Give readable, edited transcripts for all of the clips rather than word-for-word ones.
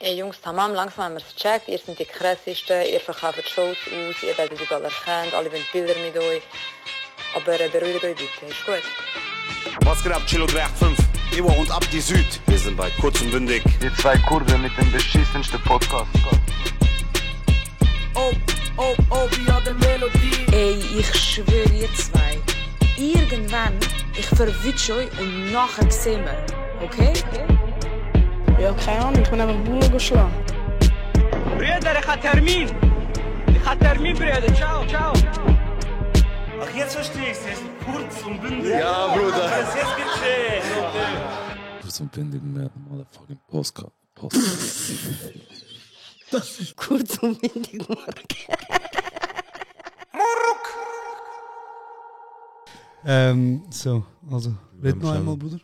Ey Jungs, tamam, langsam haben wir es gecheckt. Ihr seid die krassesten, ihr verkauft Shows aus, ihr werdet überall erkannt, alle wollen Bilder mit euch. Aber beruhigt euch bitte, ist gut. Was geht ab, Chilo 385? Iwo und ab die Süd. Wir sind bei Kurz und Bündig. Die zwei Kurden mit dem beschissensten Podcast. wie an der Melodie. Ey, ich schwöre ihr zwei. Irgendwann, ich verwünsche euch und nachher sehen wir. Okay? Ja, keine Ahnung, ich bin einfach Bullen geschlagen. Brüder, ich habe Termin, Brüder. Ciao. Ach, jetzt verstehe ich es. Kurz und bündig. Ja, Bruder. Jetzt geschehen. Kurz und bündig, motherfucking Postcard. Das ist kurz und windig, So, also, red noch einmal, Bruder.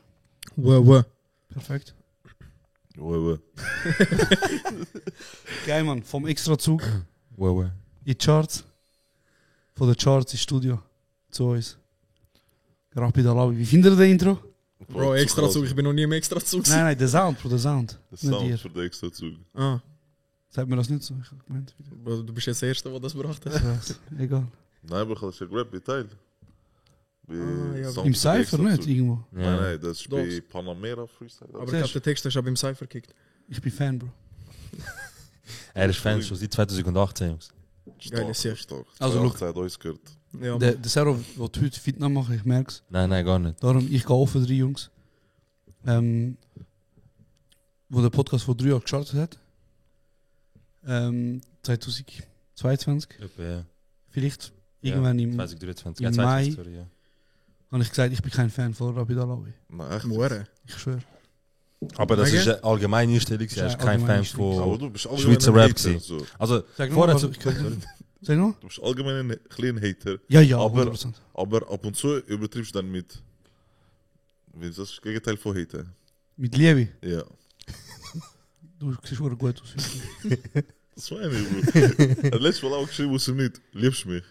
Wow. Perfekt. Wow. Geil, Mann, vom Extrazug Wow. in die Charts. Von den Charts ins Studio zu uns. Rapid Alawi. Wie findet ihr das Intro? Bro, Extrazug, ich bin noch nie im Extrazug. Nein, der Sound, Bro, der Sound. Das Nicht Sound ihr. für den Extrazug. Ah, Sagt mir das nicht so? Ich hab gemeint. Bro, du bist jetzt der Erste, der das gebracht hat. Ja, egal. Nein, aber ich habe das ja gerappt, bei Teil. ja, Im Cypher nicht, irgendwo. Nein, das ist Doch. bei Panamera Freestyle. Aber ich glaube, der Text hast du auch beim Cypher gekickt. Ich bin Fan, Bro. Er ist Fan schon seit 2018, Jungs. Geile Sicht. stark. Also, Also, hat uns gehört. Ja, Der Serro will heute Fitna machen, ich merk's. Nein, gar nicht. Darum, ich gehe offen 3 Jungs. Wo der Podcast vor 3 Jahren gestartet hat. 2022. Ja. Vielleicht irgendwann im 2023. im Ja, Mai. 2023, sorry, ja. habe ich gesagt, ich bin kein Fan von Rapid Alawi. Nein, echt. Moore. Ich schwöre. Aber das Wegen? ist eine allgemeine Einstellung. Er ist kein Fan Allgemeine Aber von du bist allgemein Schweizer ein Rap. Hater, gewesen. so. Also, Sag vorher noch, Sag noch? Du bist allgemein ein kleiner Hater. Ja, Aber- 100%. Aber ab und zu übertriebst du dann mit. Das ist das Gegenteil von Hater. Mit Liebe. Ja. Du siehst schon gut aus. Das meine ich, Bro. Das letzte Mal auch geschrieben, was du nicht. Liebst mich.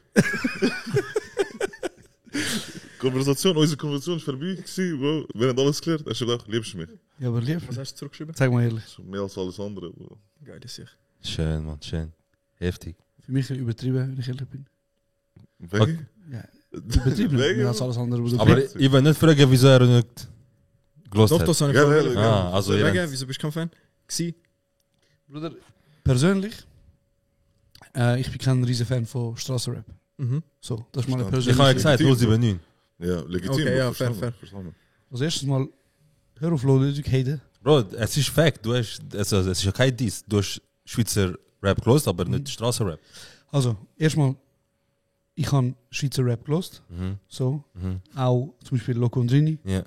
Unsere Konversation ist vorbei gewesen, Bro. Wir haben alles geklärt. Hast du gedacht, liebst mich. Ja, aber lieb. Was hast du zurückgeschrieben? Sag mal ehrlich. So mehr als alles andere, Bro. Geile Sicht. schön, Mann, schön. Heftig. Für mich übertrieben, wenn ich ehrlich bin. Wegen? Ja, übertrieben. Wegen? Mehr als alles andere. was du Aber kriegst. ich will nicht fragen, wieso er nicht gelost Doch, hat. das habe ich Ja, vorher ja, Ah, also Wegen, ja. wieso bist du kein Fan? Gsi? Bruder, persönlich, ich bin kein riesen Fan von Strassenrap. Mhm. So, das ist meine Verstanden. Ich habe ja persönliche. gesagt, 079. Ja, legitim. Okay, Bro, ja, verstanden, fair. verstanden. Als erstes mal, hör auf Leute, die haten. Bro, es ist Fakt. Du hast, also, es ist ja kein Diss. Du hast Schweizer Rap gelost, aber nicht Strassenrap. Also, erstmal, ich habe Schweizer Rap gelost. So, auch zum Beispiel Loco und Rini. Ja.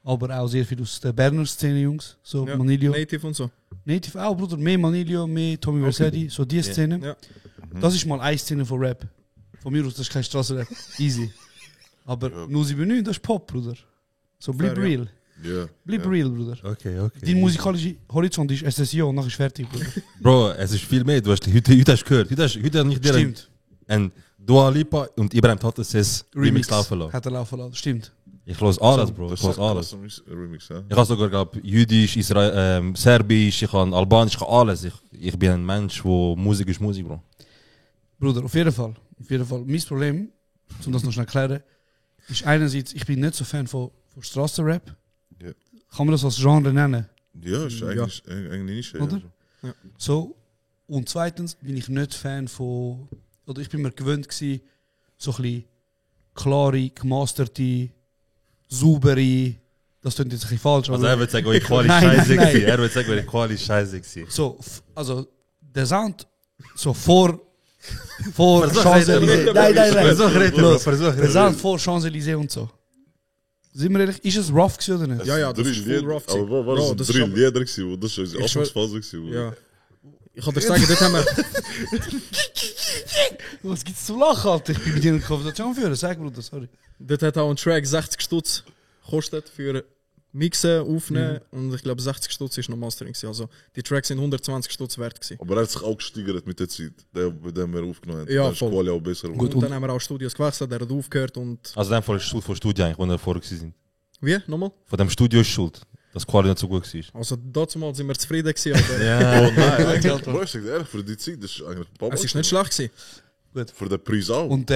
Aber auch sehr viel aus der Berner Szene, Jungs. So, Ja. Manilio. Native und so. Native auch, Bruder. Mehr Manilio, mehr Tommy Versetti. So die Szene. Ja. Das ist mal eine Szene von Rap. Von mir aus, das ist kein Strassenrap. Easy. Aber 079, das ist Pop, Bruder. So, bleib Fair, ja. real. Ja. Bleib ja. real, Bruder. Okay. Dein musikalischer Horizont ist SSIO und nachher ist fertig, Bruder. Bro, es ist viel mehr. Du hast, heute hast du gehört. Heute hat nicht Stimmt. ein Dua Lipa und Ibrahim Tatteses Remix laufen lassen. Hat er laufen lassen. Stimmt. Ich los alles, Bro. Das Ich los ist alles. alles. Remix, ja. Ich habe sogar glaub, Jüdisch, Serbisch, ich habe Albanisch, ich habe alles. Ich bin ein Mensch, wo Musik ist Musik, Bro. Bruder, auf jeden Fall. Mein Problem, um das noch schnell zu erklären, ist einerseits, ich bin nicht so Fan von Strassenrap. Ja. Kann man das als Genre nennen? Ja, ist eigentlich nicht. Oder? Ja. So. Und zweitens bin ich nicht Fan von, oder ich bin mir gewöhnt gewesen, so ein bisschen klare, gemasterte, saubere, das klingt jetzt ein bisschen falsch, Also er wird sagen, wo ich Quali Nein, scheiße nein. war. Er wird sagen, wo ich Quali scheiße war. so, also der Sound, so vor Versuch Champs-Élysées. reden. Nein. Versuch reden, Bro. Versuch Der Sound vor Champs-Élysées und so. Sind wir ehrlich, ist es rough gewesen oder nicht? Ja, das ist full rough. Aber war Bro, das das ein ist Drill Lieder gewesen? Das ist unsere Ich schwör- Anfangsphase gewesen. Ja. Ich kann dir sagen, dort haben wir... Was gibt's zu lachen, Alter? Ich bin mit dir eine Konversation führen, sag Bruder, sorry. Dort hat auch ein Track 60 Stutz gekostet für Mixen, Aufnehmen und ich glaube 60 Stutz ist noch Mastering gewesen. Also die Tracks sind 120 Stutz wert gewesen. Aber er hat sich auch gesteigert mit der Zeit, bei dem wir aufgenommen haben. Ja, Dann ist voll. Quali auch besser. Und dann haben wir auch Studios gewechselt, der hat aufgehört und... Also in dem Fall ist Schuld von Studio eigentlich, wo wir vorher sind. Wie? Nochmal? Von dem Studio ist Schuld. dass die Quali nicht so gut war. Also dazu mal sind wir zufrieden gewesen, aber Ja. Oh nein, eigentlich, Bro, ich sag dir ehrlich, für die Zeit, das ist eigentlich es ist nicht schlecht gewesen. Für den Preis auch. Und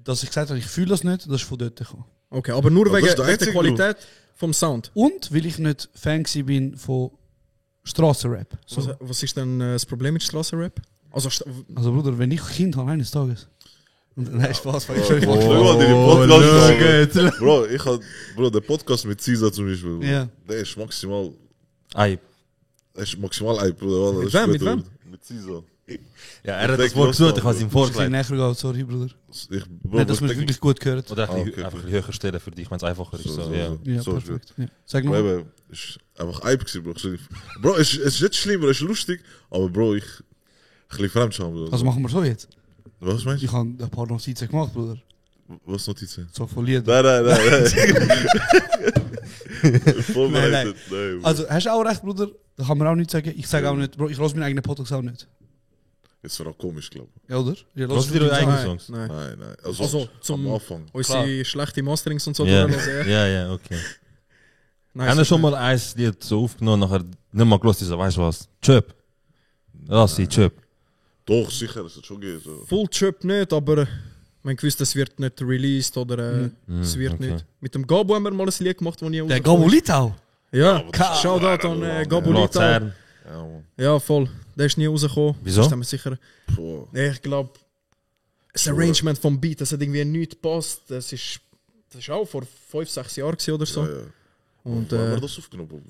dass ich gesagt habe, ich fühle das nicht, das ist von dort gekommen. Okay, aber nur Aber das wegen ist der der einzige Qualität vom Sound. Und weil ich nicht Fan bin von Strassenrap. So. Was ist denn das Problem mit Strassenrap? Also, Also Bruder, wenn ich Kind habe eines Tages. Und, nein, Spaß, weil ich Bro, schon schau mal deine Podcast. Bro, der Podcast mit Caesar zum Beispiel, Ja. der ist maximal. Ei. Der ist maximal ein, Bruder. Mit wem? Mit wem? Mit Caesar. Ja, er hat das Wort gesucht, ich habe es ihm Ich vorgelegt. näher gehen, sorry Bruder. Bro, Nicht, dass man es wirklich gut gehört. Oder Ah, okay. einfach ein bisschen höher stellen für dich, wenn es einfacher ist. So, ja. Ja, So ist perfekt. Ja. Sag Bro, mal. eben, ist einfach Eib gewesen, Bro. Bro, es ist nicht schlimm, Bro, es ist lustig, aber Bro, ich ein bisschen Fremdscham, Bro. Also machen wir so jetzt. Was meinst Ich du? habe ein paar Notizen gemacht, Bruder. Was Notizen? So von Lied. Nein. Nein. Vorbereitet, nein. Bro. Also, hast du auch recht, Bruder? Da kann man auch nicht sagen. Ich sage auch nicht, Bro, ich höre meinen eigenen Podcast auch nicht. Jetzt war auch komisch, glaube ich. Ja, oder? Ja, Was sind ihre eigenen Songs? Nein. Nein. Also, zum am Anfang. unsere schlechte Masterings und so Ja, durchhören. ja, okay. Nice. Haben wir schon mal ein Lied so aufgenommen, nachher nicht mal gehört, so, weißt du was? Chöp. Lass sie, Chöp. Doch, sicher, das hat schon gegeben. So. Full Chip nicht, aber man gewusst, es wird nicht released oder es wird okay. nicht. Mit dem Gabo haben wir mal ein Lied gemacht, das nie Der rausgekommen Gabo ist. Litau. Ja, Shoutout an Gabo Litau. Luzern. Ja, man. Ja, voll. Der ist nie rausgekommen. Wieso? Das ist mir sicher. Boah. Nee, ich glaube, das Arrangement vom Beat, das hat irgendwie nichts gepasst. Das ist auch vor 5-6 Jahren gewesen oder so. Ja. Und Wo haben wir das aufgenommen?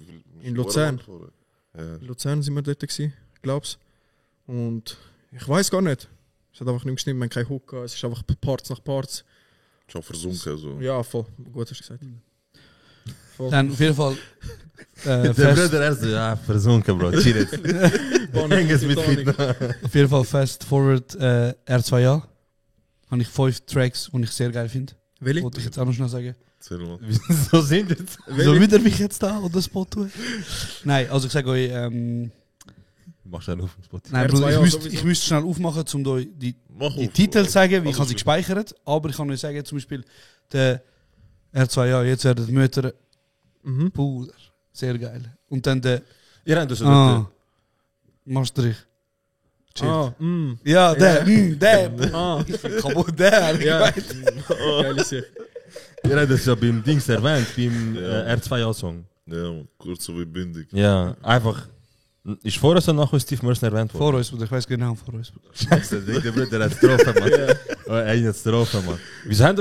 in Luzern. Ja. In Luzern sind wir dort gewesen, glaub's. Und ich weiß gar nicht. Es hat einfach nicht gestimmt, man hat keinen Hook gehabt. Es ist einfach Parts nach Parts. Schon versunken, so. Ja, voll. Gut hast du gesagt. Voll. Dann auf jeden Fall. Der Fast, Bruder, er so, ja, versunken, Bro. Chill jetzt. Hänges mit Fit. auf jeden Fall Fast Forward R2A. Habe ich 5 Tracks, die ich sehr geil finde. Welche? Wollte ich jetzt auch noch schnell sagen. Erzähl mal. Wieso sind jetzt? Soll wieder mich jetzt da oder Spot tun? Nein, also ich sage euch, Mach schnell auf dem Spot. nein, R2A Bruder, sowieso. ich müsste schnell aufmachen, um euch die Mach auf. Titel zu sagen, wie ich Also, habe sie gespeichert, aber ich kann euch sagen, zum Beispiel der R2A, jetzt werden die Mütter, Bruder, sehr geil. Und dann der, Ihr habt das Maastricht. Ah, Ja, der, der, ah, kaputt, der, ja. ich Geile Sache. Ihr habt das ja beim Dings erwähnt, beim R2A-Song. Ja, man. Kurz so wie bündig. Ja, einfach. Ist vorher so nachher Steve Merson erwähnt vor worden? uns, Bruder, ich weiß genau, vor uns. Scheiße, der Bruder hat es getroffen, Mann. Einer hat es getroffen, Mann. Wieso haben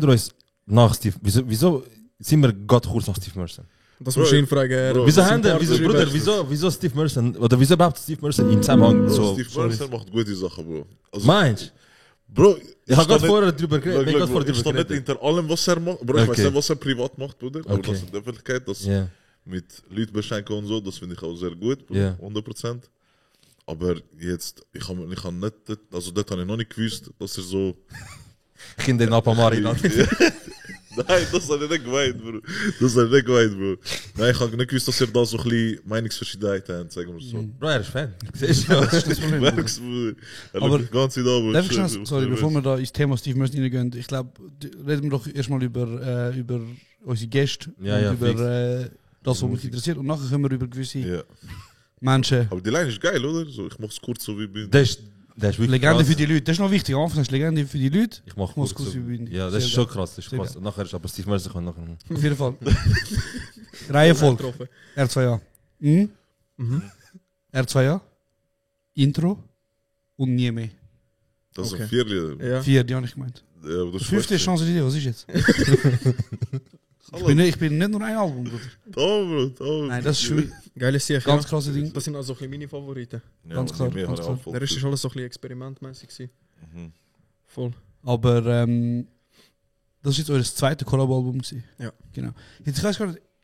wir uns nach Steve, wieso sind wir gerade kurz nach Steve Merson? Das muss ich ihn fragen. Bro, Wieso das haben sind wir, wieso, Partner- Bruder, wieso Steve Merson, oder wieso überhaupt Steve Merson im Zusammenhang Bro, so? Steve Merson macht gute Sachen, Bro. Also, Meinst Bro, ich habe gerade sta vorher drüber geredet. nicht- Ich habe ich stehe nicht hinter allem, was er macht. Bro, ich weiß Okay. nicht, was er privat macht, Bruder. Aber Okay. das in der Öffentlichkeit, das Ja. mit Leuten beschenken und so, das finde ich auch sehr gut, Bro. Ja. 100%. Aber jetzt, ich habe nicht, also dort habe ich noch nicht gewusst, dass er so... Ich in den Apamari. Nein, das habe ich nicht gemeint, Bro. Das habe ich nicht gemeint, Bro. Nein, ich habe nicht gewusst, dass er da so ein bisschen Meinungsverschiedenheit hat, sagen wir so. Bro, er ist Fan. Siehst du? Das ist das Problem. Bruder. Merkst du, Bruder? Er Aber- schaut die ganze Zeit an, Bro. Darf ich schnell, sorry, bevor wir da ins Thema Steve Merson reingehen, ich glaube, reden wir doch erstmal über unsere Gäste Ja, und ja, über fix. das, was mich interessiert. Und nachher können wir über gewisse Ja. Menschen, Aber die Line ist geil, oder? So, ich mach's kurz so wie bin. Der ist wirklich Legende krass. für die Leute, das ist noch wichtig, am Anfang ist Legende für die Leute. Ich mach mach's kurz kurz so. wie bin ich. Ja, das ist Sehr schon geil. krass. Das ist Sehr krass. Nachher ist aber Steve Merson kommt nachher. Auf jeden Fall. Reihenfolge, Getroffen. R2A. R2A, Intro und nie mehr. Das sind Okay. 4 Lieder. Ja. 4, die habe ich gemeint. Ja, aber das Die 5. ist Chance Idee, was ist jetzt? ich bin nicht nur ein Album, Bruder. Bro. Nein, das ist schon Geile Sache. ganz Ja. klasse Ding. Das sind also ein bisschen meine Favoriten. Ja, ganz klar, Mehr ganz habe ich klar. auch voll Der Rest viel. ist alles so ein bisschen experimentmäßig gewesen. Voll. Aber das ist jetzt euer zweites Collab-Album gewesen. Ja. Genau. Jetzt,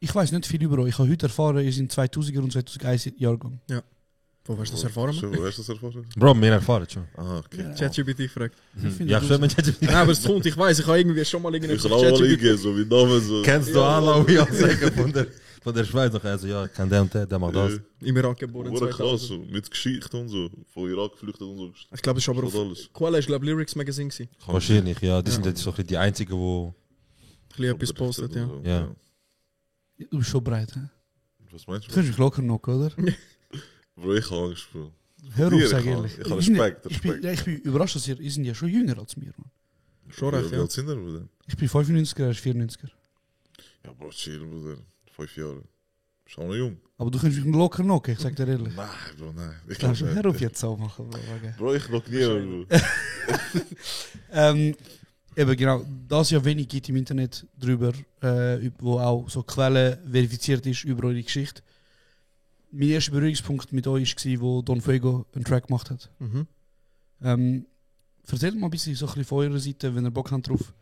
ich weiß nicht viel über euch. Ich habe heute erfahren, ihr seid 2000er und 2001 Jahrgang. Wo hast du das erfahren? So, wo hast du das erfahren? Bro, wir erfahren schon. Ah, okay. ChatGPT gefragt. finde Ja, das- schon mit ChatGPT. Nein, aber es kommt, ich weiß, ich habe irgendwie schon mal irgendwie Ich kann auch mal eingehen, so wie Namen so. Kennst du alle wie Anzeigen von der Schweiz? Noch also, ja, kann der und der macht das. im Irak geboren. Wurde krass, 2000. so. Mit Geschichte und so. Von Irak geflüchtet und so. Ich glaube, das ist aber auf Das alles. Quelle ist glaube Lyrics Magazine gewesen. Wahrscheinlich, ja. Die sind jetzt so ein bisschen die einzigen, wo. Ein bisschen etwas postet, ja. Ja. Du bist schon breit, hä? Was meinst Du du? findest mich locker noch, oder? Bro, ich habe Angst, Bro. Hör auf, sag Ich ehrlich. habe Respekt. Ich bin überrascht, dass ihr sind ja schon jünger als mir, man. Schon recht, Wie ja. alt sind wir, Bruder? Ich bin 95er, er ist 94er. Ja, Bro, chill, Bruder. 5 Jahre. Bist auch noch jung. Aber du kannst mich locker noch, ich sag dir ehrlich. Nein, Bro, nein. Ich Kannst kann du nicht. hör auf jetzt auch machen, Bro. Okay. Bro, ich noch nie, Bro. Eben genau, da es ja wenig gibt im Internet drüber, wo auch so Quellen verifiziert ist über eure Geschichte. Mein erster Berührungspunkt mit euch war, wo Don Fuego einen Track gemacht hat. Mhm. Erzählt mal ein bisschen, so ein bisschen von eurer Seite, wenn ihr Bock habt drauf.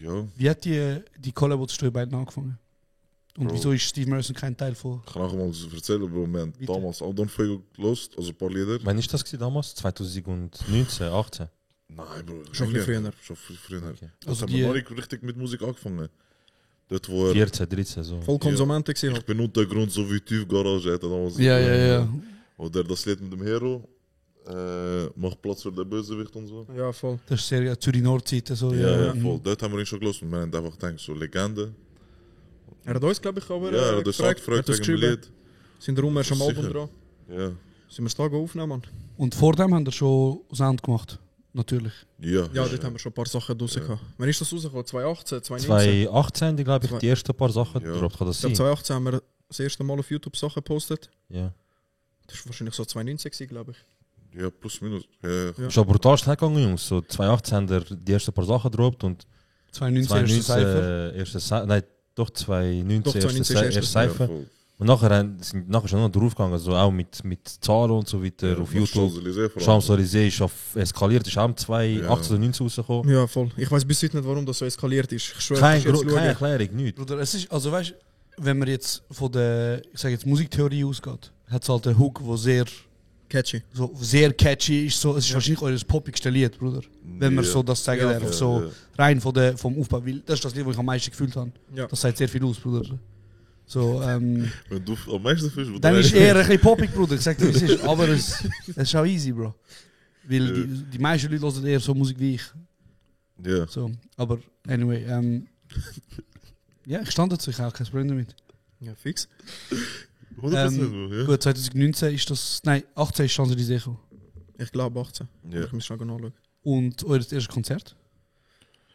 Ja. Wie hat die Collab zwischen euch beiden angefangen? Und Bro. wieso ist Steve Merson kein Teil von... Ich kann auch mal so erzählen, Bro. Wir haben Bitte. damals auch Don Fuego gelost, also ein paar Lieder. Wann ist das gewesen damals? 2019, 18? Nein, Bro. Schon viel früher. Schon viel früher. Okay. Also Also haben die- wir noch nicht richtig mit Musik angefangen. Dort, wo er... 14, 13, so. Voll Konsumenten gewesen. Ich Halt. bin Untergrund, so wie Tiefgarage. Hat er damals Ja. Oder das Lied mit dem Hero. Macht Platz für den Bösewicht und so. Ja, voll. Das ist sehr Zürich Nordseite. So, Ja, voll. Dort haben wir ihn schon gelost. Und wir haben einfach gedacht, so Legende. Er hat uns, glaube ich, aber Ja, er hat uns auch gefragt hat uns wegen dem geschrieben. Lied. Sind darum erst am Sicher. Album dran. Ja. Sind wir es Tage aufnehmen, Mann? Und vor dem haben wir schon Sound gemacht. Natürlich. Ja, Ja, dort haben wir schon ein paar Sachen draussen gehabt. Wann ist das rausgekommen? 2018, 2019? 2018, glaube ich, die ersten paar Sachen Ja. gedroppt. Kann das Ich glaube, sein? 2018 haben wir das erste Mal auf YouTube Sachen gepostet. Ja. Das war wahrscheinlich so 2019 gewesen, glaube ich. Ja, plus minus. Ja. Ja. Schon brutal schnell gegangen, Jungs. So 2018 haben wir die ersten paar Sachen gedroppt und 2019 erste Cypher. erste Cypher. Nein, doch 2019 Doch, 2019 erste erste Cypher. voll. Und nachher sind nachher schon noch draufgegangen, so auch mit Zahlen und so weiter auf YouTube. Champs-Élysées vor allem. Champs-Élysées ist auf eskaliert, ist auch am 2018 oder 19 rausgekommen. Ja, voll. Ich weiß bis heute nicht, warum das so eskaliert ist. Ich schwöre, Keine das ist jetzt schauen. Erklärung, nichts. Bruder, es ist, also weißt, wenn man jetzt von der, ich sage jetzt Musiktheorie ausgeht, hat es halt einen Hook, der Catchy. sehr catchy ist. So, es ist wahrscheinlich eures poppigste Lied, Bruder. Wenn man Ja. so das sagen Ja, darf. So ja. rein vom Aufbau. Weil das ist das Lied, das ich am meisten gefühlt habe. Ja. Das sagt sehr viel aus, Bruder. So, Wenn du am meisten fühlst, wo dann du ist weißt- eher ein bisschen poppig, Bruder. Ich sag dir, wie es ist. Aber es ist auch easy, Bro. Weil die meisten Leute hören eher so Musik wie ich. Ja. So, aber anyway, ja, ich stand dazu, ich habe auch kein Problem damit. Ja, fix. 100%, Bro, ja. Gut, 2019 ist das, nein, 18 ist Champs-Élysées gekommen. Ich glaube 18. Ja. Ich muss schon nachschauen. Und euer erstes Konzert?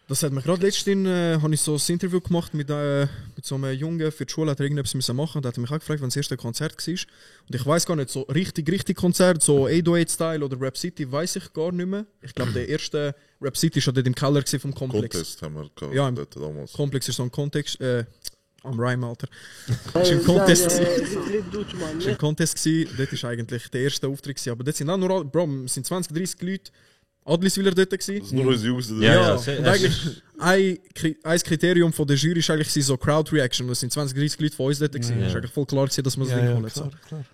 Das hat mich gerade letztens, habe ich so ein Interview gemacht mit so einem Jungen für die Schule, hat er irgendetwas müssen machen. Da hat er mich auch gefragt, wann das erste Konzert war. Und ich weiß gar nicht, so richtig Konzert, so 808-Style oder Rap City, weiß ich gar nicht mehr. Ich glaube, der erste Rap City war dort im Keller vom Komplex. Contest haben wir gehabt. Ja, im dort damals. Komplex ist so ein Kontext, am Rhyme, Alter. Ist im Contest gewesen. Ist im Contest gewesen. Dort ist eigentlich der erste Auftritt gewesen. Aber dort sind auch nur, Bro, es sind 20, 30 Leute. Adliswiller dort gewesen. Das sind nur unsere Jungs, die Ja, da ja. Und eigentlich ein Kriterium von der Jury ist eigentlich so Crowd Reaction. Es sind 20, 30 Leute von uns dort gewesen. Ja. Es ist eigentlich voll klar gewesen, dass man das Ding holt. So. klar.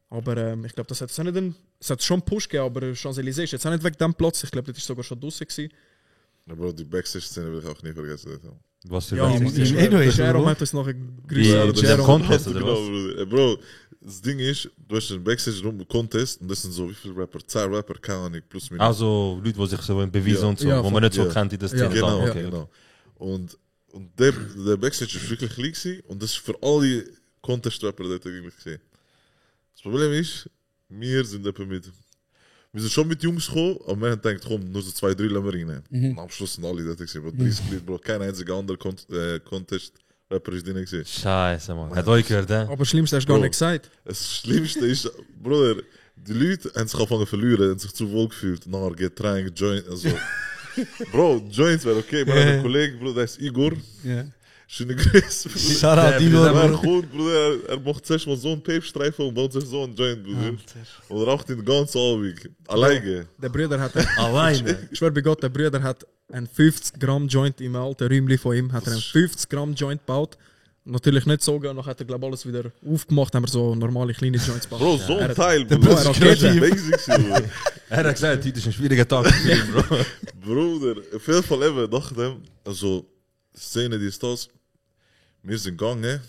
Aber ich glaube, das hat es auch nicht es hat schon einen Push gegeben, aber Champs-Élysées ist jetzt auch nicht weg dem Platz. Ich glaube, das ist sogar schon draussen gewesen. Ja, Bro, die Backstage-Szene will ich auch nie vergessen. dort. Was für Ja, Backstage- man, im Anyway, Jerome Bro. hat uns nachher Ja, grüßen. das Ja, ist ein Contest, oder genau, was? Bruder. Bro, das Ding ist, du hast einen Backstage-Contest und das sind so wie viele Rapper? 10 Rapper, keine Ahnung, plus minus. Also Leute, die sich so beweisen Ja. und so, Ja, wo man nicht so ja. kennt in der Ja, Szene. Genau, Ah, okay. genau. Und der Backstage ist wirklich klein gewesen und das ist für alle Contest-Rapper dort eigentlich gesehen. Das Problem ist, wir sind etwa wir sind schon mit Jungs gekommen, aber wir haben gedacht, komm, nur so 2, 3 lassen wir rein. Und am Schluss sind alle dort gewesen, Bro. 30 Leute, Bro. Kein einziger anderer Contest-Rapper ist drin gewesen. Scheiße, man. Hat euch gehört, hä? Aber das Schlimmste hast du gar Bro. nicht gesagt. Das Schlimmste ist, Bruder, die Leute haben sich angefangen zu verlieren, haben sich zu wohl gefühlt. Nachher getränkt, Joint, also. Bro, Joints wäre okay. Wir haben einen Kollegen, Bruder, der ist Igor. Ja. Schöne Grüße. Shoutout, Igor, Er Bro. kommt, Bruder, er macht zuerst mal so einen Pape-Streifen und baut sich so einen Joint, Bruder. Und er raucht ihn den ganzen Abend. Alleine. Der Bruder hat, Alleine. ich schwör bei Gott, der Bruder hat einen 50 Gramm Joint im alten Räumchen von ihm, hat er einen 50 Gramm Joint gebaut. Natürlich nicht so, noch hat er glaube alles wieder aufgemacht, haben wir so normale kleine Joints gebaut. Bro, so ein Teil, der Bruder. Bro, Das er ist hat basic, Bruder. Er hat gesagt, heute ist ein schwieriger Tag für ihn, Bro. Bruder, auf jeden Fall eben, nachdem, also, die Szene, die ist das, wir sind gegangen,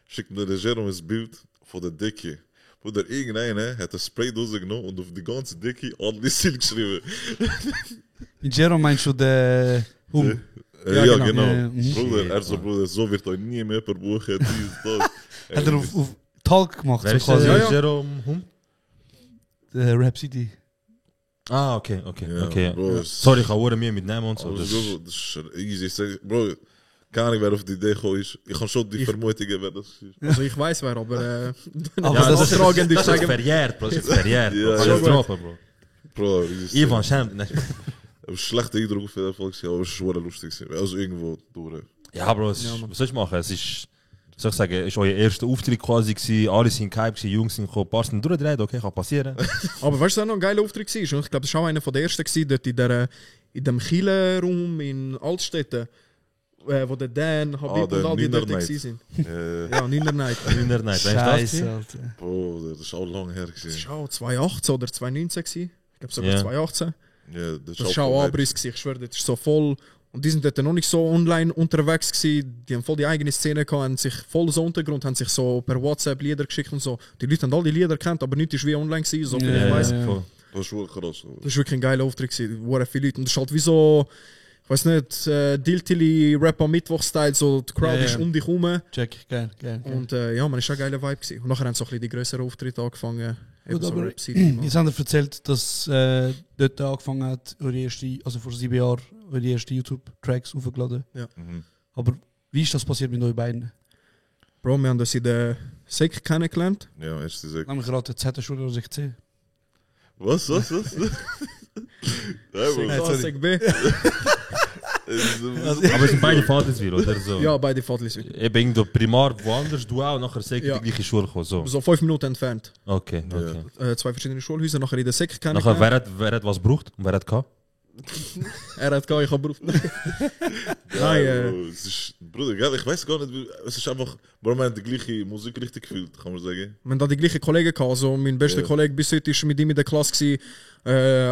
schickten der Jerome ein Bild von der Decke. Bruder, irgendeiner hat eine Spraydose genommen und auf die ganze Decke Adlissil geschrieben. Mit Jerome meinst du den Hum? Ja, genau. genau. Bruder, Bruder, so wird euch nie mehr per buchen. Hat er auf Talk gemacht? Wer ist quasi? der? Jerome Hum? Der Rhapsody. Ah, okay. Bro, Sorry, ich habe mir mit Namen und so. Das ist easy. Ich sag, Bro, keine Ahnung, wer auf die Idee gekommen ist. Ich habe schon die Vermutungen, wer das ist. Also ich weiß wer, aber das ist tragend ist das ist verjährt, Bro. Das ist verjährt. Ja, Das ja. ist Strafe, Bro. Bro, Ivan schämt. Nein. ein schlechter Eindruck auf jeden Fall gewesen, aber es ist schon lustig gewesen. Also irgendwo durch. Ja, Bro, was soll ich machen? Es ist, soll ich sagen, es war euer erster Auftritt quasi gewesen, alle sind gehypt gewesen, Jungs sind gekommen, ein paar sind durchgedreht, okay, kann passieren. Aber weißt du, was noch ein geiler Auftritt war? Und ich glaube, das war auch einer der ersten gewesen, dort in dem Chile-Raum in Altstädten, wo der Dan, Habib und all die dort waren. Ja, Niner Night. Niner Night, Scheiße, Alter. Bro, das ist auch lange her gewesen. Das war auch 2018 oder 2019 gewesen. Ich glaube sogar 2018. Ja, Das war auch Abriss gewesen, ich schwöre, das ist so voll. Und die sind dort noch nicht so online unterwegs gewesen. Die haben voll die eigene Szene gehabt, haben sich voll so Untergrund, haben sich so per WhatsApp Lieder geschickt und so. Die Leute haben all die Lieder gekannt, aber nichts ist wie online gewesen, so viel ich weiss. Das ist wirklich krass. Das war wirklich ein geiler Auftritt gewesen, wo viele Leute. Und das ist halt wie so, ich weiß nicht, Diltili Rap am Mittwoch-Style, so die Crowd ist um dich herum. Check, geil. Und ja, man ist schon ein geiler Vibe gewesen. Und nachher haben so ein bisschen die grösseren Auftritte angefangen. Gut, so aber Rap-City. jetzt haben wir erzählt, dass dort angefangen hat, eure erste, also vor 7 Jahren, eure ersten YouTube-Tracks aufgeladen. Ja. Aber wie ist das passiert mit euch beiden? Bro, wir haben das in der Sek kennengelernt. Ja, erste Sek. Nämlich gerade die Z-Schule, was ich sehe. Was? Ja, Bro. Sek B. Aber es sind beide Vaterswil, oder so? Ja, beide Vaterswil. Eben irgendwo primar woanders, du auch, nachher Sek in die gleiche Schule gekommen, so. So 5 Minuten entfernt. Okay. 2 verschiedene Schulhäuser, nachher in der Sek kennengelernt. Nachher, wer hat was gebraucht und wer hat gehabt? Er hat gehabt, ich habe Beruf. Nein, es ist, Bruder, gell, ich weiß gar nicht, es ist einfach, warum man die gleiche Musikrichtung gefühlt, kann man sagen. Wir haben da die gleichen Kollegen gehabt, also mein bester Kollege bis heute ist mit ihm in der Klasse gewesen,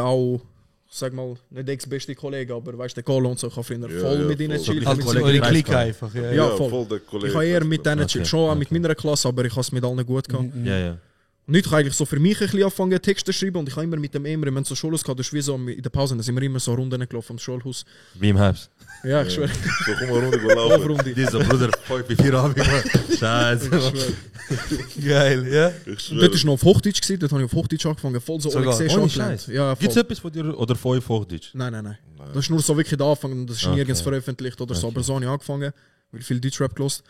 auch, sag mal, nicht der ex-beste Kollege, aber weißt du, der Colo und so, ich habe früher voll mit ihnen chillt. Also eure Clique einfach, ja, voll. Ich habe eher mit denen chillt, schon auch mit meiner Klasse, aber ich habe es mit allen gut gehabt. Ja. Und ich habe eigentlich so für mich ein bisschen angefangen, Texte zu schreiben und ich habe immer mit dem Emre, wir haben so Schulhaus gehabt, das ist wie so in der Pause, da sind wir immer so Runden gelaufen am Schulhaus. Wie im Herbst. Ja, ich schwöre. So, komm mal Runde laufen. Dieser Bruder, 5-4 Abend, Scheiße. Geil, ja. Und dort war noch auf Hochdeutsch, dort habe ich auf Hochdeutsch angefangen, voll so ohne Scheiß. Ja, gibt es etwas von dir oder von euch auf Hochdeutsch? Nein. Das ist nur so wirklich der Anfang, das ist nirgends veröffentlicht oder so, aber so habe ich angefangen, weil viel Deutschrap gehört.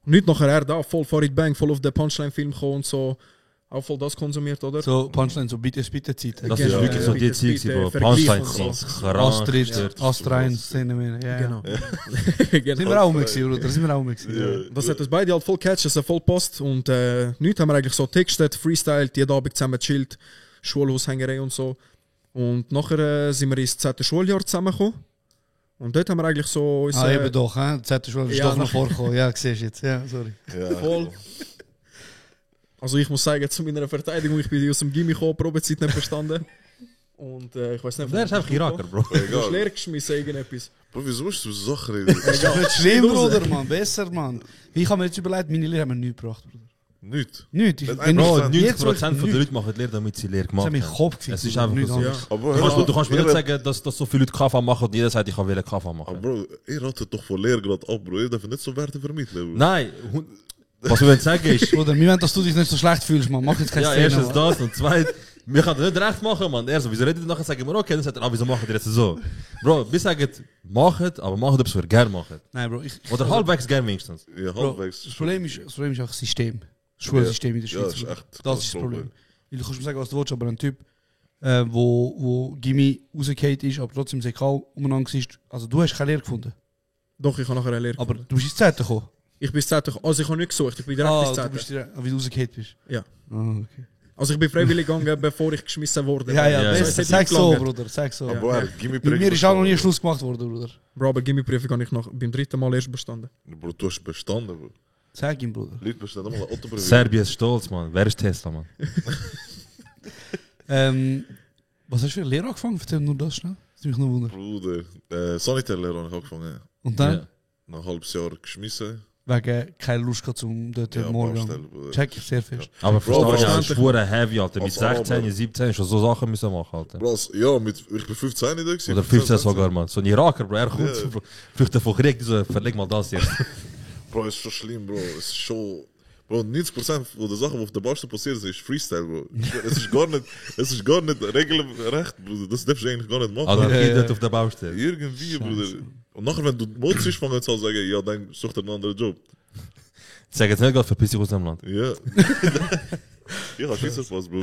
Und nicht nachher er da, voll Farid Bang, voll auf den Punchline-Film gekommen und so. Auch voll das konsumiert, oder? So Punchline, so Bitte-Zeiten. Das ist wirklich so die Zeit, wo Punchline sind. Astrid-Szene, ja. Genau. Sind wir auch mit oder? Sind wir auch mit Das hat uns beide halt voll catch, das hat voll passt. Und nichts haben wir eigentlich so textet, freestylt, jeden Abend zusammen chillt, Schulhaushängerei und so. Und nachher sind wir ins 10. Schuljahr zusammengekommen. Und dort haben wir eigentlich so... eben doch, die 10. Schuljahr ist doch noch vorgekommen. Ja, siehst du jetzt. Ja, sorry. Ja, voll. Also ich muss sagen, zu meiner Verteidigung, ich bin aus dem Gimmi gekommen, Probezeit nicht verstanden. Und ich weiß nicht... Der ist einfach Iraker, Bro. Du hast leer geschmissen, irgendetwas. Bro, wieso musst du so Sachen reden? Das ist nicht schlimm, Bruder, Mann. Besser, Mann. Ich habe mir jetzt überlegt, meine Lehrer haben mir nichts gebracht, Bruder. Nichts? Nichts. Bro, 90% von den Leuten machen Lehre, damit sie Lehre gemacht haben. Das hat mich Kopf gefickt. Es ist einfach so. Ja. Du kannst mir nicht sagen, dass so viele Leute KV machen und jeder sagt, ich will KV machen. Aber Bro, ihr rattet doch von Lehrgrad ab, Bro. Ihr darf nicht so Werte vermitteln. Nein, was wir sagen ist... Bruder, wir wollen, dass du dich nicht so schlecht fühlst, man. Mach jetzt keine Ja, Szene, erstens Mann. das und zweitens, wir können das nicht recht machen, man. Er so, wieso redet ihr nachher, sagen wir, okay, dann sagt er, wieso machen ihr jetzt so? Bro, wir sagen, macht, aber macht, ob es wir gerne machen. Nein, Bro. Oder halbwegs gerne wenigstens. Ja, Bro, halbwegs. das Problem ist auch das System. Das Schulsystem in der Ja, Schweiz. das ist echt das ist das Problem. Weil du kannst mir sagen, was du willst, aber ein Typ, wo Gimmi rausgefallen ist, aber trotzdem sich auch umeinander war, also du hast keine Lehre gefunden. Doch, ich habe nachher eine Lehre Aber du bist ins 10. gekommen. Ich bin ins 10. Also ich habe nicht gesucht, ich bin direkt ins 10. Du bist direkt, wie du rausgefallen bist. Ja. Okay. Also ich bin freiwillig gegangen, bevor ich geschmissen wurde. Ja, das besser. hat Sag nicht so, gelangt. Bruder, sag so. Aber er, Mit mir ist auch noch nie Schluss gemacht worden, Bruder. Bro, aber Gimmi-Prüfung habe ich beim 3. Mal erst bestanden. Bro, du hast bestanden, Bro. Sag ihm, Bruder. Leute bestanden mal Autoprüfung. Serbien ist stolz, man. Wer ist Tesla, man? Was hast du für eine Lehre angefangen? Erzähl nur das schnell. Das ist mich noch wunder. Bruder, Sanitärlehrer habe ich angefangen. Und dann? Ja. Nach ein halbes Jahr geschmissen. wegen keine Lust gehabt zum dort Ja, morgen. Baustelle, Bruder. Check ich sehr fest. Aber Bro, verstehe ich, aber das ist schwere heavy, Alter. Mit Als 16, Araber. 17 schon so Sachen müssen machen, Alter. Bro, ja, ich bin 15 da gewesen. Oder 15 sogar, man. So ein Iraker, Bro, er kommt, Ja. Bro, flüchtet von Krieg, so, verleg mal das jetzt. Bro, es ist schon schlimm, Bro. Es ist schon... Bro, 90% von der Sachen, die auf der Baustelle passieren, ist Freestyle, Bro. Es ist gar nicht regelrecht, Bruder. Das darfst du eigentlich gar nicht machen. Also, Kind auf der Baustelle. Irgendwie, Bruder. Und nachher, wenn du Mut bist, fangen sie an zu sagen, ja, dann such dir einen anderen Job. Sag jetzt nicht, verpiss dich aus dem Land. Ja. Ich hab Schießerpass, Bro.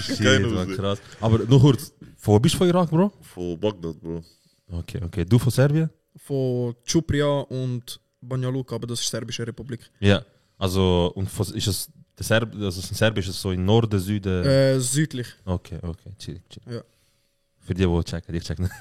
Shit, Keine man, Ahnung. krass. Aber nur kurz, von wo bist du von Irak, Bro? Von Bagdad, Bro. Okay. Du von Serbien? Von Chupria und Banja Luka, aber das ist Serbische Republik. Ja. Also, und ist es, also in Serbien ist es so in Norden, Süden? Südlich. Okay, chill. Ja. Für die checken, ich check nicht.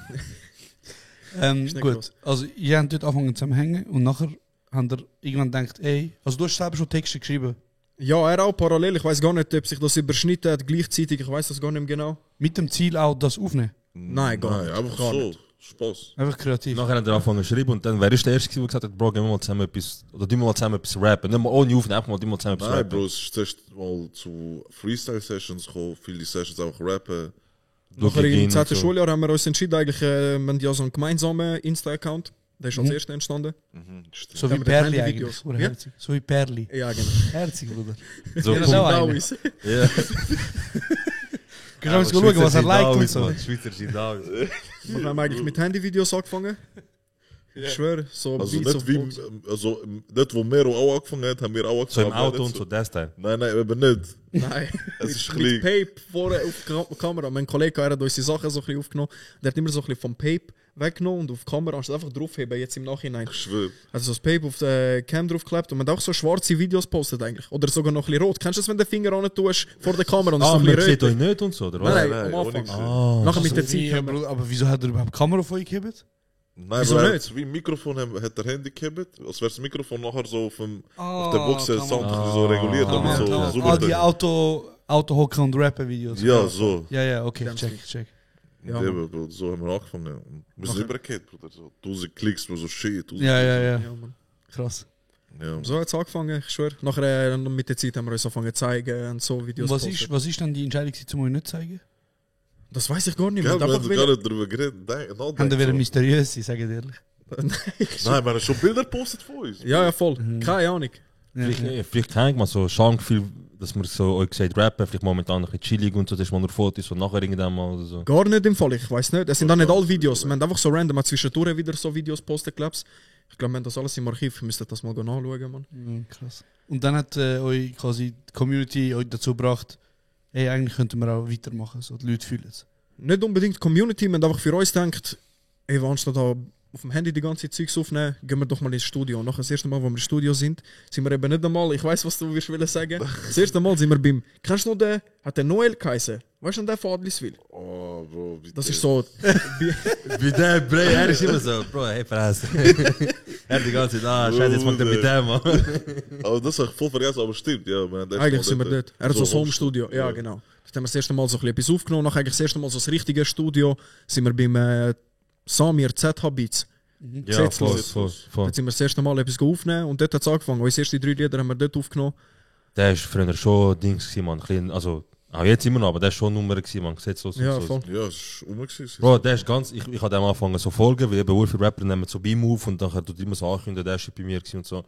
Ist nicht Gut, gross. also ihr habt dort angefangen zu hängen und nachher habt ihr irgendwann gedacht, ey, also du hast selber schon Texte geschrieben. Ja, er auch parallel. Ich weiß gar nicht, ob sich das überschnitten hat gleichzeitig. Ich weiß das gar nicht mehr genau. Mit dem Ziel auch das aufnehmen. Nein, gar nicht. Einfach Gar so. nicht. Spaß. Einfach kreativ. Nachher hat er angefangen zu schreiben und dann wer ist der Erste, der gesagt hat, Bro, gehen wir mal zusammen etwas, oder tun wir mal zusammen etwas rappen. Nicht mal ohne aufnehmen, einfach mal zusammen etwas Nein, rappen. Bro, es ist zuerst mal zu Freestyle-Sessions gekommen. Viele Sessions einfach rappen. Nachher Beginn im 10. und so. Schuljahr haben wir uns entschieden, eigentlich, wir haben ja so einen gemeinsamen Insta-Account. Der ist als erster entstanden. So Da wie haben wir die Perli Handyvideos. eigentlich. Oder Ja? herzig. So wie Perli. Ja, genau. Herzig, Bruder. So, Ja, das ist auch einer. Dauis. Ja. Kannst du mal schauen, was er liked und so. Schweizer sind da. Wir haben eigentlich mit Handyvideos angefangen. Ich schwöre, so Also Beats nicht auf wie, Box. also dort wo Mero auch angefangen hat, haben wir auch angefangen. So im aber Auto nicht und so, das Teil. Nein, eben nicht. Nein, Es ist mit klein. Pape vorne auf die Kamera. Mein Kollege er hat unsere Sachen so ein bisschen aufgenommen. Der hat immer so ein bisschen vom Pape weggenommen und auf die Kamera anstatt einfach draufheben, jetzt im Nachhinein. Ich schwöre. Also das Pape auf der Cam draufgeklebt und man hat auch so schwarze Videos postet eigentlich. Oder sogar noch ein bisschen rot. Kennst du das, wenn du den Finger ran tust vor der Kamera und es Ah, so ein man bisschen sieht rot? euch nicht und so, oder was? Nein, Nein, am ohne Anfang. gesehen. Nachher mit der Also wie, Zeit. Bruder, aber wieso hat er überhaupt Kamera von euch gehabt? Nein, Wieso aber er nicht? hat wie ein Mikrofon hat der Handy gehabt, als wäre das Mikrofon nachher so auf der Ah, Box der kann Sound man- so reguliert, damit so super die Autohocker und Rappen-Videos. Ja, so. Ja, okay, check. Ja, Ja, Bro, so haben wir angefangen. Und wir sind übergekehrt, Bruder. So 1000 Klicks, so shit. 1000 Ja. Ja, Mann. Krass. Ja. So hat es angefangen, ich schwöre. Nachher mit der Zeit haben wir uns angefangen zu zeigen und so Videos Und postet. was ist dann die Entscheidung, um euch nicht zu zeigen? Das weiß ich gar nicht Ja, mehr. wir Einfach haben gar nicht darüber geredet. Haben wir wieder mysteriös sein, sage ich dir ehrlich. Nein, wir haben schon Bilder gepostet von uns. Ja, voll. Keine Ahnung. Vielleicht kann ich mal so Schankgefühl, dass man so euch gesagt rappen, vielleicht momentan ein bisschen chillig und so, das ist mal nur Fotos und nachher irgendwann mal oder so. Gar nicht im Fall, ich weiß nicht. Es sind dann nicht alle Videos. Wir haben einfach so random zwischendurch wieder so Videos postet, glaubst ich glaube, wir haben das alles im Archiv. Wir müssten das mal nachschauen, Mann. Krass. Und dann hat euch quasi die Community euch dazu gebracht, hey, eigentlich könnten wir auch weitermachen, so die Leute fühlen es. Nicht unbedingt die Community, wir haben einfach für uns gedacht, ey, anstatt da auf dem Handy die ganze Zeugs aufnehmen, gehen wir doch mal ins Studio. Und nachher das erste Mal, wo wir im Studio sind wir eben nicht einmal, ich weiß, was du willst sagen. Das erste Mal sind wir beim, kennst du noch den, hat der Noel geheißen? Weißt du noch den von Adliswil? Oh, Bro, bitte. Das ist so, Bei dem, Bro, er ist immer so, Bro, hey, Fresse. Er hat die ganze Zeit, scheiße, jetzt macht er mit dem, Mann. Aber das habe ich voll vergessen, aber stimmt, ja. Wir haben echt eigentlich mal sind wir dort. Er hat so ein Home-Studio, ja genau. Da haben wir das erste Mal so ein bisschen etwas aufgenommen. Nachher eigentlich das erste Mal so das richtige Studio sind wir beim Samir ZH Beats. Ja, voll. Dort sind wir das erste Mal etwas aufnehmen und dort hat es angefangen. Unsere ersten 3 Lieder haben wir dort aufgenommen. Der war früher schon Dings gewesen, man. Klein, also, auch jetzt immer noch, aber der war schon Nummer gewesen, man. Gesetzlos und Ja, so. voll. Ja, es war umgegangen. Bro, der ist ganz, ich habe am Anfang so Folgen, weil eben viele Rapper nehmen so bei ihm auf und dann tut immer so ankündigen, der ist bei mir gewesen und so.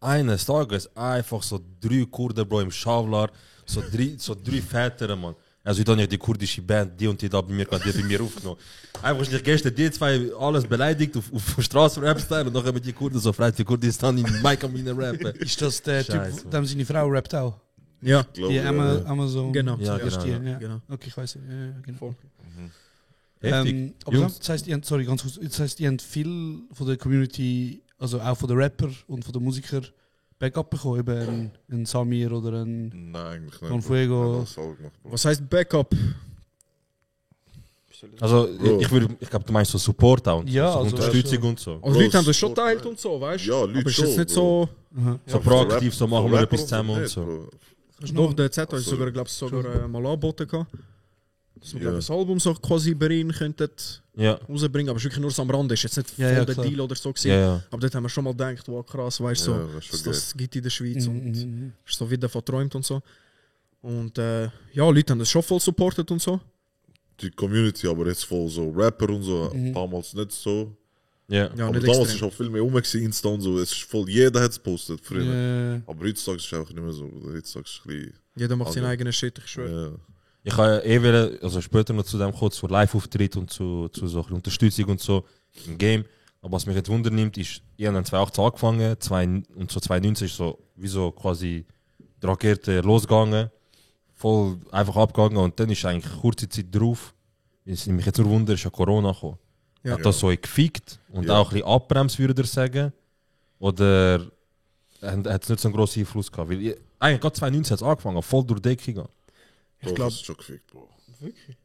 Eines Tages einfach so 3 Kurden, Bro, im Schawlar, so drei Väter, man. Also ich habe nicht die kurdische Band, die und die da bei mir, die bei mir aufgenommen. Einfach ist nicht gestern die zwei alles beleidigt auf Straßenrap-Style und dann haben die Kurden so frei für Kurdistan in Mike am rappen. Ist das der Scheiße, Typ, dem seine Frau rappt auch? Ja, Glaube, Die ja. Amazon. Genau. Ja, das ist genau, die, ja. genau. Okay, ich weiß. Ja, genau. Voll. Heftig. Aber Jungs. das heisst, ihr habt, sorry, ganz kurz, das heisst, ihr habt viel von der Community, also auch von den Rapper und von den Musiker Backup bekommen, eben ein Samir oder ein Nein, eigentlich nicht. Don Fuego. Wir haben das auch gemacht, Bro. Was heißt Backup? Also Bro. ich glaube, du meinst so Support auch und Ja, so also Unterstützung schon. und so. Also Bro, Leute haben das schon Sport, teilt und so, weißt du? Ja, Leute Aber ist jetzt schon, nicht Bro. so. So Von proaktiv, Rap- so machen von wir Rapper etwas zusammen und nicht, so. Bro. Doch, der Z hat uns Also, sogar, glaube ich, mal angeboten gehabt. dass wir das Album so quasi bei ihnen könnten rausbringen, aber es ist wirklich nur so am Rand, ist jetzt nicht voll der Deal oder so gewesen. Aber dort haben wir schon mal gedacht, wow krass, weißt du, das gibt in der Schweiz und ist so wieder verträumt und so. Und Leute haben das schon voll supportet und so. Die Community, aber jetzt voll so Rapper und so, damals nicht so. Ja, aber damals ist auch viel mehr Insta und so. Es ist voll, jeder hat es postet früher. Aber heutzutage ist es einfach nicht mehr so. Heutzutage ist ein jeder macht seinen eigenen Shit, ich schwöre. Ich kann also später noch zu dem kurz zu Live-Auftritt und zu so Unterstützung und so im Game. Aber was mich jetzt Wunder nimmt, ist, ich habe dann 2018 angefangen, und so 2019 ist so, wie so quasi die Rakete losgegangen, voll einfach abgegangen und dann ist eigentlich kurze Zeit drauf, was mich jetzt nur wundert, ist ja Corona gekommen. Hat das so gefickt und auch ein bisschen abbremst, würde ich sagen? Oder hat es nicht so einen grossen Einfluss gehabt? Weil eigentlich gerade 2019 hat es angefangen, voll durch die Decke gegangen. Ich glaube, das ist schon gefickt, Bro. Wirklich?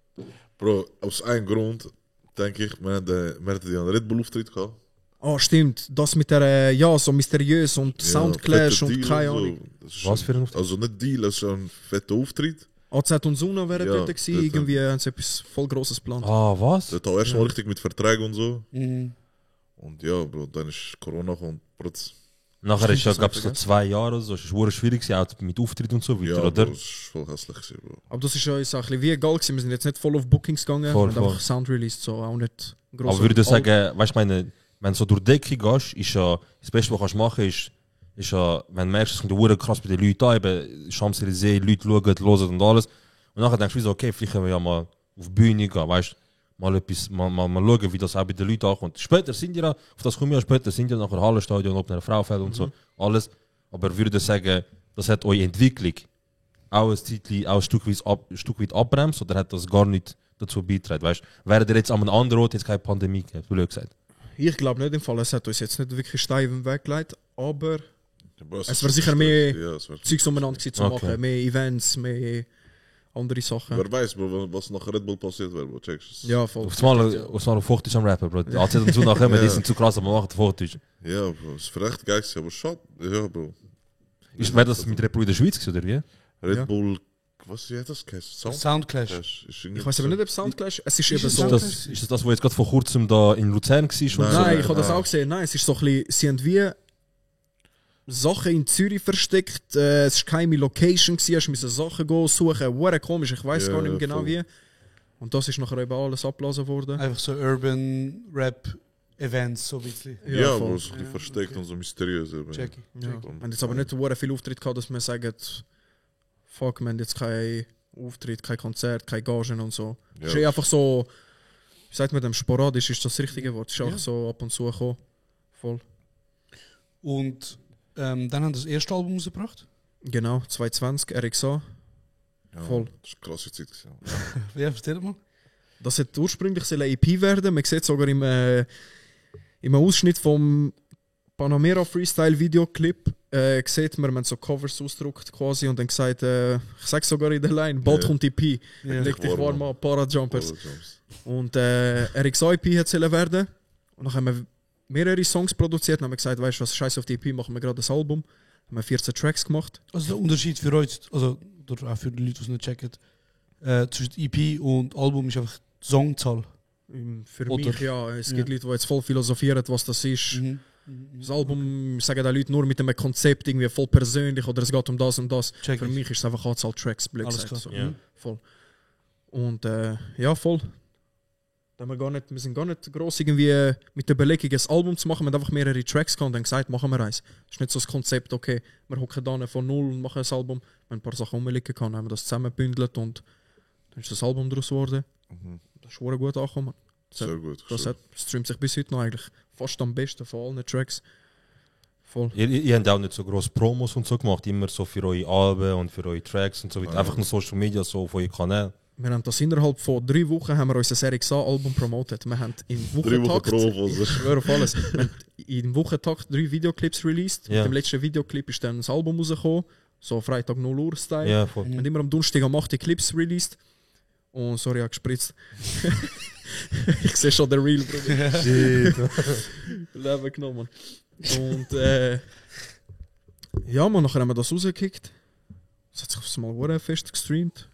Bro, aus einem Grund denke ich, wir hatten ja einen Red Bull-Auftritt gehabt. Oh, stimmt. Das mit der, so mysteriös und Soundclash und keine Ahnung. So. Was für ein Auftritt? Also nicht Deal, das ist ein fetter Auftritt. AZ und Suna wären dort gewesen, irgendwie haben sie etwas voll Grosses geplant. Ah, was? Dort auch erstmal richtig mit Verträgen und so. Und ja, Bro, dann ist Corona gekommen. Nachher ist ja, glaube ich, so 2 Jahre oder so. Es war schwierig, auch mit Auftritt und so weiter, ja, oder? Bro, das war voll hässlich, Bro. Aber das ist ja ein bisschen wie egal gewesen. Wir sind jetzt nicht voll auf Bookings gegangen, wir haben einfach Sound released, so auch nicht gross. Aber würde ich sagen, weißt du, wenn du so durch die Decke gehst, ist ja, das Beste, was du machen kannst, ist ja, wenn du merkst, es kommt ja krass bei den Leuten an, eben Champs-Élysées, Leute schauen, hören und alles. Und nachher denkst du so, okay, vielleicht können wir ja mal auf die Bühne gehen, weißt du, mal schauen, wie das auch bei den Leuten ankommt. Später sind ja, auf das kommen wir ja später, sind ja nachher Hallenstadion, ob eine Fraufeld und so, alles. Aber würde ich sagen, das hat eure Entwicklung auch ein Stück weit abbremst, oder hat das gar nicht dazu beigetragen, weißt du? Wäre der jetzt an einem anderen Ort jetzt keine Pandemie gegeben, blöd gesagt? Ich glaube nicht im Fall, es hat uns jetzt nicht wirklich steif im Weg gelegt, aber es wäre sicher mehr Zeugs umeinander gewesen zu machen, mehr Events, mehr andere Sachen. Wer weiß, Bro, was nach Red Bull passiert wäre, Bro, checkst du? Ja, voll. Aufs Mal auf Hochdeutsch am Rappen, Bro. Die AZ und so nachher, die sind zu krass, aber man macht auf Hochdeutsch. Ja, Bro, es wäre echt geil gewesen, aber schade. Ja, Bro. Wäre das mit Red Bull in der Schweiz oder wie? Red Bull, was ist das? Soundclash. Ich weiß aber nicht, ob Soundclash, es ist eben so... Ist das, wo jetzt gerade vor kurzem da in Luzern war? Nein, ich habe das auch gesehen. Nein, es ist so ein bisschen, sie haben wie Sachen in Zürich versteckt, es war keine Location, du musste Sachen suchen, war komisch, ich weiß gar nicht mehr genau wie. Und das ist nachher eben alles abgeblasen worden. Einfach so Urban Rap Events, so ein bisschen. Ja, wo es versteckt und so mysteriös. Jackie. Wir haben jetzt aber nicht so viel Auftritt gehabt, dass wir sagen, fuck, wir haben jetzt keinen Auftritt, kein Konzert, keine Gagen und so. Es ist einfach so, wie sagt man dem, sporadisch ist das richtige Wort. Es ist einfach so ab und zu gekommen. Voll. Und dann haben das erste Album rausgebracht? Genau, 2020, RXA. Ja, voll. Das war eine krasse Zeit. Ja, erzähl mal. Das hat ursprünglich eine EP werden. Man sieht sogar im Ausschnitt vom Panamera Freestyle Videoclip sieht man, so Covers ausgedruckt quasi und dann gesagt, ich sage sogar in der Line, bald kommt die EP. Leg dich warm an, Parajumpers. Und RXA EP hat es werden. Und dann haben wir mehrere Songs produziert und haben gesagt, weißt du was, scheiß auf die EP, machen wir gerade das Album. Haben wir 14 Tracks gemacht. Also der Unterschied für euch, also oder auch für die Leute, die es nicht checken, zwischen EP und Album ist einfach die Songzahl. Für mich ja. Es gibt Leute, die jetzt voll philosophieren, was das ist. Das Album sagen die Leute nur mit einem Konzept irgendwie voll persönlich oder es geht um das und das. Für mich ist es einfach Anzahl Tracks, blöd gesagt. So. Voll. Und ja, voll. Wir sind gar nicht gross irgendwie mit der Überlegung, ein Album zu machen. Wir haben einfach mehrere Tracks gehabt und dann gesagt, machen wir eins. Es ist nicht so das Konzept, okay, wir hocken da von null und machen ein Album. Wir haben ein paar Sachen rumliegen gehabt, haben wir das zusammengebündelt und dann ist das Album daraus geworden. Das ist sehr gut angekommen. Sehr gut. Das streamt sich bis heute noch eigentlich fast am besten von allen Tracks. Voll. Ihr habt auch nicht so grosse Promos und so gemacht, immer so für eure Alben und für eure Tracks und so weiter. Einfach nur Social Media, so auf euren Kanal. Wir haben das innerhalb von 3 Wochen haben wir unser RXA-Album promotet. Wir haben im Wochentakt, ich schwöre auf alles, wir haben im Wochentakt 3 Videoclips released. Mit dem letzten Videoclip ist dann das Album rausgekommen, so Freitag 0 Uhr Style. Ja, voll. Wir haben immer am Donnerstag am 8 Clips released. Und sorry, ich habe gespritzt. Ich sehe schon den Real, Bruder. Leben genommen. Und ja, man, nachher haben wir das rausgekickt. Das hat sich aufs Mal fest gestreamt.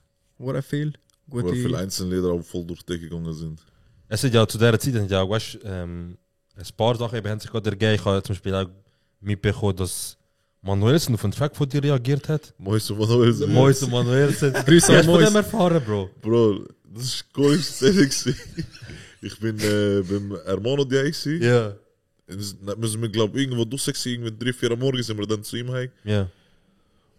Viel. Wo gute... viele einzelne Lieder auch voll durch die Decke gegangen sind. Es sind ja zu dieser Zeit, ja, weißt, ein paar Sachen eben haben sich gerade ergeben. Ich habe zum Beispiel auch mitbekommen, dass Manuelsen auf einen Track von dir reagiert hat. Moise Manuelsen. Moise Manuelsen. Grüße Wie an hast du von Moise. dem erfahren, Bro? Bro, das ist komisch gewesen. Ich bin beim Hermano DI gewesen. Ja. Dann müssen wir, glaube ich, irgendwo durchsehen, irgendwie 3-4 am Morgen sind wir dann zu ihm heim. Ja.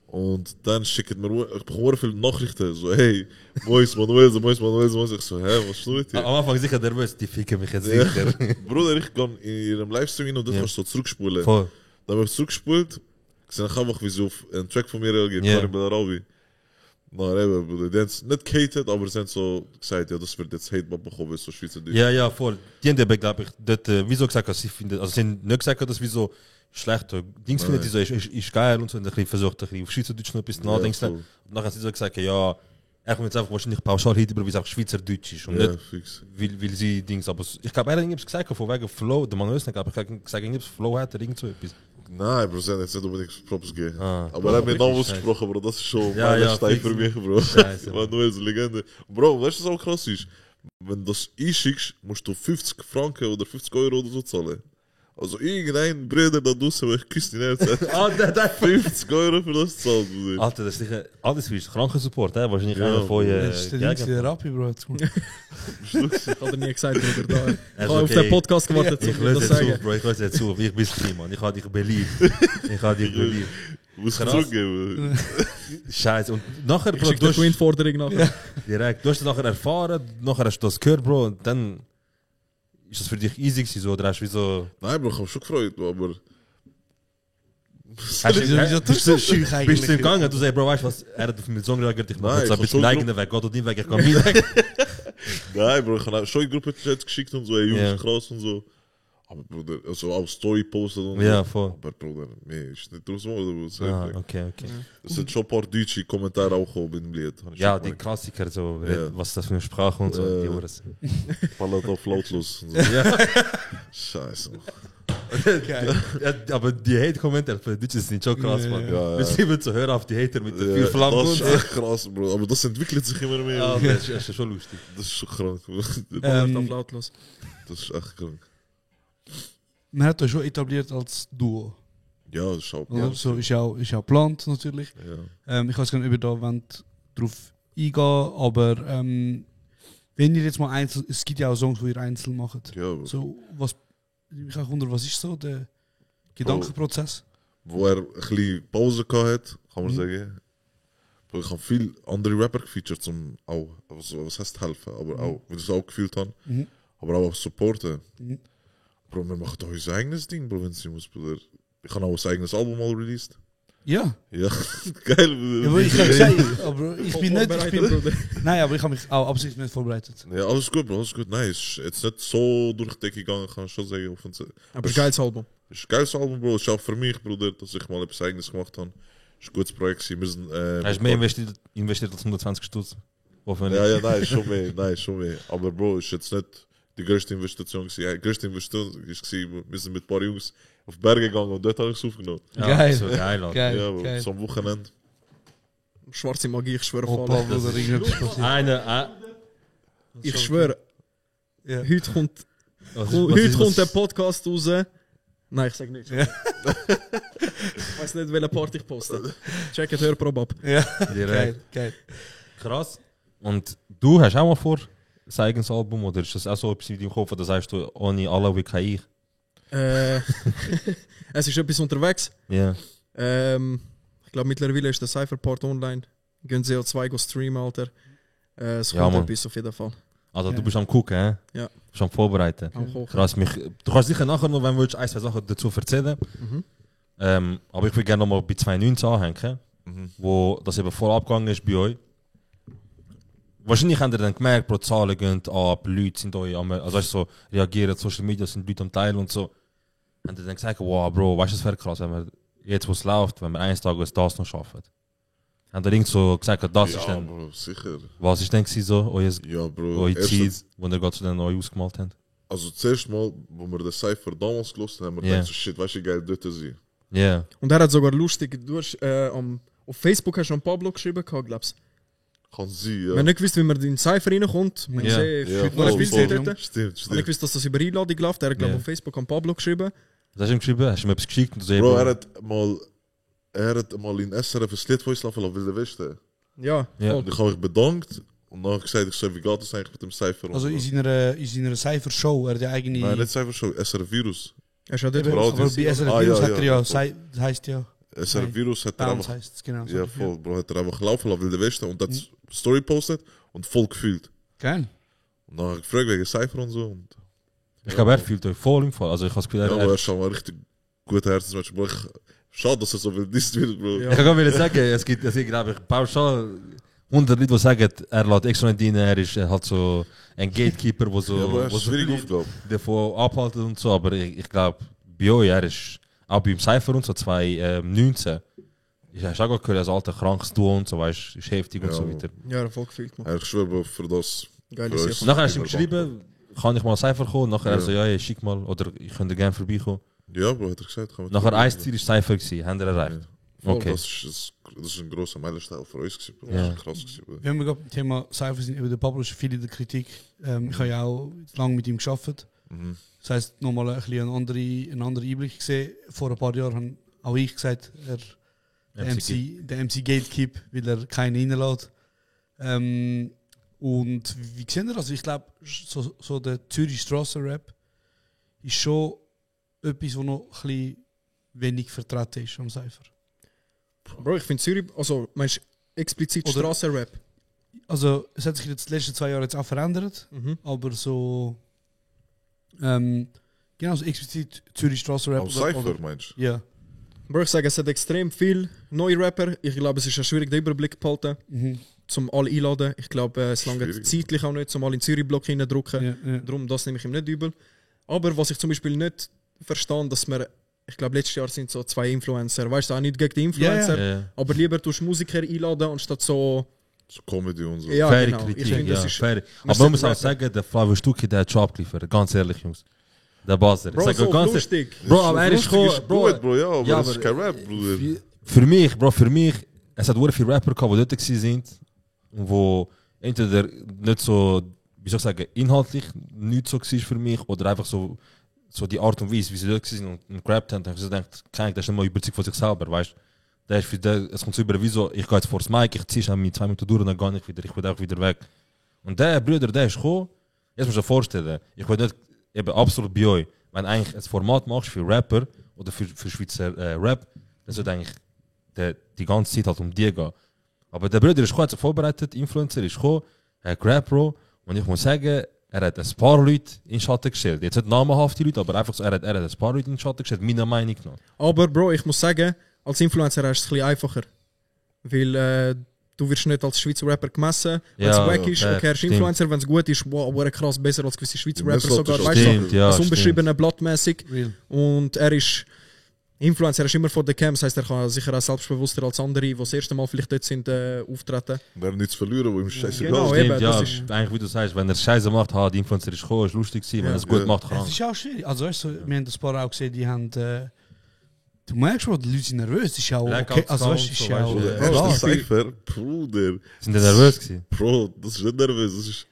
Und dann schickt mir, ich bekomme viele Nachrichten, so, hey, Moise Manuelsen. Ich so, hä, was ist mit dir? Am Anfang sicher nervös, die ficken mich jetzt Ja. sicher. Bruder, ich kann in ihrem Livestream hin und dann kannst du so zurückspulen. Voll. Dann habe ich zurückgespult, gesehen ich einfach, wie sie auf einen Track von mir reagiert, Ja. Karim Belarabi. Na, eben, Bruder, die haben es nicht gehatet, aber sie haben so gesagt, ja, das wird jetzt Hate-Bab bekommen, weil es so Schweizerdeutsch. Ja, ja, voll. Die haben eben, glaube ich, dort, wieso gesagt, dass sie finden, also sie haben nicht gesagt, dass wieso schlechter Dings findet, die so, ist geil und so, und ein bisschen versucht, ein bisschen auf Schweizerdeutsch noch etwas Ja, nachdenken. voll. Und dann haben sie so gesagt, ja, ich will jetzt einfach wahrscheinlich pauschal hinüber, weil es auch Schweizerdeutsch ist und Ja, nicht, fix. weil sie Dings, aber ich glaube, er hat irgendwas gesagt, von wegen Flow, der Manuel glaube ich, gesagt, irgendwas Flow hat, irgend so etwas. Nein, Bro, sie haben jetzt nicht unbedingt Props gegeben. Ah, aber er hat mir wirklich noch scheiße. ausgesprochen, Bro, das ist schon Ja, meine ja, Stein fix. für mich, Bro. Scheiße, Mann. Manuel ist eine Legende. Bro, weißt du, was auch krass ist? Wenn du das einschickst, musst du 50 Franken oder 50 Euro oder so zahlen. Also irgendein Bruder da draussen, der ich küsse die Nerven hat, Ah, der 50 Euro für das zahlt, Bruder. Alter, das ist sicher, alles wie Krankensupport, wahrscheinlich Ja, einer von Das ist der Links Gegen- der Rappi, Bro. Jetzt gut. Hat er nie gesagt, Bruder. Da. Ich Also, habe auf okay. den Podcast gewartet, Ich um löse das jetzt zu sagen. auf, Bro, ich löse jetzt auf. Ich bin es, Mann. Ich habe dich beliebt. Ich habe dich beliebt. Du musst Krass. zurückgeben. Scheiße. Und nachher, Ich Bro, schicke du dir hast, Twin-Forderung nachher. direkt, du hast das nachher erfahren, nachher hast du das gehört, Bro, und dann ist das für dich easy gewesen, so, oder hast du wie so... Nein, Bro, ich habe mich schon gefreut, aber... Hast du, Wieso tust du so schüch bist du eigentlich? gegangen, du sagst, Bro, weißt du was, er hat auf meinen Song reagiert, ich mache Nein, jetzt ich ein hab bisschen schon eigenen Weg, geht dein Weg, ich kann meinen Weg. Nein, Bro, ich habe auch schon in Gruppenchats geschickt und so, ey, Jungs, Ja. krass und so. Aber Bruder, also auch Story postet und Ja, so. voll. Aber Bruder, nee, ist nicht draus geworden, Bruder. Ah, Sag ich. okay. Es sind schon ein paar deutsche Kommentare auch gekommen im Lied. Habe ich Ja, schon die gemerkt. Klassiker, so, Ja. was ist das für eine Sprache und so, die Uhren. Palatov lautlos. Und so. Ja. Scheiße. Ja, aber die Hate-Kommentare von den Deutschen sind schon krass, Mann. Ja, ja. Wir sind immer zu hören auf die Hater mit den Ja, vier Flammen das und ist so. echt krass, Bro. Aber das entwickelt sich immer mehr. Ja, das ist schon lustig. Das ist schon krank. Auf lautlos. Das ist echt krank. Man hat euch schon etabliert als Duo. Ja, das ist auch Oder? So ist auch geplant natürlich. Ja. Ich weiß gar nicht, ob ihr da wollt drauf eingehen, aber wenn ihr jetzt mal einzeln, es gibt ja auch Songs, wo ihr einzeln macht. Ja, So, was, ich auch wundern, was ist so der Gedankenprozess? Wo er ein bisschen Pause gehabt hat, kann man Mhm. sagen. Bro, ich habe viele andere Rapper gefeatured, zum auch, also, was heißt helfen, aber auch, wenn ich es auch gefühlt habe, Mhm. aber auch supporten. Mhm. Bro, wir machen doch unser eigenes Ding, Bro, wenn es muss, Bruder. Ich habe auch ein eigenes Album mal released. Ja. Ja, geil, Bruder. Ja, aber ich kann sagen, aber ich bin nicht. Bruder. Nein, aber ich habe mich auch absichtlich nicht vorbereitet. Ja, alles gut, Bro, alles gut. Nein, es ist jetzt nicht so durch die Decke gegangen, kann ich schon sagen. Auf uns. Aber ein geiles Album. Es ist ein geiles Album, Bro. Es ist auch für mich, Bruder, dass ich mal etwas Eigenes gemacht habe. Es ist ein gutes Projekt gewesen. Wir sind, Hast du mehr investiert als 120 Stutz? Ja, ja, nein, schon mehr, nein, schon mehr. Aber Bro, ist jetzt nicht die größte Investition gewesen. Ja, die größte Investition war, wir sind mit ein paar Jungs auf Berge gegangen und dort habe ich es aufgenommen. Ja, Geil. so geil, Alter. Geil, Ja, Bro, geil. so am Wochenende. Schwarze Magie, ich schwöre Opa, auf alles. Bruder, irgendetwas passiert. Eine, Ich schwöre, Ja. heute kommt, was heute ist- kommt der Podcast raus. Nein, ich sag nicht. Ich weiß nicht, welche Part ich poste. Check it, Hörprobe ab. Ja, Direkt. geil, geil. Krass. Und du hast auch mal vor, ein eigenes Album, oder ist das auch so etwas in deinem Kopf, oder sagst du, ohne alle wie kein ich? Es ist etwas unterwegs. Ja. Ich glaube, mittlerweile ist der Cypherpart online. Gehen CO2 go streamen, Alter. Es Ja, kommt Mann. etwas auf jeden Fall. Also Ja. du bist am gucken, hä? Ja. Du bist am vorbereiten. Am Kochen. Krass, du kannst sicher nachher noch, wenn du willst, ein, zwei Sachen dazu erzählen. Mhm. Aber ich will gerne noch mal bei 2.19 anhängen, wo das eben voll abgegangen ist bei euch. Wahrscheinlich habt ihr dann gemerkt, Bro, Zahlen gehen ab, Leute sind euch am, also weißt du, so reagieren, Social Media sind Leute am Teil und so. Habt ihr dann gesagt, wow, Bro, weißt du, es wäre krass, wenn wir jetzt, wo es läuft, wenn wir eines Tages das noch schaffen. Habt ihr irgend so gesagt, das ja, ist dann, Bro, sicher. was ist denn gewesen, so, Ja, Bro. euer Ziel, Erstens, wo ihr gerade zu den neu ausgemalt habt? also zuerst mal, wo wir den Cypher damals gelost haben, haben wir Ja. gedacht, so, shit, weißt du, wie geil dort sein. Ja. Und er hat sogar lustig, du hast, auf Facebook hast du an Pablo geschrieben, glaubst Kann sein, ja. Wir haben nicht gewusst, wie man in den Cypher reinkommt. Wir haben gesehen, Ja, heute mal spielt voll. dort. Stimmt. Und ich wusste, dass das über Einladung läuft. Er hat, glaube Ja. auf Facebook an Pablo geschrieben. Was hast du ihm geschrieben? Hast du ihm etwas geschickt? Und so, Bro, er hat mal in SRF ein Lied von uns laufen lassen, Wilde Westen. Ja, Ja. Und ich habe mich bedankt und dann habe ich gesagt, ich soll, wie geht das eigentlich mit dem Cypher? und Also so. in seiner Cypher-Show, er hat ja eigentlich... Nein, nicht Cypher Show, SRF Virus. er ist ja dort. Eben, Bro, aber das- bei SRF Ah, Virus ja, hat er ja, ja, voll. das heisst ja... SRF Nein. Virus hat er Bounce einfach... heisst es, genau. Ja, voll, Bro, hat er einfach laufen lassen, Wilde Westen und hat Story postet und voll gefühlt. Geil. Und dann habe ich gefragt wegen Cypher und so. Und Ich glaube, er fühlt euch voll im Fall. Also ich habe das Gefühl, ja, aber er... er ist schon mal richtig guter Herzensmensch. Bro, schade, dass er so viel disst wird, Bro. Ja. Ich kann gar nicht sagen, es gibt glaube ich, pauschal 100 Leute, die sagen, er lässt extra nicht rein, er ist halt so ein Gatekeeper, der so, Ja, aber er ist wo so schwierig Aufgabe. davon abhalten und so, aber ich glaube, bei euch, er ist auch beim Cypher und so 2019, ich habe auch gehört, als alter krankes Duo und so, weißt, ist heftig und Ja. so weiter. Ja, voll gefühlt, man. Ja, ich schwöre, Bro, für das... Geile für Sache. uns- Und nachher hast du ihm geschrieben, kann ich mal Cypher kommen? Nachher Ja. er so, ja, schick mal, oder ich könnte gerne vorbeikommen. Ja, Bro, hat er gesagt. kann man- Nachher ein Ziel ist Cypher gewesen, haben wir erreicht. Voll, Okay. das ist ein grosser Meilenstein für uns gewesen, Bro. Ja. Das ist krass gewesen, Bro. Wenn wir gerade beim Thema Cypher sind, über den Pablo ist viel in der Kritik. Ich habe ja auch lange mit ihm gearbeitet. Mhm. Das heisst, nochmal ein bisschen einen anderen Einblick gesehen. Vor ein paar Jahren habe auch ich gesagt, der MC Gatekeep, weil er keinen reinlässt. Und wie sehen ihr das? Ich glaube, so der Zürich Strassenrap ist schon etwas, was noch ein bisschen wenig vertreten ist am Cypher. Bro, ich finde Zürich, also meinst du explizit Oder- Strassenrap? Also, es hat sich jetzt die letzten 2 Jahre jetzt auch verändert, aber so. Genau, so explizit Zürich Strassenrap. Am Cypher, meinst du? Ja. Bro, ich sage, es hat extrem viel neue Rapper. Ich glaube, es ist ja schwierig, den Überblick zu behalten, zum alle einladen. Ich glaube, es lange Schwierig. zeitlich auch nicht, zum alle in Zürich-Block hineindrücken. Ja. Darum, das nehme ich ihm nicht übel. Aber was ich zum Beispiel nicht verstehe, dass wir, ich glaube, letztes Jahr sind so 2 Influencer. Weißt du, auch nicht gegen die Influencer, Ja. aber lieber tust du Musiker einladen, anstatt so. So Comedy und so. Ja, Faire genau. Kritik, Ich finde, ja, das ist. faire. wir Aber man muss sind auch Rapper. sagen, der Flavio Stucki, der hat schon abgeliefert. Ganz ehrlich, Jungs. Der Buzzer. Bro, Ich sag so ganz lustig. Bro, aber er ist Lustig gekommen, Bro. gut, Bro, ja, aber Ja, das aber- ist kein Rap, Bruder. Für mich, es hat sehr viele Rapper gehabt, die dort waren, wo entweder nicht so, wie soll ich sagen, inhaltlich nicht so war für mich, oder einfach so die Art und Weise, wie sie dort waren und gerappt haben, habe ich so gedacht, der ist nicht mal überzeugt von sich selber, weißt du? Es kommt so über, wie so, ich gehe jetzt vor das Mic, ich ziehe mit 2 Minuten durch und dann gehe ich wieder, ich will auch wieder weg. Und der Bruder, der ist gekommen, jetzt musst du dir vorstellen, ich will nicht, eben absolut bei euch, wenn du eigentlich ein Format machst für Rapper oder für Schweizer Rap, dann sollte eigentlich die ganze Zeit halt um die gehen. Aber der Bruder ist gekommen, hat sich vorbereitet, Influencer ist gekommen, er hat gerappt, Bro, und ich muss sagen, er hat ein paar Leute in den Schatten gestellt. Jetzt nicht namenhafte Leute, aber einfach so, er hat ein paar Leute in den Schatten gestellt, meiner Meinung nach. Aber Bro, ich muss sagen, als Influencer hast du es ein bisschen einfacher. Weil du wirst nicht als Schweizer Rapper gemessen. Wenn es Ja, wack ist, ja, okay, er ist stimmt. Influencer, wenn es gut ist, wow, krass, besser als gewisse Schweizer Rapper Messlatte sogar. ist Weißt Stimmt, du, ja, das stimmt. unbeschriebene Blattmäßig. Real. Und er ist Influencer, er ist immer vor der Cam, das heisst, er kann sicher auch selbstbewusster als andere, die das erste Mal vielleicht dort sind, auftreten. Wir haben nichts verlieren, wo ihm scheißegal Genau, ist. eben, Stimmt, ja, das ist- eigentlich wie du sagst, wenn er Scheiße macht, die Influencer ist gekommen, ist lustig gewesen, wenn er es gut Ja. macht, Es krank. ist auch schwierig. Also, weißt du, wir haben das paar auch gesehen, die haben. Du merkst schon, die Leute sind nervös. Das ist auch okay. Also, weißt du, ist ja auch. Bruder, klar. erster Cypher, Bruder. Sind die nervös gewesen? Bro, das ist nicht nervös. Das ist,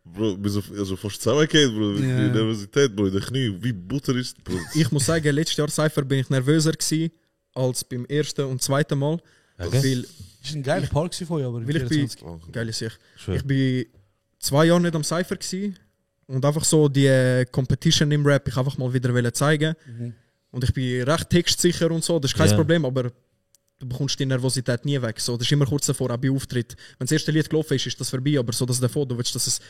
Bro, bis auf, also fast zusammengeht, Bro. Die Ja. Nervosität, Bro, in den Knie, wie Butter ist, Bro. Ich muss sagen, letztes Jahr Cypher bin ich nervöser gewesen als beim ersten und zweiten Mal. Okay. Weil Das war ein geiler Park von euch, aber im Weil ich bin, 24. geile Sicht. Schön. Ich bin 2 Jahre nicht am Cypher gewesen und einfach so die Competition im Rap ich einfach mal wieder wollen zeigen. Und ich bin recht textsicher und so, das ist kein Ja. Problem, aber du bekommst die Nervosität nie weg. So, das ist immer kurz davor, auch bei Auftritt. Wenn das erste Lied gelaufen ist, ist das vorbei, aber so dass davor, du willst, dass es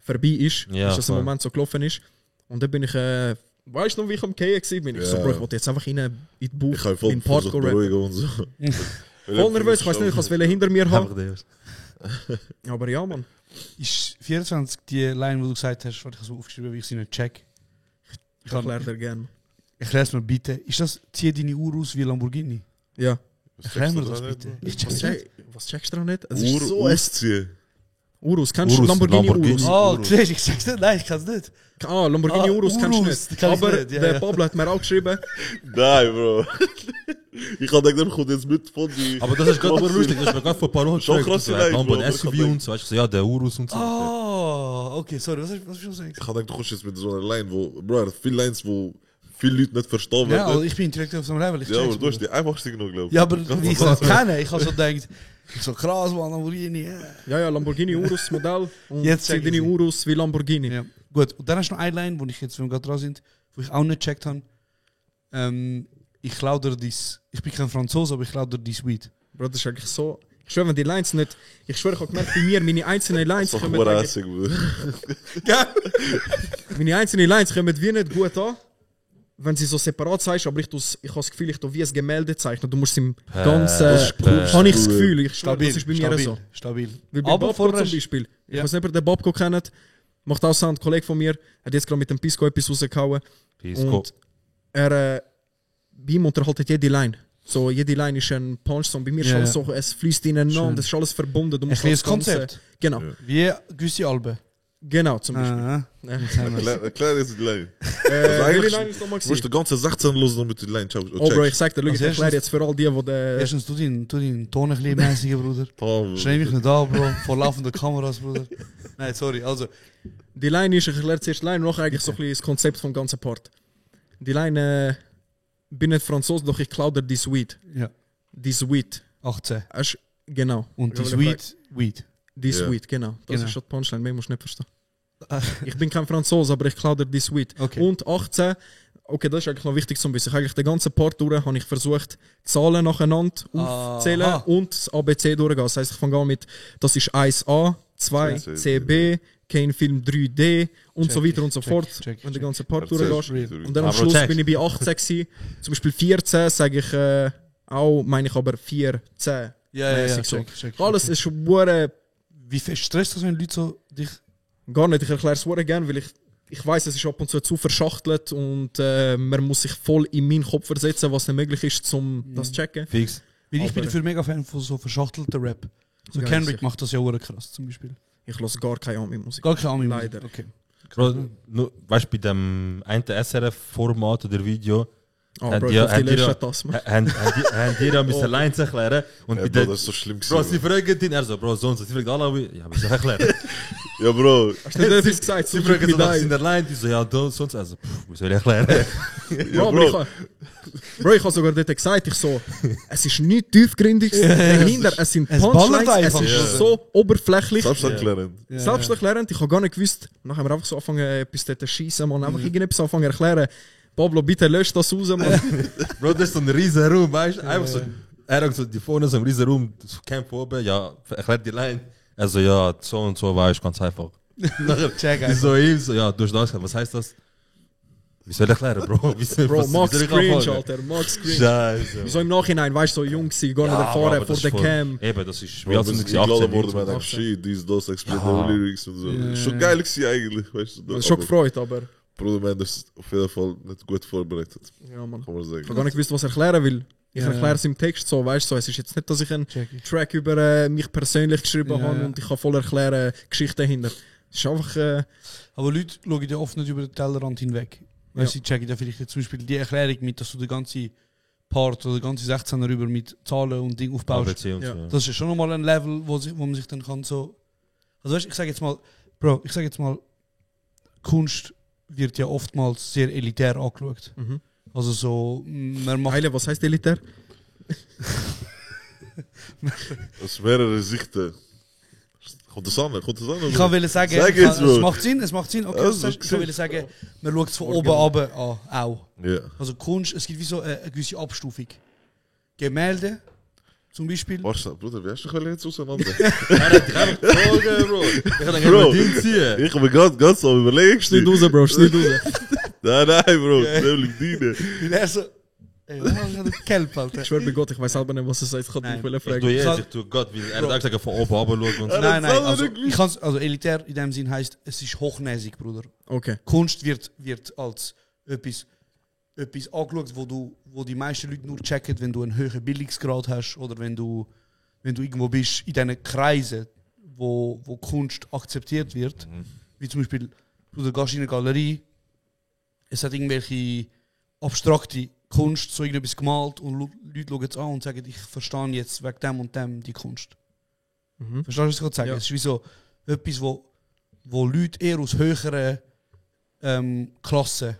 vorbei ist, Ja, dass es im voll. Moment so gelaufen ist. Und dann bin ich, weißt du noch, wie ich am Gehen war? Bin ich so, Ja. Bro, ich wollte jetzt einfach rein in die Buch, Ich habe voll in den versucht Parkour rappen. beruhigen und so. Voll nervös, ich weiß nicht, ich wollte hinter mir haben. Einfach das. Aber ja, Mann. Ist 24 die Line, wo du gesagt hast, warte, ich habe so aufgeschrieben, wie ich sie nicht check. Ich erkläre dir gerne. Erklär es mir bitte. Ist das, zieh deine Uhr aus wie Lamborghini? Ja. Erklär mir das bitte. Ich check's nicht. Was checkst du da nicht? Es Uhr ist so ein ausziehen. Urus, kennst du Lamborghini Urus? Oh, siehst du, ich sag's nicht, nein, ich kann's nicht. Ah, Lamborghini Urus kennst du Urus, nicht. kenn ich Aber nicht, ja, der ja. Pablo hat mir auch geschrieben. Nein, Bro. Ich hab gedacht, der kommt jetzt mit von die... Aber das ist gerade aber lustig, das ist mir gerade vor ein paar Wochen Schon gefragt, krasse so, Lines, Lambo, Bro, ein aber ich SUV hab und so, weißt du, so, ja, der Urus und so. Oh, okay, sorry, was hast du gesagt? Ich hab gedacht, du kommst jetzt mit so einer Line, wo... Bro, er hat viele Lines, wo viele Leute nicht verstehen Ja, also werden. ich bin direkt auf so einem Level. Ich Ja, aber check's, du hast Bruder. die einfachste genommen, glaube ich. Ja, aber wie ich das kenne, ich habe so gedacht, so krass, man, Lamborghini. Ja, Lamborghini Urus Modell. Und Jetzt check sind deine ich sie. Urus wie Lamborghini. Ja. Gut, und dann hast du noch eine Line, wo ich jetzt, wenn wir gerade dran sind, wo ich auch nicht gecheckt habe. Ich klaue dir dies. Ich bin kein Franzose, aber ich klaue dir dies Weed. Bro, das ist eigentlich so. Ich schwöre, wenn die Lines nicht. Ich schwöre, ich habe gemerkt, bei mir, meine einzelnen Lines Das ist kommen. doch hässig, Bruder. Meine einzelnen Lines kommen wie nicht gut an, wenn sie so separat sagst, aber ich habe das Gefühl, ich tue wie ein Gemälde zeichnen. Du musst es im ganzen. Habe ich das Gefühl, ich schwöre, das ist bei mir so. Stabil. Wie bei Aber Babko vorher zum Beispiel. Ich Ja. weiß nicht, ob ihr den Babko kennt. Macht auch Sound, ein Kollege von mir. Hat jetzt gerade mit dem Pisco etwas rausgehauen. Pisco. Und er bei ihm unterhaltet jede Line. So, jede Line ist ein Punch-Song. Bei mir ist Ja, alles ja. so, es fließt ineinander, es ist alles verbunden. Du ein musst kleines das Ganze- Konzept. Genau, Wie gewisse Alben. genau, zum Beispiel. Ah, jetzt haben wir's. Erklär jetzt die Line. Welche eigentlich- Line ist nochmal Du musst gewesen? den ganzen 16 los noch mit den Line. Ciao. Oh, Bro, ich sag dir, schau, ich Also erkläre erstens- jetzt für all die, die Erstens, tu deinen Ton ein bisschen mäßiger, Bruder. Schrei mich nicht an, Bro. Vor laufenden Kameras, Bruder. Nein, sorry, also. die Line ist, ich erkläre zuerst die Line und nachher eigentlich so ein bisschen das Konzept vom ganzen Part. Die Line, bin nicht Franzose, doch ich klaue dir die Weed. Ja. Die Weed. 18. Genau. Und die Ich will Weed. Die Ja. Weed, genau. Das Genau. ist schon die Punchline, mehr musst du nicht verstehen. Ich bin kein Franzose, aber ich klaue dir die Weed. Okay. Und 18, okay, das ist eigentlich noch wichtig zu wissen. Ich eigentlich den ganzen Part durch habe ich versucht, Zahlen nacheinander aufzählen Aha. und das ABC durchgehen. Das heisst, ich fange an mit, das ist 1A, 2 CB, kein Film 3D und so weiter und so fort, wenn der ganze Part durchgehst. Und dann am Aber Schluss check. bin ich bei 18 gewesen. Zum Beispiel 14 sage ich auch, meine ich aber 4, 10. Ja, mäßig so. check. Alles ist schon hure- Wie fest stresst das, wenn Leute so dich. gar nicht. Ich erkläre es hure gerne, weil ich weiß, es ist ab und zu verschachtelt und man muss sich voll in meinen Kopf versetzen, was nicht möglich ist, um das zu checken. Fix. Weil ich bin Aber- dafür mega Fan von so verschachtelten Rap. So Geil, Kendrick sicher. macht das ja hure krass zum Beispiel. Ich lasse gar keine Ami-Musik. Gar keine Ahnung. Leider. Okay. Bro, weißt du, bei dem einen SRF-Format oder Video, Oh, haben Bro, die- ich hoffe, die haben die- löscht das, man. haben die ja müssen Lines erklären. Und Ja, bei Bro, der, das ist so schlimm Bro, sie gewesen. fragen ihn, er so, Bro, so und so. Sie fragen alle, ja, wie soll ich erklären? Ja, Bro. Hast du nicht etwas gesagt? Sie So fragen so mit nach dir. seiner Line, die so, ja, du, sonst, also, wie soll ich erklären? Bro, aber ich habe sogar dort gesagt, es ist nichts tiefgründiges dahinter, es sind es ballert Punchlines, es einfach. ist so oberflächlich. Selbsterklärend. Selbsterklärend, ich habe gar nicht gewusst, nachher haben wir einfach so angefangen, etwas dort zu schießen, man, einfach irgendetwas anfangen zu erklären. Pablo, bitte löscht das raus, man. Bro, das ist so ein riesen Raum, weißt du? Einfach so, er hat so die vorne so ein riesen Raum, das Camp oben, ja, erklärt die Line. Also, ja, so und so, weißt du, ganz einfach. Nachher, Check die einfach. so ihm, so, ja, du hast das gesagt, was heißt das? Wie soll ich erklären, Bro? Wie soll, Bro, was- Max wie soll ich Cringe, anfangen? Alter, Max Cringe. Scheiße. So im Nachhinein, weißt du, so jung gewesen, gar nicht aber erfahren das vor ist der voll- Cam. Eben, das ist, Bro, wie alt wenn sind sie wir? eingeladen 18, worden, man 19? denkt, shit, dies, das, Explain Ja. Lyrics und so. Schon geil gewesen eigentlich, weißt du. Das ist schon Aber gefreut, aber Bruder, man hat das auf jeden Fall nicht gut vorbereitet, ja, man. kann man Ich habe sagen. gar nicht gewusst, was erklären will. Ich Ja, erkläre ja. es im Text so, weißt du, so. Es ist jetzt nicht, dass ich einen Check ich. Track über mich persönlich geschrieben Ja, habe ja. und ich kann voll erklären, Geschichten dahinter. Es ist einfach, Aber Leute schauen ja oft nicht über den Tellerrand hinweg. Weil sie checken ja vielleicht jetzt zum Beispiel die Erklärung mit, dass du den ganzen Part oder den ganzen 16er über mit Zahlen und Ding aufbaust. ABC und Ja. so. Das ist schon nochmal ein Level, wo man sich dann kann so. Also weißt, ich sage jetzt mal, Bro, Kunst wird ja oftmals sehr elitär angeschaut. Mhm. Also so, man macht. Heile, was heißt elitär? Aus mehrere Sichten. Kommt das an? Ich kann will sagen, Sag jetzt, es Bro. macht Sinn, okay, Also, ich will sagen, man schaut es von oben runter an, auch. Ja. Also Kunst, es gibt wie so eine gewisse Abstufung. Gemälde, zum Beispiel. Warte, Bruder, wie hast du dich jetzt auseinander? Er hat dich einfach gefragt, Bro. Ich kann dann Bro. gerne Ding ziehen. Ich habe mir ganz am überlegen. Schneid raus, Bro, schneid raus. Nein, Bro, nämlich deine. Und er so, ey, was hat der Kelp, Alter? Ich schwöre bei Gott, ich weiß selber nicht, was er sagt. Ich kann Nein. dich will Ich fragen. tue kann- jetzt, ich tue Gott, weil er hat auch gesagt, von oben runter schauen und so. Nein, selber also, nicht ich kann's, also elitär in dem Sinn heisst, es ist hochnäsig, Bruder. Okay. Kunst wird als etwas angeschaut, wo die meisten Leute nur checken, wenn du einen hohen Bildungsgrad hast oder wenn du irgendwo bist in diesen Kreisen, wo Kunst akzeptiert wird. Wie zum Beispiel, du gehst in eine Galerie, es hat irgendwelche abstrakte Kunst, so irgendetwas gemalt und Leute schauen es an und sagen, ich verstehe jetzt wegen dem und dem die Kunst. Verstehst du, was ich gerade sage? Ja. Es ist wie so etwas, wo Leute eher aus höheren Klassen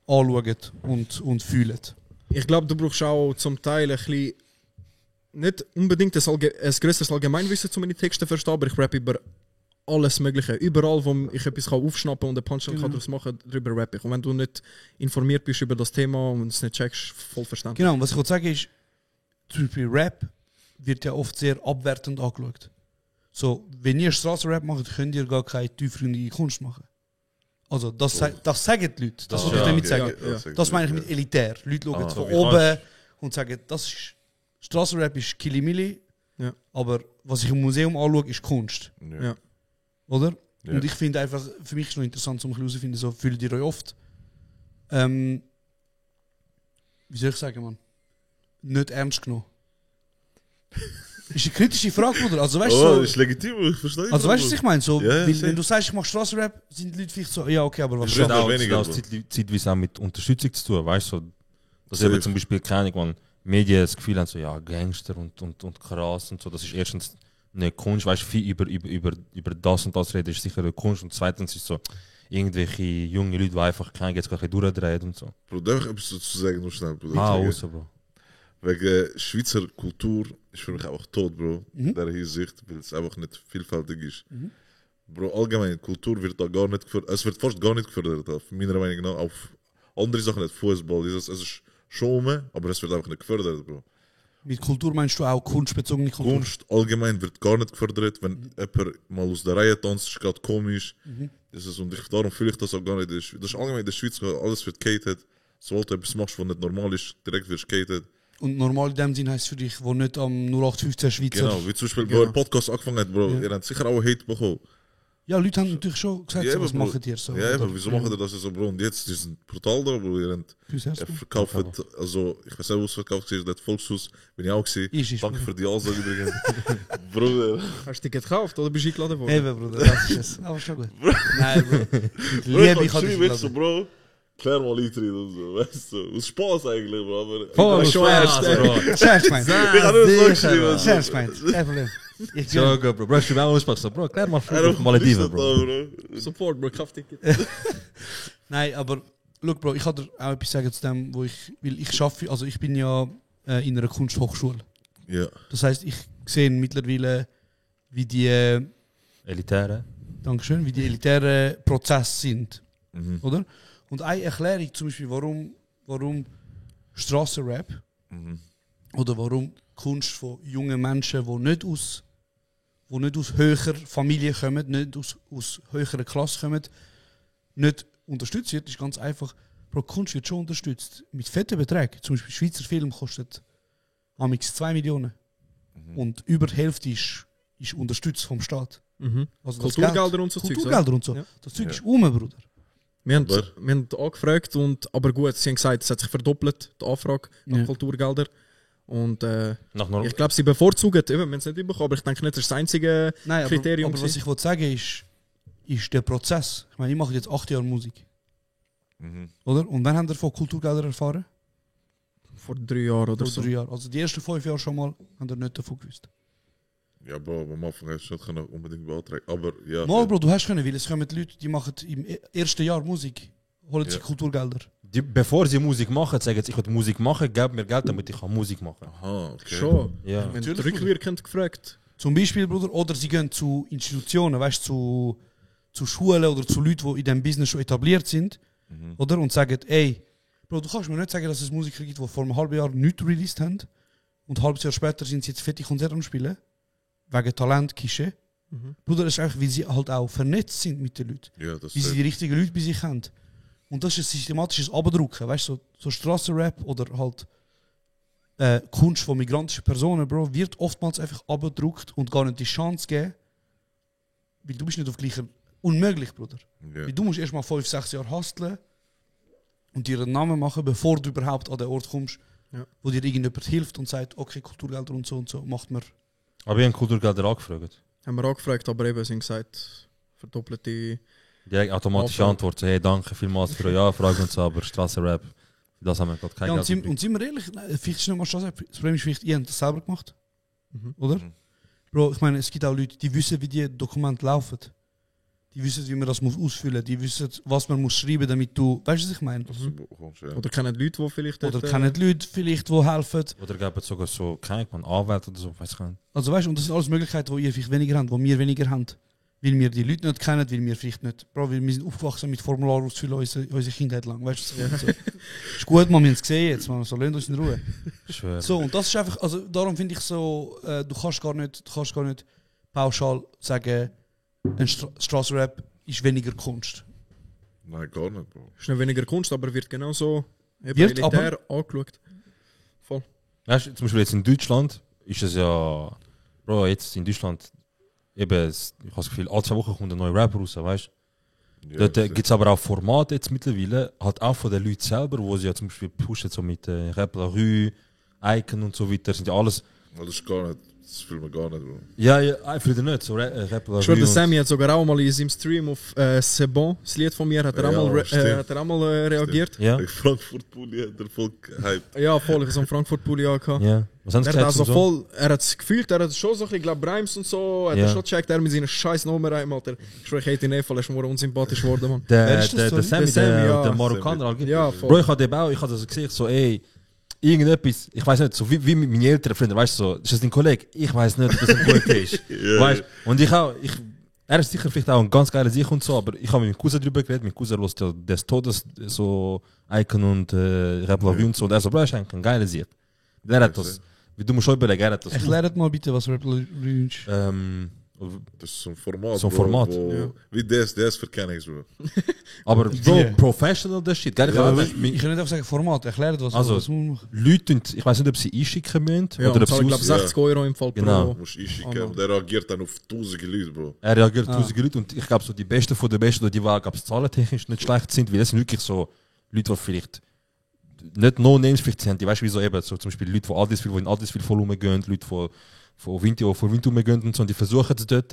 anschauen und fühlen. Ich glaube, du brauchst auch zum Teil ein bisschen, nicht unbedingt ein grösseres Allgemeinwissen, um meine Texte zu verstehen, aber ich rappe über alles Mögliche. Überall, wo ich etwas aufschnappen kann und eine Punchline kann daraus machen kann, darüber rappe ich. Und wenn du nicht informiert bist über das Thema und es nicht checkst, voll verständlich. Genau, was ich sagen ist, zum Beispiel Rap wird ja oft sehr abwertend angeschaut. So, wenn ihr Straßenrap macht, könnt ihr gar keine tiefgründige Kunst machen. Also, das sagen die Leute. Das will ich damit sagen. Das meine ich mit elitär. Leute schauen von oben und sagen, das ist Straßenrap ist Kilimili, aber was ich im Museum anschaue, ist Kunst. Ja. Oder? Ja. Und ich finde einfach, für mich ist es noch interessant, um herauszufinden, so fühlt ihr euch oft, wie soll ich sagen, Mann, nicht ernst genommen. Ist eine kritische Frage, oder? Also, weißt du, so, ist legitim, ich verstehe. also weißt du, was ich meine? So, Ja, wenn du sagst, ich mache Straßenrap, sind die Leute vielleicht so, ja, okay, aber was Schon Das hat auch weniger, zeitweise auch mit Unterstützung zu tun, weißt du? So, dass eben zum Beispiel, keine Ahnung, wenn Medien das Gefühl haben, so, ja, Gangster und krass und so, das ist erstens eine Kunst, weißt du, viel über das und das reden, ist sicher eine Kunst, und zweitens ist so, irgendwelche junge Leute, die einfach kein jetzt gleich durchdrehen und so. Bro, darf ich etwas dazu sagen, nur schnell, Bruder? Außer, Bro. Wegen Schweizer Kultur ist für mich einfach tot, Bro. In dieser Hinsicht, weil es einfach nicht vielfältig ist. Bro, allgemein, Kultur wird da gar nicht gefördert. Es wird fast gar nicht gefördert, meiner Meinung nach. Auf andere Sachen nicht, Fußball. Es ist schon aber es wird einfach nicht gefördert, Bro. Mit Kultur meinst du auch kunstbezogene Kultur? Kunst allgemein wird gar nicht gefördert. Wenn jemand mal aus der Reihe tanzt, ist gerade komisch. Das ist, und darum fühle ich das auch gar nicht. Das ist allgemein in der Schweiz, alles wird gated. Sobald du etwas machst, was nicht normal ist, direkt wirst du gated. Und normal in dem Sinn heisst für dich, wo nicht am 0815 Schweizer... Genau, wie zum Beispiel, wo der Podcast angefangen hat, Bro, ihr habt sicher auch Hate bekommen. Ja, Leute haben natürlich schon gesagt, Ja, so, was Bro. machen die so? Ja, oder? aber wieso machen die das so, Bro? Und jetzt, die sind brutal da, Bro. Ihr verkauft, also, ich weiß nicht, was verkauft ist, das Volkshaus, bin ich auch gesehen. Danke für die Aussage übrigens. Bruder. Hast du dich gekauft oder bist du eingeladen worden? Eben, Bruder, das ist es. Aber schon gut. Nein, Bro. Bro, Liebe, ich kann nicht so, Bro. Klär mal Eintritt und so, weißt du. Aus Spaß eigentlich, Bro, aber... Voll schon Spaß, Bro. Ernst meint. Ich kann nur so geschrieben. Ernst meint. Kein Problem. Ich So, go, Bro. Bro, schreib auch einen Spaß. So, Bro, klär mal auf Malediven, Bro. Support, Bro, Kraftticket. Nein, aber look, Bro, ich kann dir auch etwas sagen zu dem, wo ich arbeite, also ich bin ja in einer Kunsthochschule. Ja. Das heisst, ich sehe mittlerweile, wie die Elitäre. Dankeschön, wie die elitären Prozesse sind. Oder? Und eine Erklärung zum Beispiel, warum Strassenrap oder warum Kunst von jungen Menschen, die nicht aus höherer Familie kommen, nicht aus höherer Klasse kommen, nicht unterstützt wird, ist ganz einfach. Bro, Kunst wird schon unterstützt. Mit fetten Beträgen. Zum Beispiel Schweizer Film kostet amix 2 Millionen. Und über die Hälfte ist unterstützt vom Staat. Also das Kulturgelder Geld, und so Zeug. Kulturgelder und so. Ja. Das Zeug ist Bruder. Wir haben angefragt, aber gut, sie haben gesagt, es hat sich verdoppelt, die Anfrage nach Kulturgeldern. Und ich glaube, sie bevorzugen, wir haben es nicht bekommen, aber ich denke nicht, das ist das einzige Kriterium. Aber was ich wollte sagen ist der Prozess. Ich meine, ich mache jetzt 8 Jahre Musik. Oder? Und wann haben wir von Kulturgeldern erfahren? Vor 3 Jahren oder Vor so. 3 Jahren. Also die ersten 5 Jahre schon mal haben wir nicht davon gewusst. Ja, Bro, am Anfang hast du nicht unbedingt beantragen. Aber ja. Mal, Bro, du hast können, weil es kommen die Leute, die machen im ersten Jahr Musik, holen sich Kulturgelder. Bevor sie Musik machen, sagen sie, ich will Musik machen, gib mir Geld, damit ich Musik machen kann. Aha, okay. Schon. Ja. Wir haben rückwirkend gefragt. Zum Beispiel, Bruder, oder sie gehen zu Institutionen, weißt du, zu Schulen oder zu Leuten, die in diesem Business schon etabliert sind, oder? Und sagen, ey, Bro, du kannst mir nicht sagen, dass es Musiker gibt, die vor einem halben Jahr nichts released haben und ein halbes Jahr später sind sie jetzt fette Konzerte am Spielen. Wegen Talent, Kische. Bruder, das ist einfach, weil sie halt auch vernetzt sind mit den Leuten. Ja, das wie sie die richtigen Leute bei sich haben. Und das ist ein systematisches Abdrucken. Weißt du, so Strassenrap oder halt Kunst von migrantischen Personen, Bro, wird oftmals einfach abgedruckt und gar nicht die Chance geben, weil du bist nicht auf gleicher... Unmöglich, Bruder. Ja. Weil du musst erst mal 5-6 Jahre hustlen und dir einen Namen machen, bevor du überhaupt an den Ort kommst, wo dir irgendjemand hilft und sagt, okay, Kulturgelder und so macht man. Aber ich habe Kulturgelder angefragt. haben wir angefragt, aber eben, sie haben gesagt, verdoppelte... Die automatische Antwort, so, hey, danke vielmals für eure Anfrage und so, aber Strassenrap, das haben wir gerade kein Ja, Geld. und sind wir ehrlich, vielleicht ist nicht mal Straßenrap. Das Problem ist vielleicht, ihr habt das selber gemacht. Oder? Bro, ich meine, es gibt auch Leute, die wissen, wie die Dokumente laufen. Die wissen, wie man das muss ausfüllen muss. Die wissen, was man muss schreiben, damit du... Weißt du, was ich meine? Oder kennen Leute, die vielleicht... Oder kennen Leute vielleicht, die helfen. Oder geben sogar so, keine Anwälte oder so, weiß ich nicht. Also weißt du, und das sind alles Möglichkeiten, die ihr vielleicht weniger habt, die wir weniger haben. Weil wir die Leute nicht kennen, weil wir vielleicht nicht... Bro, weil wir sind aufgewachsen mit Formularen ausfüllen, unsere Kindheit lang. Weißt du? So. Ist gut, man, wir haben es gesehen jetzt, man. So, lasst uns in Ruhe. Schwör. So, und das ist einfach... Also darum finde ich so, du kannst gar nicht pauschal sagen, ein Strassenrap ist weniger Kunst. Nein, gar nicht, Bro. Ist nicht weniger Kunst, aber wird genauso Wird elitär angeschaut. Voll. Weißt du, zum Beispiel jetzt in Deutschland ist es ja... Bro, jetzt in Deutschland... Eben, ich habe das Gefühl, alle 2 Wochen kommt ein neuer Rapper raus, weißt du? Ja, Dort gibt es aber auch Formate jetzt mittlerweile, halt auch von den Leuten selber, wo sie ja zum Beispiel pushen, so mit Rap La Rue, Icon und so weiter, sind ja alles... Das ist gar nicht, das fühlt man gar nicht, Bro. Ja, ich fühle nicht, so Rap La Rue. Ich schwöre, der Sammy hat sogar auch mal in seinem Stream auf C'est bon, das Lied von mir, hat er auch mal reagiert. Ja. Frankfurt-Pulli hat er voll gehypt. Ja, voll, ich habe so einen Frankfurt-Pulli angehabt. Ja. Was haben sie Er gesagt? hat also so? voll, er hat es gefühlt, er hat schon so ein bisschen, glaube Reims und so, hat Ja. er schon gecheckt, er mit seiner scheiß Nummer rein, Alter. Ich schwöre, ich hätte ihn voll, er ist mir unsympathisch geworden, Mann. Der ist das so? Sammy, Der Sammy, ja. der Marokkaner. Alter. Ja, voll. Bro, ich habe das gesehen, so ey, irgendetwas, ich weiß nicht, so wie mit meinen älteren Freunden, weißt du, so, ist das dein Kollege? Ich weiß nicht, ob das ein guter ist. Weißt du? Und er ist sicher vielleicht auch ein ganz geiler Sieg und so, aber ich habe mit meinem Cousin drüber geredet, mein Cousin lässt ja des Todes so Icon und Rap La Rue und so, und er so, Bro, ist eigentlich ein geiler Sieg. Der hat das, wie du musst schon überlegen, er hat das. Erklärt mal bitte, was Rap La Rue ist. Das ist so ein Format, So ein Bro, Format. wo- Wie das verkenne ich, Bro. Aber Bro, professional das shit, gell? Ich kann nicht einfach sagen Format, erklärt was. Also, was muss man machen. Leute, ich weiß nicht, ob sie einschicken müssen, Ja, oder und ob zahle, sie glaube 60 Euro im Fall Genau. Du musst einschicken und der reagiert dann auf 1000 Leute, Bro. Er reagiert 1000 Leute und ich glaube so die Besten von den Besten, die auch zahlentechnisch nicht schlecht sind, weil das sind wirklich so Leute, die vielleicht nicht No-Names vielleicht sind, die weißt du, wie so eben, so zum Beispiel Leute, die in Aldisville Volumen gehen, Leute, die von Vinti gehen und so, und die versuchen es dort.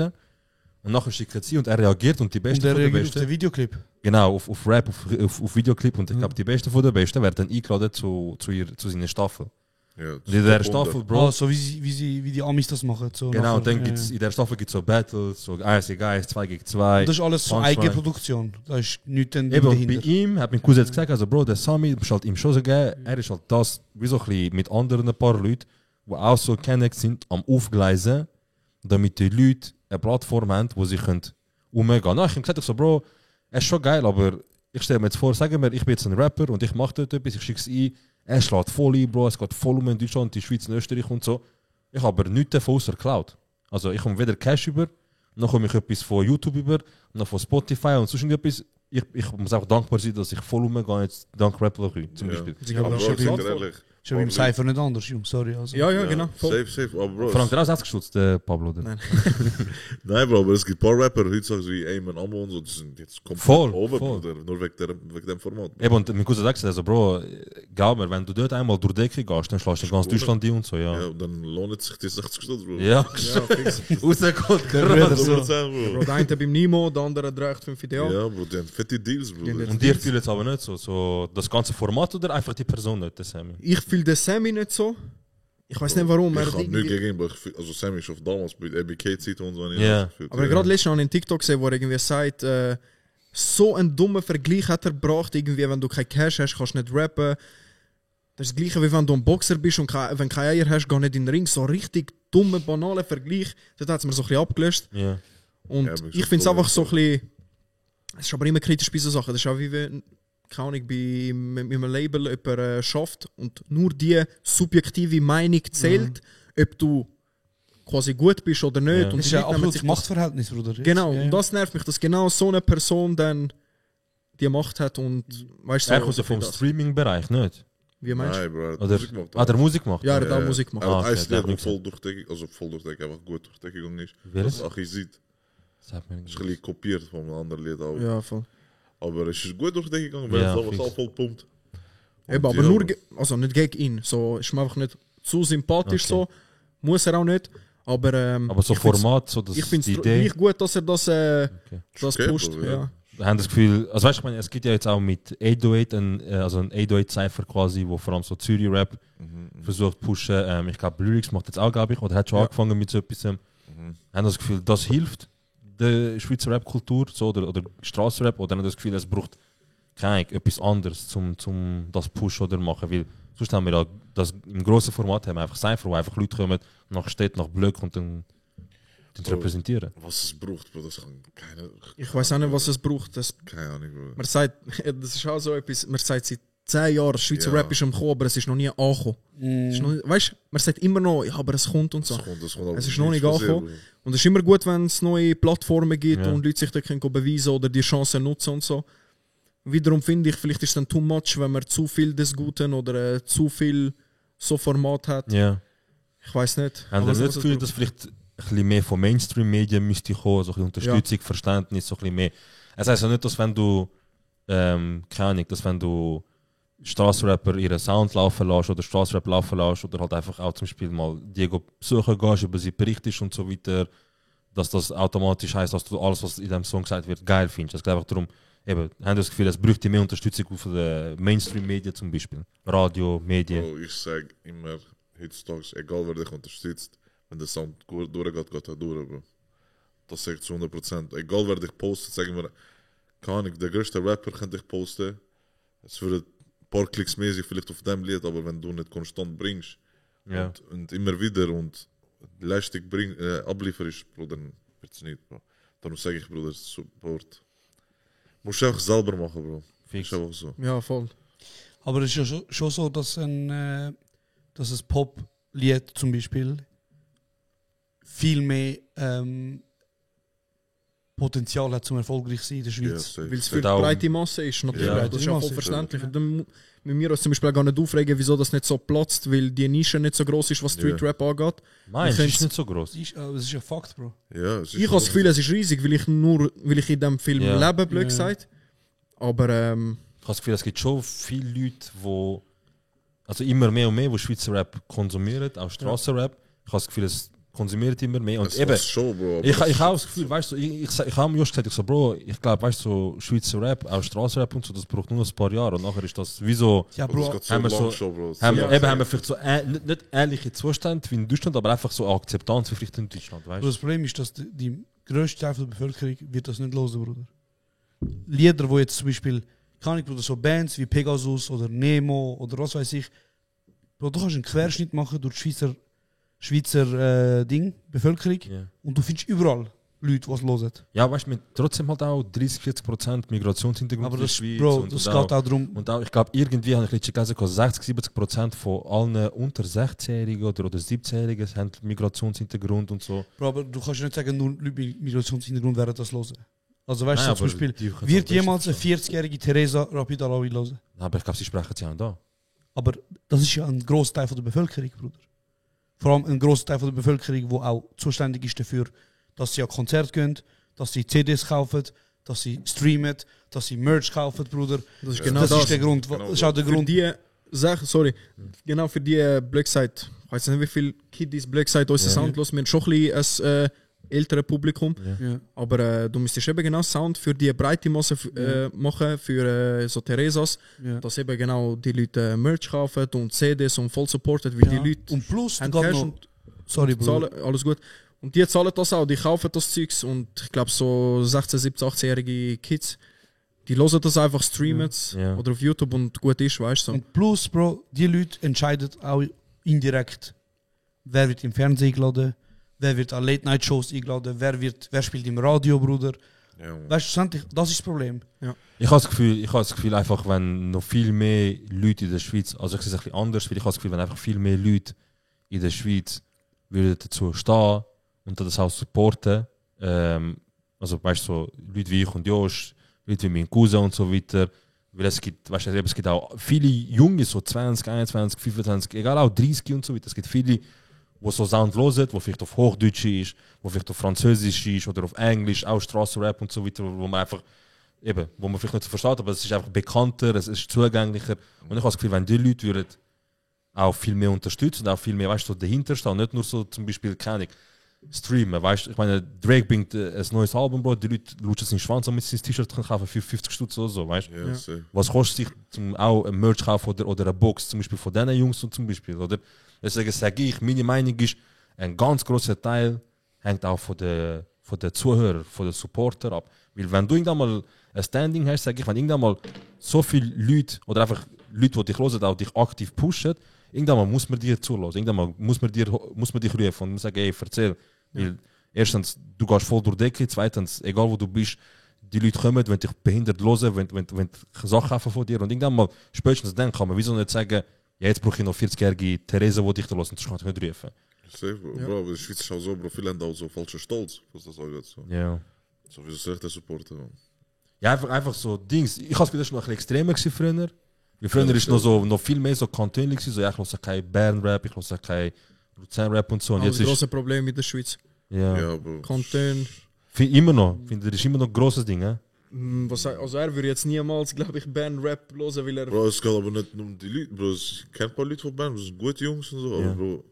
Und nachher schicken sie und er reagiert und die Und Besten der von den reagiert auf den Besten. Videoclip. Genau, auf Rap, auf Videoclip und ich glaube die Besten von den Besten werden dann eingeladen zu seiner Staffel. Ja, Und in der Staffel, Bro. So wie die Amis das machen. So Genau, nachher. und dann gibt's, in der Staffel gibt es so Battles, so 1 gegen 1, 2 gegen 2. Und das ist alles so Punchline. Eigenproduktion. Da ist nichts Eben, und bei dahinter. ihm hat mein Cousin jetzt gesagt, also Bro, der Sami, ist halt ihm schon so gegeben, er ist halt das, wie so ein bisschen mit anderen ein paar Leuten, die auch so connect sind, am Aufgleisen, damit die Leute eine Plattform haben, wo sie können umgehen. Ich habe gesagt, so, Bro, es ist schon geil, aber ich stelle mir jetzt vor, sagen wir, ich bin jetzt ein Rapper und ich mache dort etwas, ich schicke es ein, er schlägt voll ein, Bro, es geht voll um in Deutschland, die Schweiz, in Österreich und so. Ich habe aber nichts davon außer Cloud. Also ich komme weder Cash über, noch komme ich etwas von YouTube über, noch von Spotify und sonst irgendetwas. Ich muss auch dankbar sein, dass ich voll umgehe, jetzt dank Rap La Rue zum Beispiel. Ja, aber Bro, ich sag dir ehrlich. Ist ja beim Cypher nicht anders, Jungs, sorry. Also. Ja, genau. Voll. Safe, aber Bro. Frank, der ist gestutzt, Pablo. Oder? Nein. Nein, Bro, aber es gibt ein paar Rapper, heutzutage wie Eamon Ammo und so, die sind jetzt komplett Voll, over, voll. Bruder, nur wegen dem Format. Eben, und mein Cousin sagt also, Bro, glaub mir, wenn du dort einmal durch die Decke gehst, dann schlägst du ganz Deutschland ein und so, ja. Ja, und dann lohnt sich die 60 Stunden, Bro. Ja, rausgekommen, gerade so. Bro, der eine beim Nimo, der andere dreht 5 Ideal. Ja, Bro, die haben fette Deals, Bro. Und dir fühlt es aber nicht so das ganze Format oder einfach die Person nicht, der Sammy? Ich fühle den Sammy nicht so. Ich weiß nicht warum. Ich Er hat habe irgendwie- nichts gegen ihn, aber also Sammy ist auf damals bei ABK-Zeit und so. Ja. Aber gerade letztens habe ich einen TikTok gesehen, wo er irgendwie sagt, so einen dummen Vergleich hat er gebracht, irgendwie, wenn du kein Cash hast, kannst du nicht rappen. Das ist das Gleiche, wie wenn du ein Boxer bist und wenn du keine Eier hast, geh nicht in den Ring. So ein richtig dummer, banaler Vergleich. Das hat es mir so ein bisschen abgelöscht. Ja. Und Ja, aber ich finde es einfach so ein bisschen... Es ist aber immer kritisch bei so Sachen. Das ist auch wie wenn, keine Ahnung, bei einem Label jemand schafft und nur die subjektive Meinung zählt, ob du quasi gut bist oder nicht. Ja. Und Das ist die ja Leute nehmen absolutes sich das- Machtverhältnis, Bruder. Genau, Ja, und das nervt mich, dass genau so eine Person dann die Macht hat und weißt du, Er kommt ja vom Streaming-Bereich, nicht? wie meinst du? Nein, Bro, er hat Oder Musik gemacht. hat er Musik gemacht? Ja, er hat auch Musik gemacht. Er hat Ah, ein okay, Lied, der hat das nicht voll durchdeckig, also voll durchdeckig, einfach gut durchdeckig gegangen ist. Welches? Das Achizid. Sagt mir Das ist nicht. ein bisschen kopiert von einem anderen Lied auch. Ja, voll. Aber es ist gut durchdeckig gegangen, weil Ja, es fix. auch voll pumpt. Eben, aber ja, nur, also nicht gegen ihn, so ist mir einfach nicht zu sympathisch Okay. so, muss er auch nicht, Aber so Format, so das ich finde die es Idee. gleich gut, dass er das Okay, pusht. Bro, Ja. Wir haben das Gefühl, also weißt du, ich meine, es gibt ja jetzt auch mit 808 also ein 808-Cypher quasi, wo vor allem so Zürich-Rap versucht zu pushen. Ich glaube, Lyrics macht jetzt auch, glaube ich, oder hat schon angefangen mit so etwas. Haben das Gefühl, das hilft der Schweizer Rap-Kultur so, oder Straßenrap, oder haben das Gefühl, es braucht etwas anderes, zum das pushen oder machen, weil sonst haben wir ja das im grossen Format haben wir einfach Cypher, wo einfach Leute kommen nach Städten, nach Blöcken und dann repräsentieren. Was es braucht, Bro, das kann keine... Ich weiß auch nicht, was es braucht. Keine Ahnung, Bro. Man sagt, das ist auch so etwas, man sagt seit 10 Jahren, Schweizer Rap ist am Kommen, aber es ist noch nie angekommen. Weißt du, man sagt immer noch, ja, aber es kommt und so. Es ist noch nicht angekommen. Und es ist immer gut, wenn es neue Plattformen gibt und Leute sich da können beweisen oder die Chancen nutzen und so. Wiederum finde ich, vielleicht ist es dann too much, wenn man zu viel des Guten oder zu viel so Format hat. Ja. Ich weiß nicht. Haben Sie nicht das Gefühl, dass vielleicht ein bisschen mehr von Mainstream-Medien müsste kommen, so ein bisschen Unterstützung, Verständnis, so ein bisschen mehr. Es heisst ja nicht, dass wenn du, keine Ahnung, dass wenn du Straßenrapper ihren Sound laufen lässt oder Straßenrap laufen lässt oder halt einfach auch zum Beispiel mal Diego besuchen gehst, über sie berichtest und so weiter, dass das automatisch heisst, dass du alles, was in diesem Song gesagt wird, geil findest. Es geht einfach darum, eben, haben das Gefühl, es bräuchte mehr Unterstützung von den Mainstream-Medien zum Beispiel. Radio, Medien. Bro, ich sage immer, heutzutage, egal wer dich unterstützt, wenn der Sound gut durchgeht, geht er durch, Bro. Das sage ich zu 100%. Egal wer dich postet, sagen wir, keine Ahnung, der größte Rapper kann dich posten. Es würde ein paar Klicks mehr sein, vielleicht auf dem Lied, aber wenn du nicht konstant bringst und immer wieder und Leistung ablieferst, Bro, dann wird es nicht, Bro. Darum sage ich, Bruder, Support. Musst du einfach selber machen, Bro. Fix. Ist einfach so. Ja, voll. Aber es ist ja schon so, dass ein Pop-Lied zum Beispiel viel mehr Potenzial hat zum erfolgreich sein in der Schweiz. Weil es für die breite Masse ist, natürlich. Ja, das ist auch voll verständlich. Dann müssen wir uns zum Beispiel gar nicht aufregen, wieso das nicht so platzt, weil die Nische nicht so groß ist, was Street Rap angeht. Nein, es ist nicht so groß. Es ist ein Fakt, Bro. Ja, ich habe das Gefühl, es ist riesig, weil ich in diesem Film lebe, blöd gesagt. Aber ich habe das Gefühl, es gibt schon viele Leute, die also immer mehr und mehr, die Schweizer Rap konsumieren, auch Strassenrap. Ich habe das Gefühl, es konsumiert immer mehr. Und eben, schon, Bro, ich habe das Gefühl, weißt du, ich habe mir just gesagt, ich so, Bro, ich glaube, weißt du, so Schweizer Rap, auch Strassenrap und so, das braucht nur ein paar Jahre und nachher ist das wie so, ja, Bro, haben wir vielleicht so nicht ähnliche Zustände wie in Deutschland, aber einfach so Akzeptanz wie vielleicht in Deutschland, weißt du. Das Problem ist, dass die grösste Teil der Bevölkerung wird das nicht hören, Bruder. Lieder, wo jetzt zum Beispiel, kann ich, Bruder, so Bands wie Pegasus oder Nemo oder was weiß ich, Bro, du kannst einen Querschnitt machen durch die Schweizer Bevölkerung und du findest überall Leute, die es hören. Ja, weißt du, mit trotzdem halt auch 30-40% Migrationshintergrund aber in der Schweiz. Bro, und das geht auch darum. Und auch, ich glaube, irgendwie habe ich letztens gelesen, 60-70% von allen unter 16-Jährigen oder 17-Jährigen haben Migrationshintergrund und so. Bro, aber du kannst nicht sagen, nur Leute mit Migrationshintergrund werden das hören. Also weißt du, zum Beispiel, die wird jemals eine 40-jährige Theresa Rapid Alawi hören? Aber ich glaube, sie sprechen sie auch da. Aber das ist ja ein grosser Teil von der Bevölkerung, Bruder. Vor allem ein grosser Teil von der Bevölkerung, der auch zuständig ist dafür, dass sie an Konzerte gehen, dass sie CDs kaufen, dass sie streamen, dass sie Merch kaufen, Bruder. Das ist genau das. das. Ist der Grund. Das ist auch der Grund. Für die Sache, sorry, genau für die Blackside, ich weiß nicht, wie viele Kiddies Blackside unseren Sound los. Wir haben schon ein bisschen ein älteres Publikum. Ja. Aber du müsstest eben genau Sound für die breite Masse machen, für so Theresas, dass eben genau die Leute Merch kaufen und CDs und voll supportet, weil die Leute und plus haben Cash Cash und sorry, zahlen, alles gut. Und die zahlen das auch, die kaufen das Zeugs und ich glaube so 16, 17, 18-jährige Kids, die hören das einfach, streamen oder auf YouTube und gut ist, weißt du. So. Und plus, Bro, die Leute entscheiden auch indirekt, wer wird im Fernsehen eingeladen, wer wird an Late-Night-Shows eingeladen, wer spielt im Radio, Bruder. Ja, weißt du, das ist das Problem. Ja. Ich habe das Gefühl einfach, wenn noch viel mehr Leute in der Schweiz, also ich sehe es ein bisschen anders, weil ich habe das Gefühl, wenn einfach viel mehr Leute in der Schweiz würden dazu stehen und das auch supporten, also weißt du, so Leute wie ich und Josh, Leute wie mein Cousin und so weiter, weil es gibt, weißt du, es gibt auch viele Junge, so 20, 21, 25, egal auch 30 und so weiter, es gibt viele, wo so Sound hören, wo vielleicht auf Hochdeutsch ist, wo vielleicht auf Französisch ist oder auf Englisch, auch Strassenrap und so weiter, wo man einfach, eben, wo man vielleicht nicht so versteht, aber es ist einfach bekannter, es ist zugänglicher. Und ich habe das Gefühl, wenn die Leute würden auch viel mehr unterstützen und auch viel mehr, weißt du, so dahinter stehen, nicht nur so zum Beispiel, keine Ahnung, streamen, weißt du? Ich meine, Drake bringt ein neues Album, Bro, die Leute lutschen seinen Schwanz, damit sie ein T-Shirt kaufen für 50 Stutz oder so, weißt du? Ja, safe. Was kostet sich zum auch ein Merch kaufen oder eine Box, zum Beispiel von diesen Jungs und zum Beispiel, oder? Deswegen sage ich, meine Meinung ist, ein ganz grosser Teil hängt auch von den Zuhörern, von den Supportern ab. Weil wenn du irgendwann mal ein Standing hast, sage ich, wenn irgendwann mal so viele Leute oder einfach Leute, die dich hören, auch dich aktiv pushen, irgendwann mal muss man dir zulassen. Irgendwann mal muss man dich rufen und muss sagen, ey, erzähl. Weil erstens, du gehst voll durch die Decke, zweitens, egal wo du bist, die Leute kommen, wenn dich behindert hören, wenn Sachen kaufen von dir und irgendwann mal, spätestens dann kann man wieso nicht sagen, ja, jetzt brauche ich noch 40-jährige Theresa, die dich da hören, das kann ich nicht rufen. Safe, Bro. Bro, in der Schweiz ist auch so, Bro, viele haben auch so falsche Stolz, was das angeht. So. Ja. So, wieso soll ich das supporten, man? Ja, einfach so Dings. Ich habe es noch ein bisschen extremer gewesen früher. Wie früher Ja, ist noch viel mehr so Kantönlich gewesen. So, ja, ich höre kein Bern-Rap, ich höre kein Luzern-Rap und so. Und Aber jetzt das große Problem mit der Schweiz. Ja, Bro. Kanton. Immer noch. Ich finde, das ist immer noch ein grosses Ding, he? Also er würde jetzt niemals, glaube ich, Bern-Rap hören, weil er... Bro, es geht aber nicht nur um die Leute, Bro. Ich kenne ein paar Leute von Bern, das sind gute Jungs und so, aber Bro,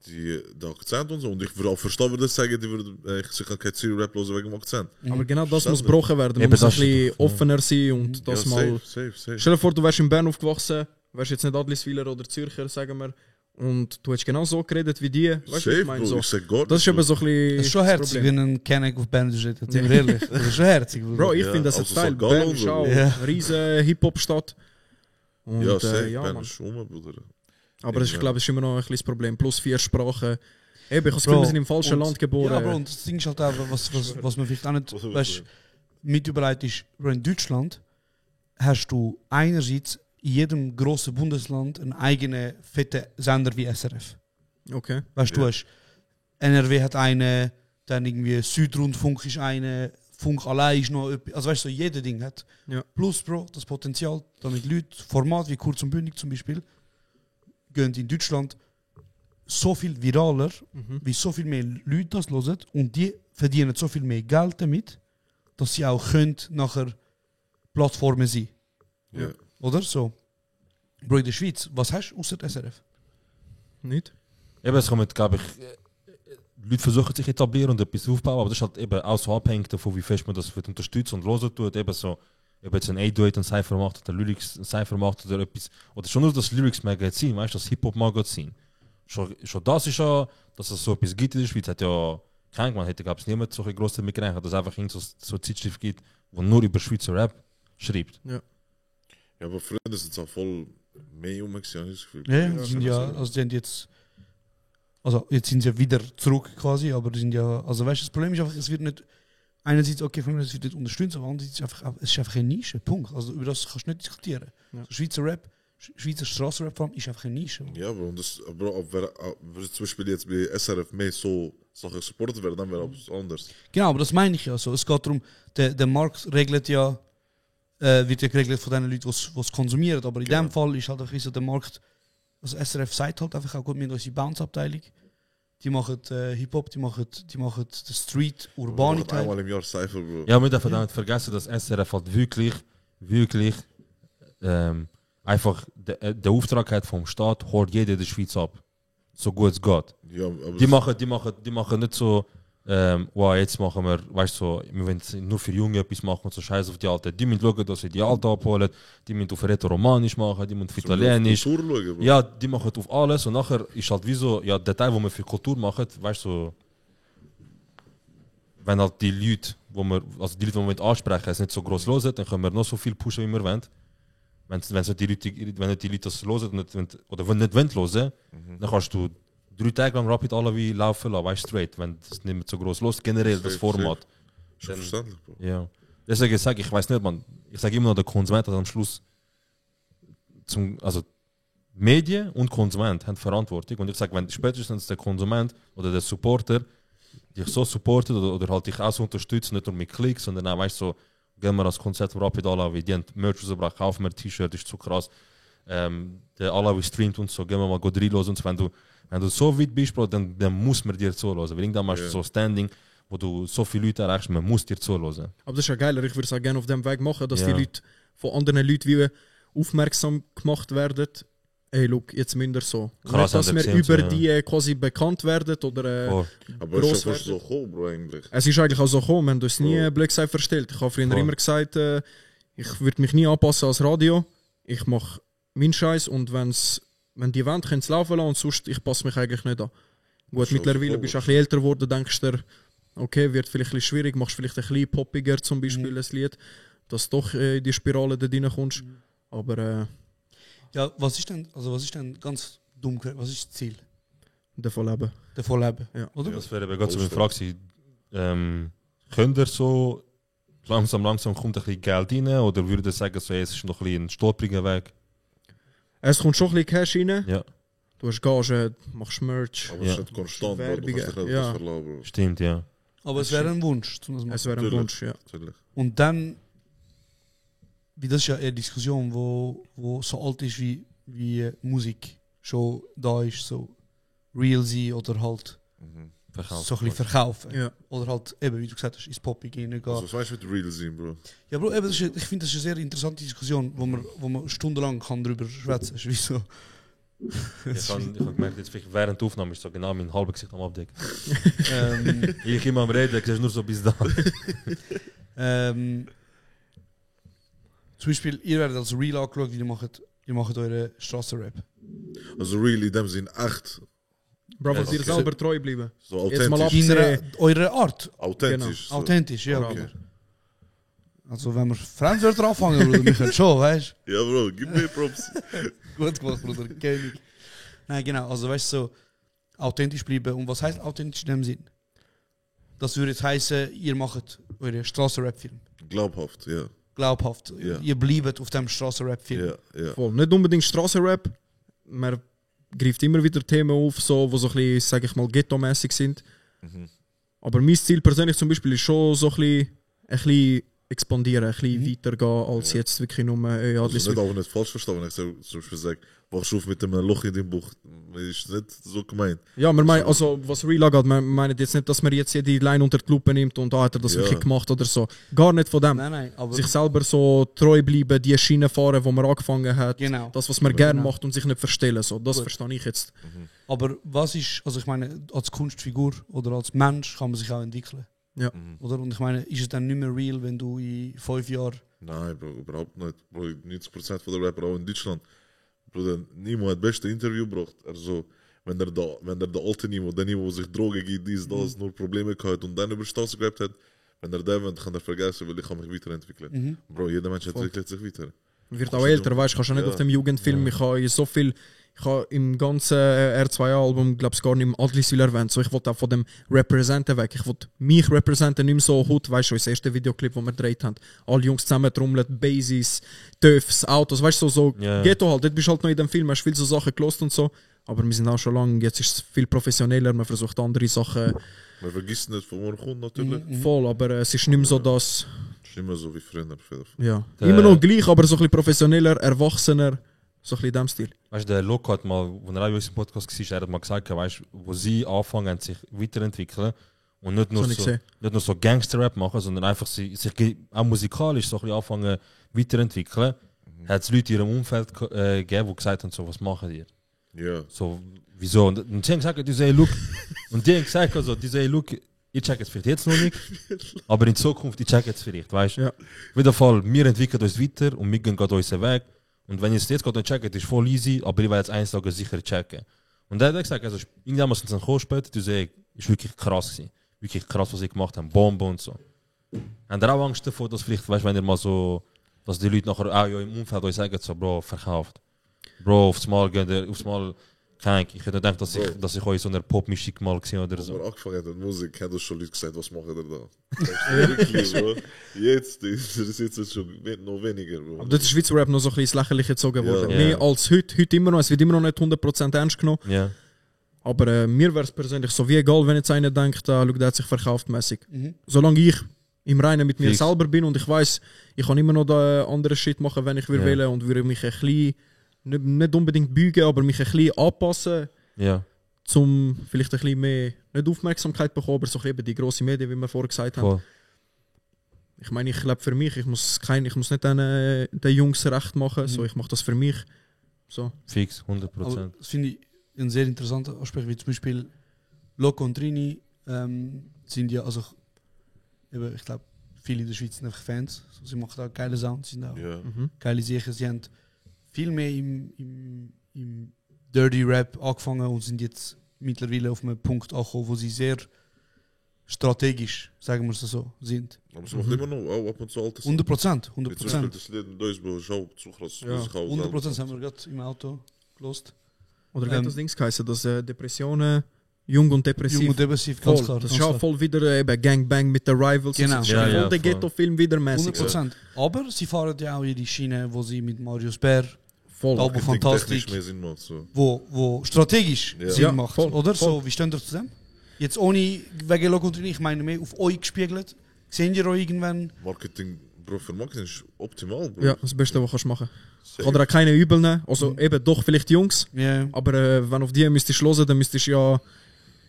der Akzent und so. Und ich würde auch verstehen, würde sagen, die würden kein Zürich-Rap hören wegen dem Akzent. Aber genau das muss gebrochen werden. Man muss ein bisschen offener sein und das mal... Safe. Stell dir vor, du wärst in Bern aufgewachsen, wärst jetzt nicht Adliswiler oder Zürcher, sagen wir, und du hättest genau so geredet wie die. Weißt du, was ich meine? So. Das ist aber so ein bisschen... Das ist schon herzig, wenn ein Kenneck auf Bern steht, sind wir ehrlich. Das ist schon herzig. Bro, ich finde das ein Teil. Bern ist auch eine riesige Hip-Hop-Stadt. Und, ja, safe, ja, Bern Mann. ist schon, Bruder. Aber ich glaube, das ist immer noch ein kleines Problem. Plus 4 Sprachen. Eben, ich habe das Gefühl, wir sind im falschen Land geboren. Ja, Bro, und das Ding ist halt auch, was man vielleicht auch nicht weißt, mit überlegt ist, Bro, in Deutschland hast du einerseits in jedem grossen Bundesland einen eigenen fetten Sender wie SRF. Okay. Weißt du, hast NRW hat einen, dann irgendwie Südrundfunk ist eine, Funk allein ist noch etwas, also weißt du, so jeder Ding hat. Ja. Plus, Bro, das Potenzial, damit Leute, Format wie Kurz und Bündig zum Beispiel, gehen in Deutschland so viel viraler, wie so viel mehr Leute das hören und die verdienen so viel mehr Geld damit, dass sie auch können nachher Plattformen sein. Ja. Oder so? Bro, in der Schweiz, was hast du außer SRF? Nicht? Eben, es kommt, glaube ich, Leute versuchen sich etablieren und etwas aufbauen, aber das ist halt eben auch so abhängig davon, wie fest man das wird unterstützen und hören tut. Eben so, ob jetzt ein 808 ein Cypher macht oder Lyrics ein Cypher macht oder etwas. Oder schon nur das Lyrics-Magazin, weißt du, das Hip-Hop-Magazin. Schon das ist ja, dass es so etwas gibt in der Schweiz, hat ja kein man hätte, glaube ich, niemand so groß damit gerechnet, dass es einfach so eine Zeitschrift gibt, die nur über Schweizer Rap schreibt. Ja. Ja, aber früher ist es auch voll mehr Jungs, habe ich das Gefühl. Ja, die sind ja, also die sind jetzt sind sie ja wieder zurück quasi, aber die sind ja, also weißt du, das Problem ist einfach, es wird nicht, einerseits, okay, es wird nicht unterstützt, aber andererseits es ist einfach eine Nische, Punkt. Also über das kannst du nicht diskutieren. Ja. So, Schweizer Rap, Schweizer Strassenrap vor allem ist einfach eine Nische. Ja, aber wenn zum Beispiel jetzt bei SRF mehr so Sachen supportet werden, dann wäre es anders. Genau, aber das meine ich ja so. Es geht darum, der Markt regelt ja, wird ja geregelt von den Leuten, die es konsumieren. Aber in dem Fall ist halt einfach so der Markt, also SRF sagt halt einfach auch gut, wir haben unsere Bounce-Abteilung. Die machen Hip-Hop, die machen den Street, urbane Teil. Einmal im Jahr Cypher, Bro. Ja, wir dürfen nicht vergessen, dass SRF halt wirklich einfach der Auftrag hat vom Staat, holt jeder in der Schweiz ab. So gut es geht. Ja, aber Die machen nicht so, wow, jetzt machen wir, weißt du, so, wir wollen nur für Junge etwas machen und so scheiß auf die Alten. Die müssen schauen, dass sie die Alten abholen, die müssen auf Rätoromanisch machen, die müssen auf Italienisch. Ja, die machen auf alles und nachher ist halt wie so, ja, der Teil, wo wir für Kultur machen, weißt du, so, wenn halt die Leute, die wir ansprechen, es nicht so groß hören, dann können wir noch so viel pushen, wie wir wollen. Wenn die Leute das hören oder nicht hören, dann kannst du 3 Tage lang Rapid alle wie laufen lassen, weißt du, straight, wenn das nicht mehr so groß los generell das Format. Schon verständlich, Bro. Ja. Deswegen sage ich weiß nicht, man, ich sage immer noch, der Konsument hat am Schluss also Medien und Konsument haben Verantwortung und ich sage, wenn spätestens der Konsument oder der Supporter dich so supportet oder halt dich auch so unterstützt, nicht nur mit Klicks, sondern auch, weißt du, so, gehen wir als Konzert von Rapid Allah, wie die haben Merch rausgebracht, kaufen wir ein T-Shirt, ist zu krass. Der Allah, wie streamt und so, gehen wir mal gut reinhören und so. Wenn du so weit bist, Bro, dann muss man dir zuhören. Weil irgendwann machst du so Standing, wo du so viele Leute erreichst, man muss dir zuhören. Aber das ist ja geiler, ich würde es auch gerne auf dem Weg machen, dass die Leute von anderen Leuten wie aufmerksam gemacht werden, ey, look, jetzt müsst ihr so. Krass, Nicht, dass haben wir wir über gesehen, die quasi bekannt werden oder Aber es ist gross ja fast so cool, Bro, eigentlich. Es ist eigentlich auch so gekommen, wir haben uns nie blöd gesagt verstellt. Ich habe früher immer gesagt, ich würde mich nie anpassen als Radio. Ich mache meinen Scheiß und wenn die wollen, können sie laufen lassen und sonst, ich passe mich eigentlich nicht an. Gut, mittlerweile bist du ein bisschen älter geworden, denkst du dir, okay, wird vielleicht ein bisschen schwierig, machst vielleicht ein bisschen poppiger zum Beispiel ein Lied, dass du doch in die Spirale da reinkommst. Aber Ja, was ist denn ganz dumm gesagt, was ist das Ziel? davon leben. Davon leben, Ja. oder? Das wäre gerade so eine Frage gewesen. Könnt ihr so langsam kommt ein bisschen Geld rein oder würdet ihr sagen, so, es ist noch ein bisschen ein stolpriger Weg? Es kommt schon ein bisschen Cash rein. Ja. Du hast Gage, machst Merch. Aber es ist nicht konstant, Bro. Du kannst dich nicht Ja. verlassen, Bro. Stimmt, ja. Aber es wäre ein Wunsch. Um das Es wäre ein Natürlich. Wunsch, ja. Natürlich. Und dann, wie das ist ja eine Diskussion, wo so alt ist wie Musik schon da ist, so real sein oder halt Verkaufen. so ein bisschen verkaufen. Ja. Oder halt eben, wie du gesagt hast, ins Poppy gehen. Also, was weißt du mit Real sein, Bro? Ja, Bro, eben, ich finde, das ist eine sehr interessante Diskussion, wo man stundenlang kann darüber schwätzen kann. Ist wie so. Ich habe gemerkt, jetzt vielleicht während der Aufnahme ist so genau mein halbes Gesicht am Abdecken. Ich immer am Reden, ich sehe nur so bis da. Zum Beispiel, ihr werdet als Real angeschaut, ihr macht eure Strassenrap. Also, Real in dem Sinn echt. Bro, Ja, dir okay. selber treu bleiben. So Jetzt mal authentisch. Eure Art. Authentisch. So. Authentisch, ja. Okay. Oder? Also, wenn wir Fremdwörter anfangen, Bruder, wir können schon, weißt du? Ja, Bro, gib mir Props. Gut gemacht, Bruder, König. Nein, genau, also weißt du, so authentisch bleiben. Und was heißt authentisch in dem Sinn? Das würde jetzt heißen, ihr macht eure Strassenrap-Film. Glaubhaft, ja. Glaubhaft. Ja. Ihr bleibt auf dem Strassenrap-Film. Ja, ja. Voll. Nicht unbedingt Strassenrap. Man greift immer wieder Themen auf, so, die so ein bisschen, sag ich mal, ghetto-mäßig sind. Aber mein Ziel persönlich zum Beispiel ist schon so ein bisschen expandieren, ein bisschen weitergehen, als jetzt wirklich nur ja, Also nicht, aber nicht falsch verstanden, wenn ich so, zum Beispiel sage, wachst du auf mit einem Loch in deinem Buch. Ist nicht so gemeint. Ja, wir meinen, also was Real angeht, wir meinen jetzt nicht, dass man jetzt jede Line unter die Lupe nimmt und hat er das Ja. wirklich gemacht oder so. Gar nicht von dem. Nein, aber Sich selber so treu bleiben, die Schiene fahren, wo man angefangen hat. Genau. Das, was man gerne Genau. macht und sich nicht verstellen. So. Das Gut. verstehe ich jetzt. Aber was ist, also ich meine, als Kunstfigur oder als Mensch kann man sich auch entwickeln. Ja. Oder? Und ich meine, ist es dann nicht mehr real, wenn du in 5 Jahren. Nein, Bro, überhaupt nicht. Bro, 90% von der Rapper auch in Deutschland. Bruder, Nimo hat das beste Interview gebracht. Also, wenn der alte Nimo, der Nimo, sich Drogen gibt, das, nur Probleme gehabt und dann über Straße gerappt hat, wenn der da kann er vergessen, weil ich kann mich weiterentwickeln. Bro, jeder Mensch entwickelt sich weiter. Wird auch älter, weißt du, kannst du nicht Ja. auf dem Jugendfilm. Ich habe so viel, ich habe im ganzen R2-Album, glaube ich, gar nicht im Adliswil erwähnt. So, ich wollte auch von dem Representen weg. Ich wollte mich representen, nicht mehr so Hut, weißt du, das erste Videoclip, das wir gedreht haben. Alle Jungs zusammen trommeln, Bases, Töffs, Autos, weißt du, so Ja. Ghetto halt. Dort bist du halt noch in dem Film, hast viel so Sachen gelost und so. Aber wir sind auch schon lange, jetzt ist es viel professioneller, man versucht andere Sachen Man vergisst nicht, von wo man kommt, natürlich. voll, aber es ist nicht mehr so, dass, Es ist nicht mehr so wie früher. auf jeden Fall. ja, immer noch gleich, aber so ein bisschen professioneller, erwachsener, so ein bisschen in dem Stil. Weißt du, der Loco hat mal, als er auch in unserem Podcast war, er hat mal gesagt, weißt, wo sie anfangen, sich weiterentwickeln und nicht nur, Das habe ich so, gesehen. nicht nur so Gangster-Rap machen, sondern einfach sich auch musikalisch so ein bisschen anfangen weiterentwickeln, hat es Leute in ihrem Umfeld gegeben, die gesagt haben, so, was machen die? Ja. So, wieso? Und die haben gesagt, die sagen, look, und die haben gesagt, also, die sagen, look, ich check es vielleicht jetzt noch nicht, aber in Zukunft, ich check es vielleicht, weißt du? Ja. Auf jeden Fall, wir entwickeln uns weiter und wir gehen gerade unseren Weg. Und wenn ich es jetzt gerade checken, ist voll easy, aber ich werde jetzt eines Tages sicher checken. Und er hat gesagt, also, irgendwann sind sie dann kommen später, die sagen, ist wirklich krass gewesen. Wirklich krass, was sie gemacht haben, Bombe und so. Haben ihr auch Angst davor, dass vielleicht, weißt du, wenn ihr mal so, dass die Leute nachher auch ja, im Umfeld euch sagen, so, Bro, verkauft. Bro, aufs Mal gehen, aufs Mal, keine Ahnung, ich hätte gedacht, dass ich euch so eine Pop-Mischung mal gesehen oder Als so. wir angefangen haben mit Musik, haben uns schon Leute gesagt, was machen wir da? Wirklich, Bro. Jetzt ist jetzt schon noch weniger, Bro. Aber das ist Schweizer Rap noch so ein bisschen ins Lächerliche gezogen worden. Ja. Mehr als heute. Heute immer noch. Es wird immer noch nicht 100% ernst genommen. Ja. Aber mir wäre es persönlich so wie egal, wenn jetzt einer denkt, schau, der hat sich verkauft mäßig. Solange ich im Reinen mit mir Fix. selber bin und ich weiß, ich kann immer noch da andere Shit machen, wenn ich will und würde mich ein bisschen, nicht unbedingt beugen, aber mich ein bisschen anpassen, Ja. um vielleicht ein bisschen mehr, nicht Aufmerksamkeit bekommen, aber so eben die grossen Medien, wie wir vorher gesagt haben. Voll. Ich meine, ich lebe für mich, ich muss nicht den Jungs recht machen, so, ich mache das für mich. So. Fix, 100%. Aber das finde ich ein sehr interessanter Aspekt, wie zum Beispiel Loco und Trini sind ja, also eben, ich glaube, viele in der Schweiz sind einfach Fans. So, sie machen auch geile Sounds, sind auch geile Sachen. Sie haben viel mehr im Dirty Rap angefangen und sind jetzt mittlerweile auf einem Punkt angekommen, wo sie sehr strategisch, sagen wir es so, sind. Aber sie machen immer noch auch ab und zu alte 100%. Zum Beispiel das Lied in Deutsch, wo ich auch zu krass Musik habe. 100% haben wir gerade im Auto gelost. Oder geht das Dings geheißen, dass Depressionen jung und depressiv. Jung und depressiv, voll. ganz klar. Das ist auch voll wieder eben Gangbang mit den Rivals. Genau. Das ist voll der Ghetto-Film wieder mäßig. 100%. Aber sie fahren ja auch ihre Schiene, wo sie mit Marius Bär, voll Albo Fantastik, Sinn macht, so. wo strategisch Sinn macht, voll, oder? Voll. So, wie stehen ihr zusammen? Jetzt ohne wegen Loco und Trini, ich meine mehr auf euch gespiegelt. Sehen ihr euch irgendwann? Marketing, Bro, für Marketing ist optimal, Bro. Ja, das Beste, was du machen kannst. Ich kann dir auch keine übel nehmen. Also eben doch vielleicht Jungs. Yeah. Aber wenn auf die müsstest du hören, dann müsstest du ja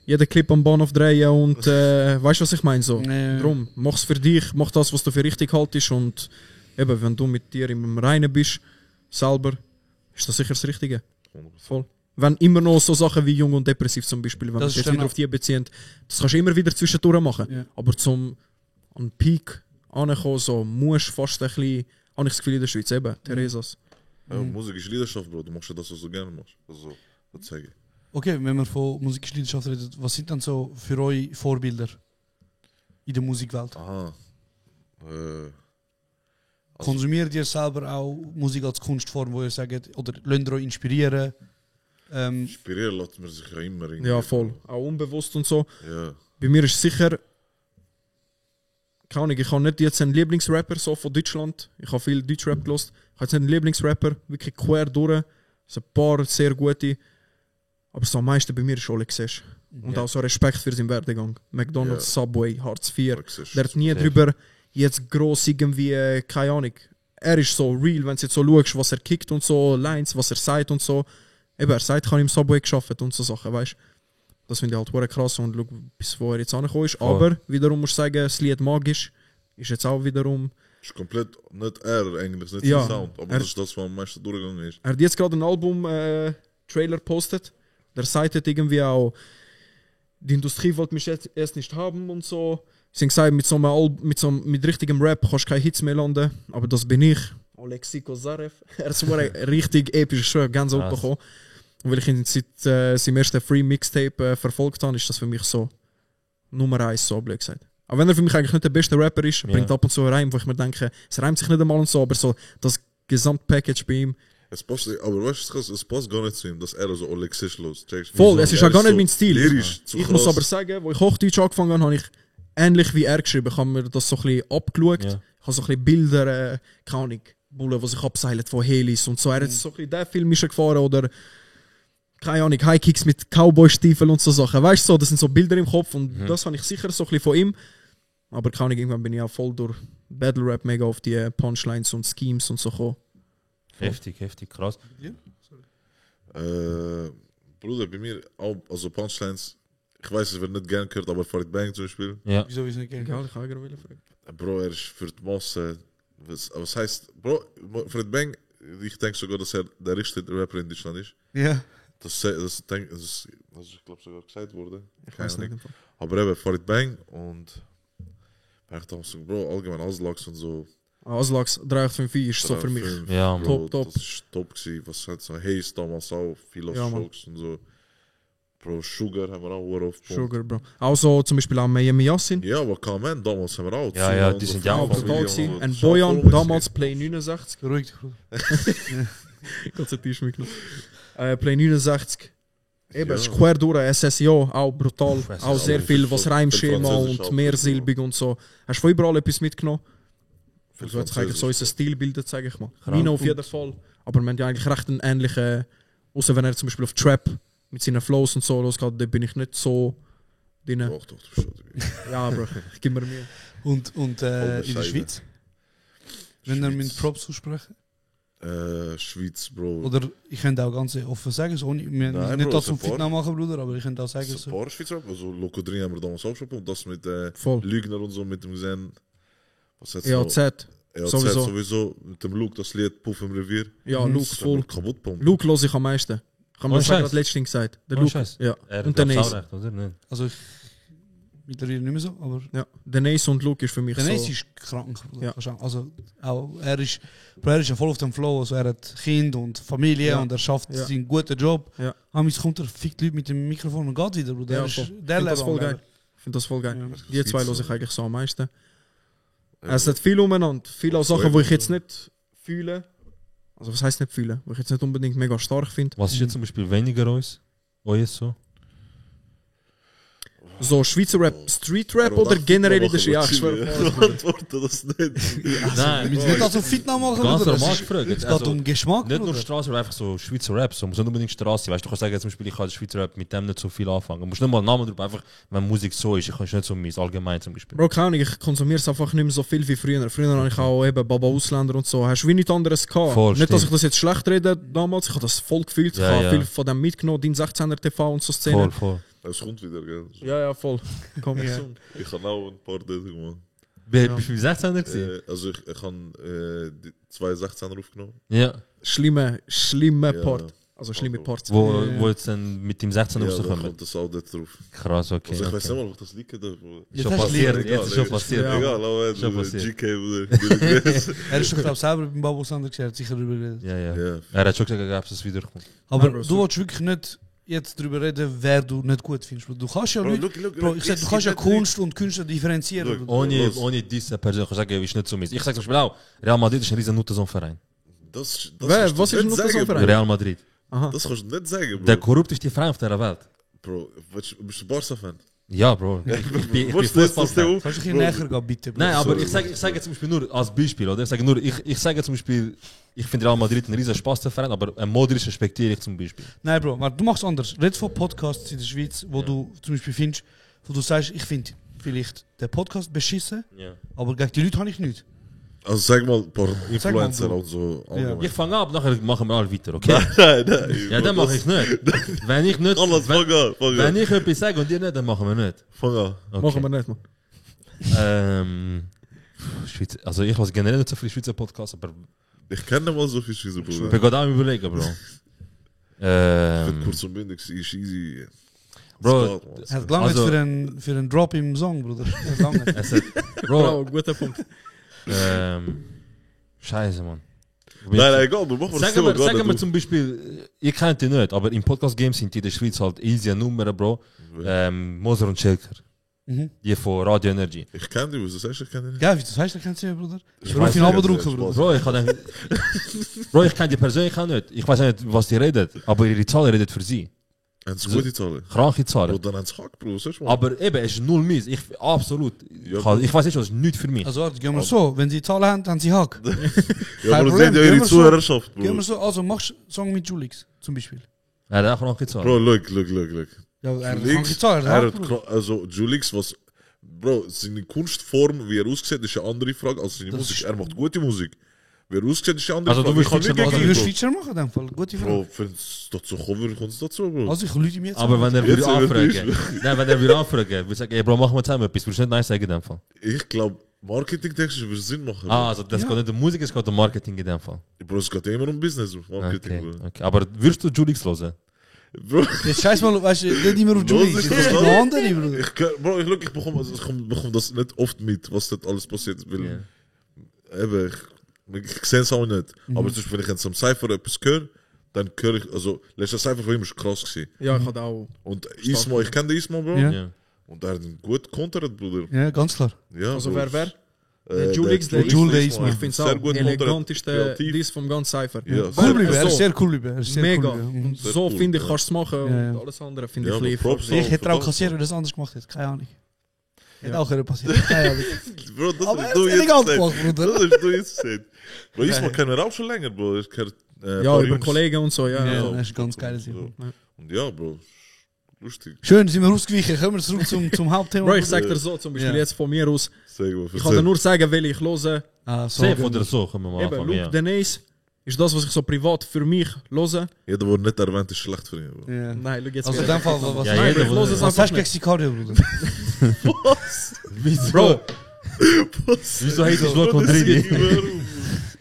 jeden Clip am Bahnhof drehen und weißt du, was ich meine? So. Drum, mach's für dich, mach das, was du für richtig haltest und eben, wenn du mit dir im Reinen bist, selber, ist das sicher das Richtige. 100%. Voll. Wenn immer noch so Sachen wie jung und depressiv zum Beispiel, wenn wir Das uns jetzt ist wieder auf die beziehen, das kannst du immer wieder zwischendurch machen. Ja. Aber zum an Peak ankommen, so musst du fast ein bisschen, habe ich das Gefühl in der Schweiz eben, Theresas. Ja, Musik ist Leidenschaft, Bro. Du machst ja das, was du gerne machst. Also, das sage ich. Okay, wenn wir von Musikleidenschaft reden, was sind dann so für euch Vorbilder in der Musikwelt? Aha. Konsumiert ihr selber auch Musik als Kunstform, wo ihr sagt, oder lasst ihr euch inspirieren? Inspirieren lässt man sich ja immer. Irgendwie. Ja, voll. Auch unbewusst und so. Ja. Bei mir ist sicher, keine Ahnung, ich habe nicht jetzt einen Lieblingsrapper so von Deutschland. Ich habe viel Deutschrap gelost. Ich habe jetzt nicht einen Lieblingsrapper, wirklich quer durch. Es sind ein paar sehr gute. Aber so am meisten bei mir ist Oleg Sesh. Und auch so Respekt für seinen Werdegang. McDonald's, Subway, Hartz IV. Der hat nie drüber jetzt gross irgendwie, keine Ahnung. Er ist so real, wenn du jetzt so schaust, was er kickt und so, Lines, was er sagt und so. Eben, er sagt, ich habe im Subway geschafft und so Sachen, weißt du. Das finde ich halt wirklich krass und schau, bis wo er jetzt angekommen ist. Aber wiederum muss ich sagen, das Lied Magisch ist jetzt auch wiederum. Ist komplett nicht er eigentlich, nicht Ja, sein Sound. Aber das ist das, was am meisten durchgegangen ist. Er hat jetzt gerade ein Album-Trailer postet. Der sagt irgendwie auch, die Industrie wollte mich jetzt erst nicht haben und so. Sie haben gesagt, mit richtigem Rap kannst du keine Hits mehr landen. Aber das bin ich. Oleksiko Zarev. Er ist so ein richtig epischer Schön, ganz oben bekommen. Und weil ich ihn seit seinem ersten Free Mixtape verfolgt habe, ist das für mich so Nummer 1, so blöd gesagt. Auch wenn er für mich eigentlich nicht der beste Rapper ist, bringt ab und zu Reim, wo ich mir denke, es reimt sich nicht einmal und so, aber so das Gesamtpackage bei ihm. Es passt, aber weißt du, es passt gar nicht zu ihm, dass er so Alexis los. Voll, es ist auch gar nicht mein Stil. Lyrisch, ich muss aber sagen, wo ich Hochdeutsch angefangen habe, habe ich ähnlich wie er geschrieben. Ich habe mir das so ein bisschen abgeschaut. Ja. Ich habe so ein bisschen Bilder, keine Ahnung, Bullen, die sich abseilen von Helis und so. Er hat so ein bisschen den Film ist gefahren oder keine Ahnung, High Kicks mit Cowboy-Stiefeln und so Sachen. Weißt du, so, das sind so Bilder im Kopf und das habe ich sicher so ein bisschen von ihm. Aber keine Ahnung, irgendwann bin ich auch voll durch Battle Rap mega auf die Punchlines und Schemes und so gekommen. Heftig, krass. Ja? Bruder, bei mir auch, also Punchlines, ich weiß, es wird nicht gern gehört, aber Farid Bang zum Beispiel. Ja. Wieso ist es nicht gern? Egal, ich kann gerade fragen. Bro, er ist für die Masse. Was heißt, Bro, Farid Bang, ich denke sogar, dass er der richtige Rapper in Deutschland ist. Ja. Das ich glaube sogar gesagt wurde. Ich weiß nicht. Aber eben Farid Bang und ich dachte so, Bro, allgemein Auslags und so. Auslags 385 ist so für mich. Ja, Bro, top. Das ist top gewesen. Was hat so Haze damals auch, viele Ja, Strokes und so. Bro, Sugar haben wir auch auf. Sugar, Bro. Also zum Beispiel auch Miami Yassin. Ja, aber Kamen, damals haben wir auch. Ja, die sind ja auch brutal gewesen. Und Boyan, damals Play 69. Beruhigt. Gott sei Dank mitgenommen. Play 69. Eben, es ist quer durch, SSIO, auch brutal. Auch sehr viel, was Reimschema und mehrsilbig und so. Hast du von überall etwas mitgenommen? Also jetzt eigentlich so unser Stilbilder, sage ich mal. Nino auf jeden Fall. Aber wir haben ja eigentlich recht einen ähnlichen, außer wenn er zum Beispiel auf Trap mit seinen Flows und so losgeht, da bin ich nicht so drin. Doch, du bist schon. Ja, Bro, gib mir Mühe. Und in der Schweiz? Wenn wir mit Props aussprechen? Schweiz, Bro. Oder ich könnte auch ganz offen sagen, so, wir Nein, nicht Bro, das zum Support. Fitna machen, Bruder, aber ich könnte auch sagen, Das ist so. ein paar Schweizer Rapper, also Loco 3 haben wir damals auch schon und das mit Voll. Lügner und so mit dem gesehen. Was hat's EAZ. Ja, Sowieso. sowieso mit dem Luke, das Lied Puff im Revier. Ja, Luke Das voll. kaputt pumpen. Luke höre ich am meisten. Ich habe mir Oh, das Scheiß. gerade letztens gesagt. Der Oh, Luke. Scheiß. Ja. Er Und der glaubt's Nace. auch recht, oder? Nicht? Also ich mittlerweile nicht mehr so, aber Ja. Der Nace und Luke ist für mich der so. Nace ist krank. Ja. Also auch, er ist ja voll auf dem Flow. Also er hat Kind und Familie Ja. und er schafft Ja. seinen guten Job. Ja. Amigs kommt er, fickt Leute mit dem Mikrofon und geht wieder. Bruder. Ja, Der ist voll. der Ich finde das Level voll am geil. Level. Ich finde das voll geil. Ja. Die zwei höre so. ich eigentlich so am meisten. Ja. Es hat viel umeinander. Viele Ja, Sachen, voll. die ich jetzt nicht fühle. Also was heisst nicht fühlen? Die ich jetzt nicht unbedingt mega stark finde. Was ist jetzt zum Beispiel weniger uns? Euch so? So Schweizer Rap, Street Rap oder generell in der Schweiz? Ja, ich schwöre. Ich antworte das nicht. Nein, Wir müssen nicht also fit machen, ganz Bruder. normal Es gefragt. geht Also, um Geschmack. nicht nur Bruder. Straße, aber einfach so Schweizer Rap. So muss nicht unbedingt Straße. Weißt du, kannst sagen, zum Beispiel, ich kann Schweizer Rap mit dem nicht so viel anfangen. Du musst nicht mal einen Namen drüber, einfach, wenn Musik so ist. Ich kann nicht so mies, allgemein zum Beispiel. Bro, keine Ahnung, ich konsumiere es einfach nicht mehr so viel wie früher. Früher habe ich auch eben Baba Ausländer und so. Hast du wie nichts anderes gehabt? Voll, nicht, dass stimmt. ich das jetzt schlecht rede damals. Ich habe das voll gefühlt. Ja, ich habe ja. viel von dem mitgenommen, dein 16er TV und so Szenen. Voll. Es kommt wieder, gell? Ja, ja, voll. Komm Ja. soon. Ich habe auch ein paar Daten gemacht. Bist du 16er gewesen? Also ich habe die 2 16er aufgenommen. Ja. Schlimme Ja. Part. Also schlimme Parts. Wo jetzt dann mit dem 16er Ja, da rauskommen? kommt das auch dort drauf. Krass, okay. Also ich weiß okay. nicht mal, ob das liegt da. Ja, Schon das ist passiert, lieb. jetzt ist schon passiert. Ja. Egal, aber Schon passiert. GK oder Er ist doch glaub, selber beim Babu Sander gesagt, sicher darüber geredet. Ja, ja. Ja. Er hat schon gesagt, dass es wiederkommt. Aber Nein, Bro, du willst wirklich nicht jetzt darüber reden, wer du nicht gut findest. Bro. Du kannst ja Bro, Leute, look, Bro, ich sag, du kannst ja Kunst und Künstler differenzieren. Look. Bro. Ohne diese Person kann ich sagen, ist nicht so mies. Ich sage zum Beispiel auch, Real Madrid ist ein riesen Nuttersohn-Verein. Das Wer? kannst du Was ist nicht ein sagen, Nuttersohn-Verein? Bro. Real Madrid. Aha. Das kannst du nicht sagen, Bro. Der korrupteste Verein auf der Welt. Bro, bist du Barca-Fan? Ja, Bro. Ich bin Wo ist das Fußballfan. auf? Kannst du ein bisschen näher gehen, bitte? Bro? Nein, aber Sorry. ich sage zum Beispiel nur als Beispiel, oder? Ich sage zum Beispiel, ich finde Real Madrid ein riesen Spaßverein, aber ein Modric respektiere ich zum Beispiel. Nein, Bro, aber du machst anders. Red von Podcasts in der Schweiz, wo du zum Beispiel findest, wo du sagst, ich finde vielleicht den Podcast beschissen, Ja. aber gegen die Leute habe ich nichts. Also sag mal ein paar Sag mal, Influencer Bro. und so. allgemein. Ich fange ab, nachher machen wir alle weiter, okay? Nein. Ja, dann mache ich nicht. Wenn ich nicht, Alles, fang an, fang wenn an. ich etwas sage und ihr nicht, dann machen wir nicht. Fang an. Okay. Machen wir nicht, man. Schweiz, also ich höre generell nicht so viele Schweizer Podcasts, aber Ich kenne mal so viel Schweizer ich Bruder. bin gerade am überlegen, Bro. Für kurz und bündig ist easy. Bro, Er hat lange Also- für einen Drop im Song, Bruder. Er hat lange. es hat, Bro, Bro, guter Punkt. Scheiße, Mann. Nein, egal, du mach mal das Sagen wir, Thema sagen wir gerade. zum Beispiel, ihr kennt die nicht, aber im Podcast-Game sind die in der Schweiz halt easy Nummer, Bro. Moser und Schelker. Mhm. Die von Radio Energy. Ich kenne die, wieso sagst du, ich kenne die nicht? Ja, wie das heißt, kennst du ja, Bruder? Ich Ich ruf weiß ihn nicht, abdrucken, Spaß. Bruder. Bro, ich kann dann, Bro, ich kenne die persönlich auch nicht. Ich weiß nicht, was die redet, aber ihre Zahlen redet für sie. Haben sie gute Zahlen? Kranke Bro, Zahlen. dann haben sie Hack, Bro, sagst du mal. Aber eben, es ist null mies. Absolut. Ja, Ich weiß nicht, was ist nichts für mich. Also, gehen wir so, wenn sie Zahlen haben, haben sie Hack. Ja, kein aber Problem, seht ihr gehen ihre wir so. Zuhörerschaft, Gehen wir Bro. so, also machst Song mit Julix, zum Beispiel. Er hat auch kranke Zahlen. Bro, look. Ja, er hat Julix, kranke Zahlen, er er hat hat Bruder. also Julix, was... Bro, seine Kunstform, wie er aussieht, ist eine andere Frage als seine Das Musik. ist- Er macht gute Musik. Wie er aussieht, ist eine andere Also, du Frage. willst Ich kann Feature nicht machen, gegen Also, ihn, du willst Bro. Feature machen, in dem Fall. Gute Frage. Bro, wenn es dazu kommt, kommt es dazu, Bro. Also, ich lüte ihm jetzt Aber an. wenn er Jetzt würde sind wir anfragen, nein, wenn er würde anfragen, würde ich sagen, ey Bro, machen wir zusammen etwas, würdest du nicht Nein sagen in dem Fall? Ich glaube, marketingtechnisch würde es Sinn machen. Bro. Ah, also das geht nicht um Musik, es geht um Marketing in dem Fall. Bro, es geht immer um Business, Marketing, Okay, Bro. okay. Aber würdest du Julix hören? Bro, Jetzt scheiß mal, weißt du, nicht immer auf Julix. Los, Es ich gibt kann- noch andere, Bruder. ich bekomme das nicht oft mit, was dort alles passiert. Weil, eben, ich sehe es auch nicht. Aber zum Beispiel, wenn ich jetzt am Cypher etwas höre, dann höre ich, also, letzter Cypher von ihm ist krass gewesen. Ja, ich hatte auch. Und Ismo, ich kenne den Ismo, Bro. Ja. Ja. Und er hat einen gut kontert, Bruder. Ja, ganz klar. Ja, Also Bro. wer? Der Julix, der der Jul, der Ismo. Ismo. Ich finde es Sehr auch gut eleganteste kreativ. Diss vom ganzen Cypher. Ja, Cool sehr- bleiben, er ist so. sehr cool bleiben. Er ist sehr Mega. cool bleiben. Sehr So cool, finde ich, ja. kannst du es machen Ja. und alles andere finde Ja, ich aber lieb. Props Ich hätte auch verdammt, kassiert, wenn er das anders gemacht hätte. Keine Ahnung. Hätte auch können passieren. Keine Ahnung. Bro, das Aber hast er du ist jetzt elegant gesagt. gemacht, Bruder. Das hast du jetzt gesagt. Bro, Ismo kennen wir auch schon länger, Bro. Ich kenne, Ja, paar über Jungs. Kollegen und so, ja. Ja, ja. das ist ganz geil. Sache. Und ja, Bro, lustig. Schön, sind wir ausgewichen. Kommen wir zurück zum Hauptthema. Bro, ich sag dir so, zum Beispiel Ja. jetzt von mir aus, Sag mal, ich kann dir nur sagen, welche ich höre. Ah, so. Safe oder so, können wir mal Eben, anfangen. Luke Ja. Denise ist das, was ich so privat für mich höre. Jeder, der nicht erwähnt, ist schlecht für ihn, Bro. Ja. Nein, schau jetzt Also in wieder. dem Fall, was Ja, Nein, jeder, ich höre es was einfach hast du gegen nicht. Sicario, Bruder? Bro, Wieso heißt es Luca Condrini?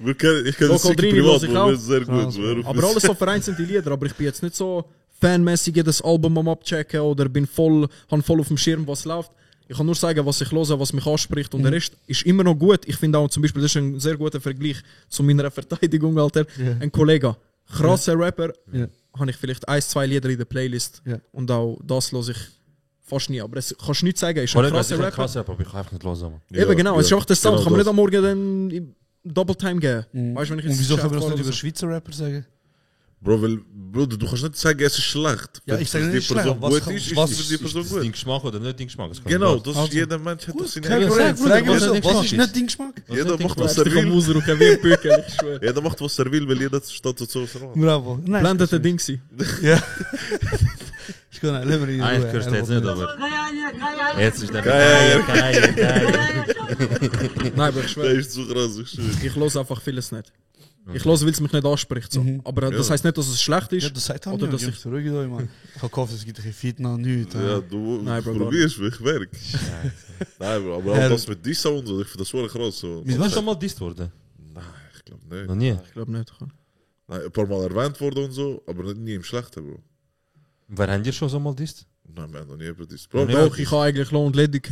Ich kenne das sicher Condrini privat, los ich aber auch. nicht sehr gut. Aber alles so vereinzelte Lieder, aber ich bin jetzt nicht so fanmäßig jedes Album am abchecken oder bin voll auf dem Schirm, was läuft. Ich kann nur sagen, was ich höre, was mich anspricht und der Rest ist immer noch gut. Ich finde auch zum Beispiel, das ist ein sehr guter Vergleich zu meiner Verteidigung, Alter. Ein Kollege, krasser Rapper, habe ich vielleicht 1-2 Lieder in der Playlist und auch das höre ich fast nie. Aber das kannst du nicht sagen, ist ein krasser Rapper. Aber ich kann einfach nicht hören, Mann. Eben genau, es ist auch der Sound, genau kann man das. nicht am Morgen dann Double Time geben. Weißt, wenn ich Und jetzt wieso Chef können wir das fahre nicht oder über so. Schweizer Rapper sagen? Bro, weil, Bruder, du kannst nicht sagen, es ist schlecht. Ja, Wenn ich sage für nicht die Person schlecht, was gut kann- ist, was ist für die Person Ist das gut. Ding Geschmack oder nicht Ding Geschmack? Das kann Genau, sein. das Also, ist jeder Mensch hat das seine Kein eigene Problem. Meinung. Frag was mich so, nicht was Geschmack ist nicht dein Geschmack? Jeder macht, was Was er er will. will. Muser und kein Bierpökel, ich schwöre. Jeder macht, was er will, weil jeder steht so was er macht. Bravo. Nein, Blendete Ding sie. Ja. Ich kann nicht, lass mir in Eigentlich Ruhe. hörst du jetzt nicht, aber... Jetzt ist der... Geil. Nein, aber ich Der schwöre, ist zu krass, ich schwöre. ich höre einfach vieles nicht. Ich höre, weil es mich nicht anspricht. So. Aber das heisst nicht, dass es schlecht ist. Ja, das sagt Oder auch dass nicht. ich- Zurück da, Mann. Ich habe gehofft, es gibt ein Fitna, nichts. Ja, du Nein, Bro, probierst, wie ich werk. Nein, Bro, aber auch das mit Dissa und so, ich finde das voll krass. So. Bist du schon mal disst worden? Nein, ich glaube nicht. Noch nie? Ich glaube nicht. Nein, ein paar Mal erwähnt worden und so, aber nie im Schlechten, Bro. Wer haben dir schon so mal disst? Nein, wir haben noch nie über das. Noch Bro, nie Doch, ich habe eigentlich Lohn und Ledig.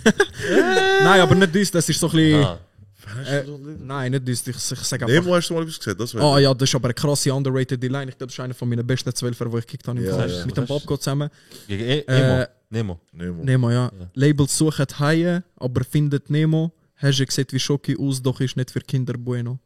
Nein, aber nicht das ist so ein bisschen... Ah. Nein, nicht das, ich sage einfach... Nemo hast du mal etwas gesagt, das Ah ja, das ist aber eine krasse underrated Line. Ich glaube, das ist einer von meinen besten 12er, die ich gekickt habe. Ja, ja. Mit dem Babko zusammen. Gegen Nemo. Nemo. Nemo, ja. Labels suchen Haie, aber findet Nemo. Hashtag sieht wie Schoki aus, doch ist nicht für Kinder bueno.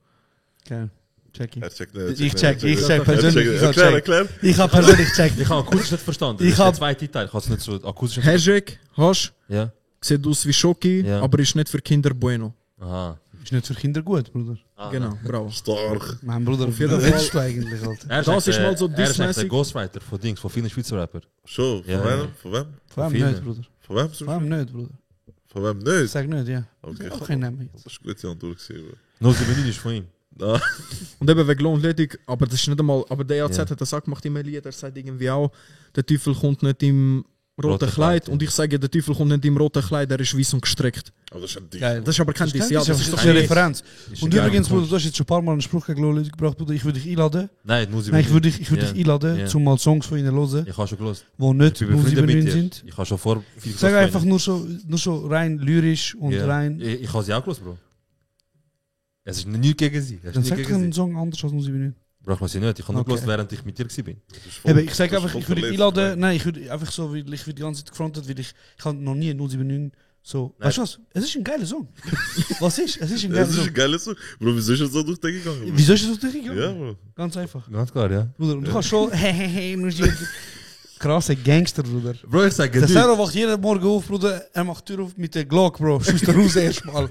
Okay, check ich. Er checkt nicht. Ich check persönlich. Ich habe Erklär, check. erklär. Ich habe persönlich checkt. Ich habe akustisch nicht verstanden. Ich Das ist der hab- zweite Teil. Ich habe es nicht so akustisch nicht verstanden. Hashtag, hast, Ja. sieht aus wie Schoki, Ja. aber ist nicht für Kinder bueno. Aha. Ist nicht für Kinder gut, Bruder. Genau, bravo. Stark. Mein Bruder, Auf jeden was Fall. willst du eigentlich, Alter? Er Das ist mal so Er ist eigentlich der dissmäßig. Ghostwriter von Dings, von vielen Schweizer Rapper. Schon, Ja, von ja. wem? Von wem? Vor allem Viele. nicht, Bruder. Von wem? Vor allem nicht, Bruder. Von wem Ich nicht? sag nicht, ja. Okay, Auch kein Name jetzt. das ist gut, die Antwort gewesen, Bro. 079 ist von ihm. Ah, Und eben wegen Lohn und Ledig, aber das ist nicht einmal, aber der EAZ Ja. hat das auch gemacht im Lied, er sagt irgendwie auch, der Teufel kommt nicht im roten Rote Kleid Kleid, ja. und ich sage, der Teufel kommt nicht im roten Kleid, er ist weiß und gestreckt. aber das ist ein Ding. Geil. Das ist aber kein Diss, ja, das ist doch eine eine Referenz. Ist Und ein übrigens, geiler Bruder, du hast jetzt schon ein paar Mal einen Spruch gegen Leute gebracht, Bruder. Ich würde dich einladen. Nein, 079. Nein, ich würde Ja. dich einladen, Ja. zum mal Songs von ihnen hören, Ich habe schon gelesen. die nicht Ich bin befreundet mit 079 dir. sind. Ich habe schon vor viel Sag gelesen einfach von nur so rein lyrisch und ihnen. rein. Ja. Ich habe sie auch gelesen, Bro. Es ist nichts gegen sie. Es ist Dann nichts sag gegen einen sie. Song anders als 079. Bro, ich lasse sie nicht. Ich habe nur Okay. gelesen, während ich mit dir war. Eben, ich sag das ist einfach, voll ich würde dich verletzt, einladen. Nein, ich würde einfach so, weil ich werde die ganze Zeit gefrontet, weil ich habe noch nie 079 so. Nein. Weißt du was? Es ist ein geiler Song. Was ist? Es ist ein Das geiler ist Song. ein geiles Song. Bro, wieso ist das so durch den gegangen? Bro? Wieso ist das so durchgegangen? Ja, Bro. Ganz einfach. Ganz klar, ja. Bruder, und du kannst schon, hehehe, krasse Gangster, Bruder. Bro, ich sage Der dir. Sarah wacht jeden Morgen auf, Bruder. Er macht die Tür auf mit der Glock, Bro. Schießt er raus erstmal.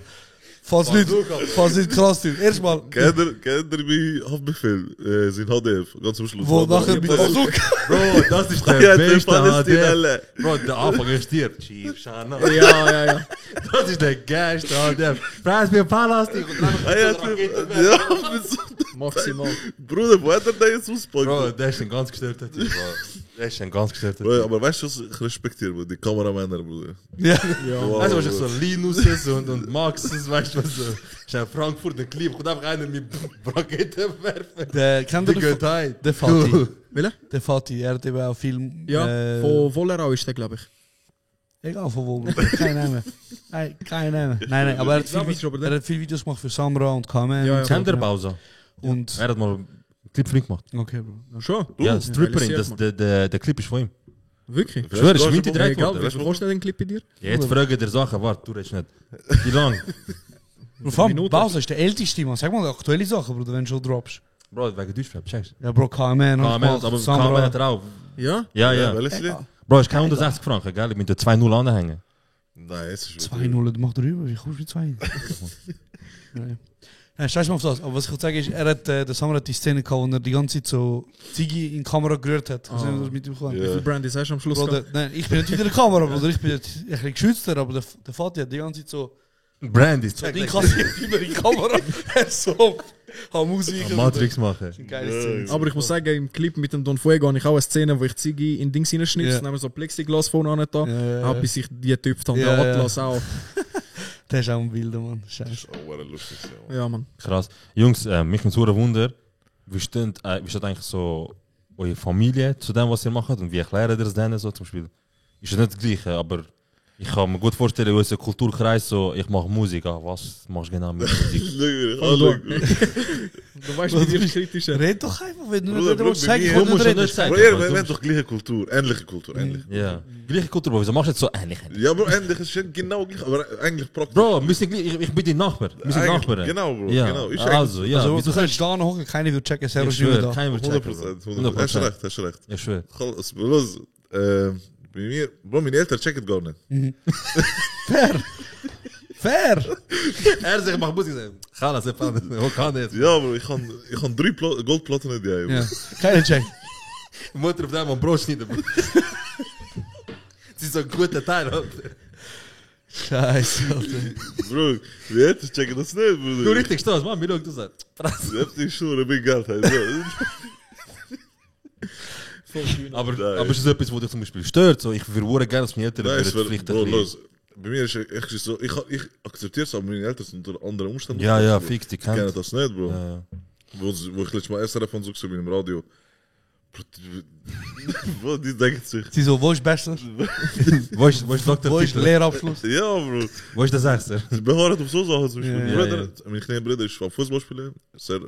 Falls nicht krass tut. Erstmal. Kennt ihr bei Haftbefehl, sein HDF, ganz am Schluss. Wo nachher mit Bazooka. Bro, das ist Ja, der der beste Palästinenser. HDF. Bro, der Anfang ist stirbt. Chief Shana. Ja. Das ist der geilste HDF. Preis mir Palastik. Und dann Ah, ja, ja, mit so- Maximal. Bruder, wo hat er den jetzt auspackt? Bro, der ist ein ganz gestörter Typ, Bro. Der ist ein ganz gestörter Bro, Typ. aber weißt du, was ich respektiere, Bro? Die Kameramänner, Bruder. Ja. Wow, Weißt du, was ich Bro. so Linus und Maxes, weißt du was so? Ist in Frankfurt ein Clip, kommt einfach einer mit Raketen werfen. Der kennt ihr Die den geht heim. Der Fatih. Welcher? Der Fatih, er hat eben auch viel. Ja, von Wollerau ist der, glaube ich. Egal von wo. Bruder. Kein Name. Nein, kein Name. Nein, aber er hat viel Videos gemacht für Samra und Kamen. Ja, ja. und so. Kennt der Bowser? Und. Er hat mal einen Clip für mich gemacht. Okay, Bro. Schon? Ja, Stripperin, realisiert, der Clip ist von ihm. Wirklich? Ich schwöre, es ist Wer mit ist direkt Egal, worden. wie viel kostet denn ein Clip bei dir? Ja, jetzt fragen der Sachen, warte, du redest nicht. Wie lang? Vor allem, Minuten. Bowser ist der älteste, Mann. Sag mal aktuelle Sachen, Bruder, wenn du schon droppst. Bro, wegen Deutschrap, checkst Ja, Bro, KMN. aber Kamen hat er auch. Ja? Ja, ja. Welches Lied? Bro, ist kein 160 Franken, gell? Mit der 2-0 anhängen. Nein, es ist 2-0, macht er über. Wie kommst du mit 2? Nein, scheiß mal auf das. Aber was ich sagen ist, er hat, der Samra hat die Szene gehabt, wo er die ganze Zeit so Ziggy in die Kamera gerührt hat. Hast du das mit ihm gemacht? Wie viel Brandys hast du am Schluss Bruder, gehabt? nein, ich bin nicht in der Kamera, Bruder. Ich bin jetzt ein bisschen geschützter, aber der Vati hat die ganze Zeit so Brandy, so Ding kassiert über die Kamera. so, Musik. Matrix machen. Geile Szene. Aber ich muss sagen, im Clip mit dem Don Fuego habe ich auch eine Szene, wo ich Ziggy in Dings reinschnitze, Ja. dann haben wir so Plexiglas vorne an da, Ja. bis ich die Typ dann Ja, der ja. Atlas auch. Das ist auch ein wilder Mann. Das Scheiße. ist auch eine lustig. Ja, Mann. Krass. Jungs, mich nimmt so ein Wunder, wie steht eigentlich so eure Familie zu dem, was ihr macht und wie erklären ihr das denen so zum Beispiel? Ist das nicht das Gleiche, aber ich kann mir gut vorstellen, unser Kulturkreis so, ich mache Musik, was machst du genau mit Musik? Du weißt, wie die kritische. Red doch einfach, wenn du Bruder, nicht darüber sagst, Bruder, ich kann du musst nicht ja reden. nicht sagen. Bro, wir haben doch gleiche Kultur, ähnliche Kultur, ähnlich. Ja, gleiche Kultur, Bro, wieso machst du jetzt so ähnlich? Ja, Bro, ähnlich ist schon genau gleich, aber eigentlich praktisch. Bro, wir sind gleich, ich bin dein Nachbar, wir sind Eigentlich, Nachbarn. genau, Bro, Ja, genau. Ich also, ja, Also, wieso du kannst da noch hocken, keiner will checken, selber ich schwören schwöre, da. kein wird checken, 100%. Hast du recht, hast du recht. Ich schwöre. خلص بلوز bei mir, Bro, meine Eltern checken gar nicht. Fair! Er sagt, ich mach Musik, Khalas, wo kann jetzt? Ja, Bro, ich kann 3 Goldplatten in die Eier. Ja, keiner checkt. Mutter auf dem Brot schneiden. Sie ist so ein guter Teil, Alter. Scheiße, Alter. Bro, die Eltern checken das nicht, Bruder. Du richtig stolz, Mann, wie schaut du das? Du hast die Schuhe, bin Geld. Aber ist das etwas, was dich zum Beispiel stört? So, ich würde gerne, dass meine Eltern Nein, es verpflichtet Bro, werden. los. Bei mir ist echt so, ich akzeptiere es, aber meine Eltern sind unter anderen Umständen. Ja, ja, Bro. fix, die Ich kenne kennen. das nicht, Bro. Ja, ja. Wo ich letztes Mal SRF von so gesehen bin im Radio. Bro, die denken sich. Sie so, wo ist Bachelor? Wo ist Dr. Wo ist Titel? Lehrabschluss? Ja, Bro. Wo ist der Sechster? Sie beharren auf so Sachen. Zum Beispiel. Ja, Mein ja, Bruder, mein kleiner Bruder ist am Fußballspieler. Sehr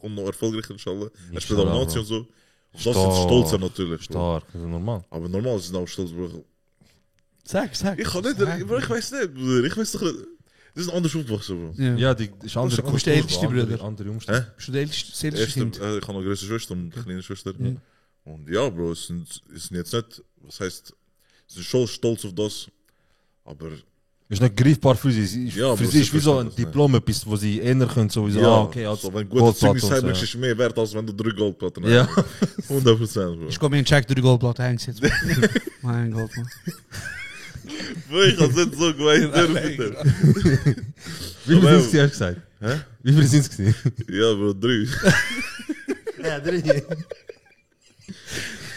und noch erfolgreich, inshallah. Er spielt Inshallah, am Nazi Bro. und so. Auf das sind sie stolz natürlich. Bro. Stark, das ist normal. Aber normal sind sie auch stolz, Bro. Sag. Ich kann nicht, Bro, ich weiß nicht, Bruder. Ich weiß doch nicht. Das ist anders aufgewachsen, Bro. Ja, die ist andere Du bist der älteste Bruder. Andere Umstände. Bist du der älteste Kind? Ich habe eine größere Schwester und eine kleine Schwester. Und ja, Bro, es sind jetzt nicht, was heißt, sie sind schon stolz auf das, aber... Ist nicht greifbar für sie. Ja, Für aber sie sie ist wie so ein verstehen das Diplom, etwas, wo sie ändern können, sowieso. Ja, Okay, als so, wenn gute Zeugnis Goldplatte und haben, ist mehr wert, als wenn du 3 Goldplatten Ja. hast. 100%, Bro. Ich komme in Check durch die Goldplatte, hängst jetzt. Mein Gott, man. Bro, ich hab's nicht so gemeint, bitte. Wie viel sind es, hast du gesagt? Hä? Wie viel sind es gewesen? Ja, Bro, 3. Ja, 3.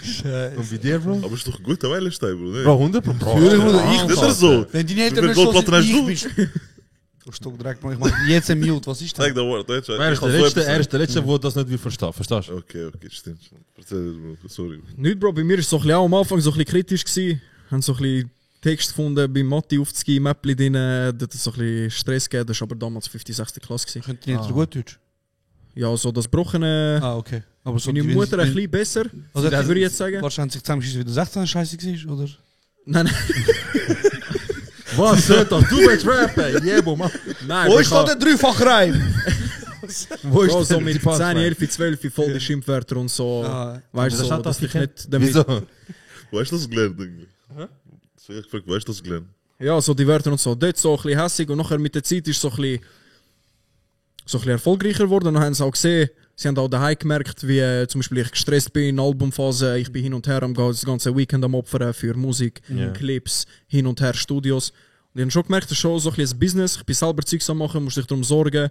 Scheiße. Und bei dir, Bro? Aber ist doch ein guter Meilenstein, Bro. Ne? Bro, 100%. Natürlich, Bruder, ich Das ist so. Wenn die Wie Eltern viel nicht so Goldplatten sind, hast ich du? bin... Du Stock direkt mal, ich mach jetzt ein Mute, was ist das? Sag das Wort, weißt du? Er ist der Letzte, der das nicht will verstehen. Verstehst du? Okay, stimmt. Erzähl das, Bro. Sorry. Nicht, Bro, bei mir war es so ein bisschen auch am Anfang so ein bisschen kritisch gewesen. Haben so ein bisschen Text gefunden, bei Matti aufzugehen, Mäppli drin, dort hat es so ein bisschen Stress gegeben, das war aber damals 5. 6. Klasse gewesen. Könnt ihr nicht so gut Deutsch? Ja, so das Brochene, Ah, okay. Aber so meine die- Mutter ein bisschen besser, Also, würde ich jetzt sagen. Wahrscheinlich sich zusammengeschissen, wie der 16 scheiße war, oder? Nein, Was soll das? Du willst rappen? Jebo, Mann. nein. Wo ist da der Dreifachreim? Wo ist Bro, so der mit 10, 11, 12 voll die Schimpfwörter und so. Ah, Weißt du, das so, hat dass ich das nicht damit... Wieso? Wo hast du das gelernt, Digga? So, ich gefragt, wo hast du das gelernt? Ja, so die Wörter und so. Dort so ein bisschen hässig und nachher mit der Zeit ist so ein bisschen erfolgreicher geworden. Und dann haben sie auch gesehen, sie haben auch daheim gemerkt, wie zum Beispiel ich gestresst bin in Albumphase, ich bin hin und her am gehen, das ganze Weekend am Opfern für Musik, Clips, hin und her Studios. Und ich habe schon gemerkt, das ist schon so ein bisschen ein Business. Ich bin selber Zeugs am machen, muss dich darum sorgen.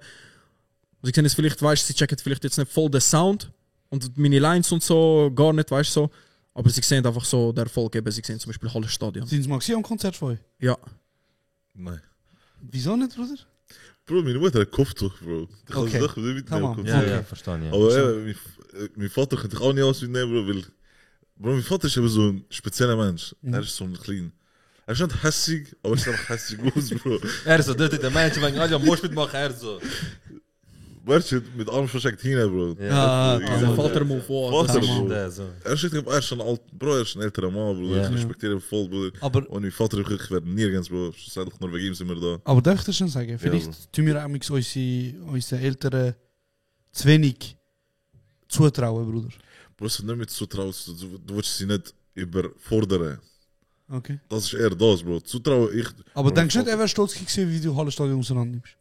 Und ich sehe jetzt vielleicht, weißt, sie checken vielleicht jetzt nicht voll den Sound und meine Lines und so, gar nicht, weißt du so. Aber sie sehen einfach so den Erfolg eben. Sie sehen zum Beispiel Hallenstadion. Sind Sie mal gesehen am Konzert von euch? Ja. Nein. Wieso nicht, Bruder? Bro, meine Mutter hat Kopftuch, Bro. Ich kann Okay. es doch nicht Tamam. mitnehmen. Ja, Okay. ja, verstanden, ja. Aber mein Vater könnte ich auch nicht aus mitnehmen, Bro, weil... Bro, mein Vater ist eben so ein spezieller Mensch. Er ist so ein klein... Er ist nicht hässig, aber er ist einfach hässig aus, Bro. Er ist so, dort der Mensch, wenn alle am Moshpit machen, er so. Weißt du, mit Arm verschickt hin, Bro. Ja, Also Vatermove, wow. Vater, Tamam. Bro. Der so. Er ist schon alt, Bro, er ist ein älterer Mann, Bro. Ja. Ich respektiere ihn voll, Bro. Aber, Und mein Vater ist wirklich nirgends, Bro. Schlussendlich nur wegen ihm sind wir da. aber darf ich das schon sagen? Vielleicht Bro. tun wir auch unsere Eltern zu wenig zutrauen, Bruder. Bro, es ist nicht mit Zutrauen, du willst sie nicht überfordern. Okay. Das ist eher das, Bro. Zutrauen, Aber denkst du nicht, er wäre stolz gewesen, wie du Hallenstadion auseinander nimmst?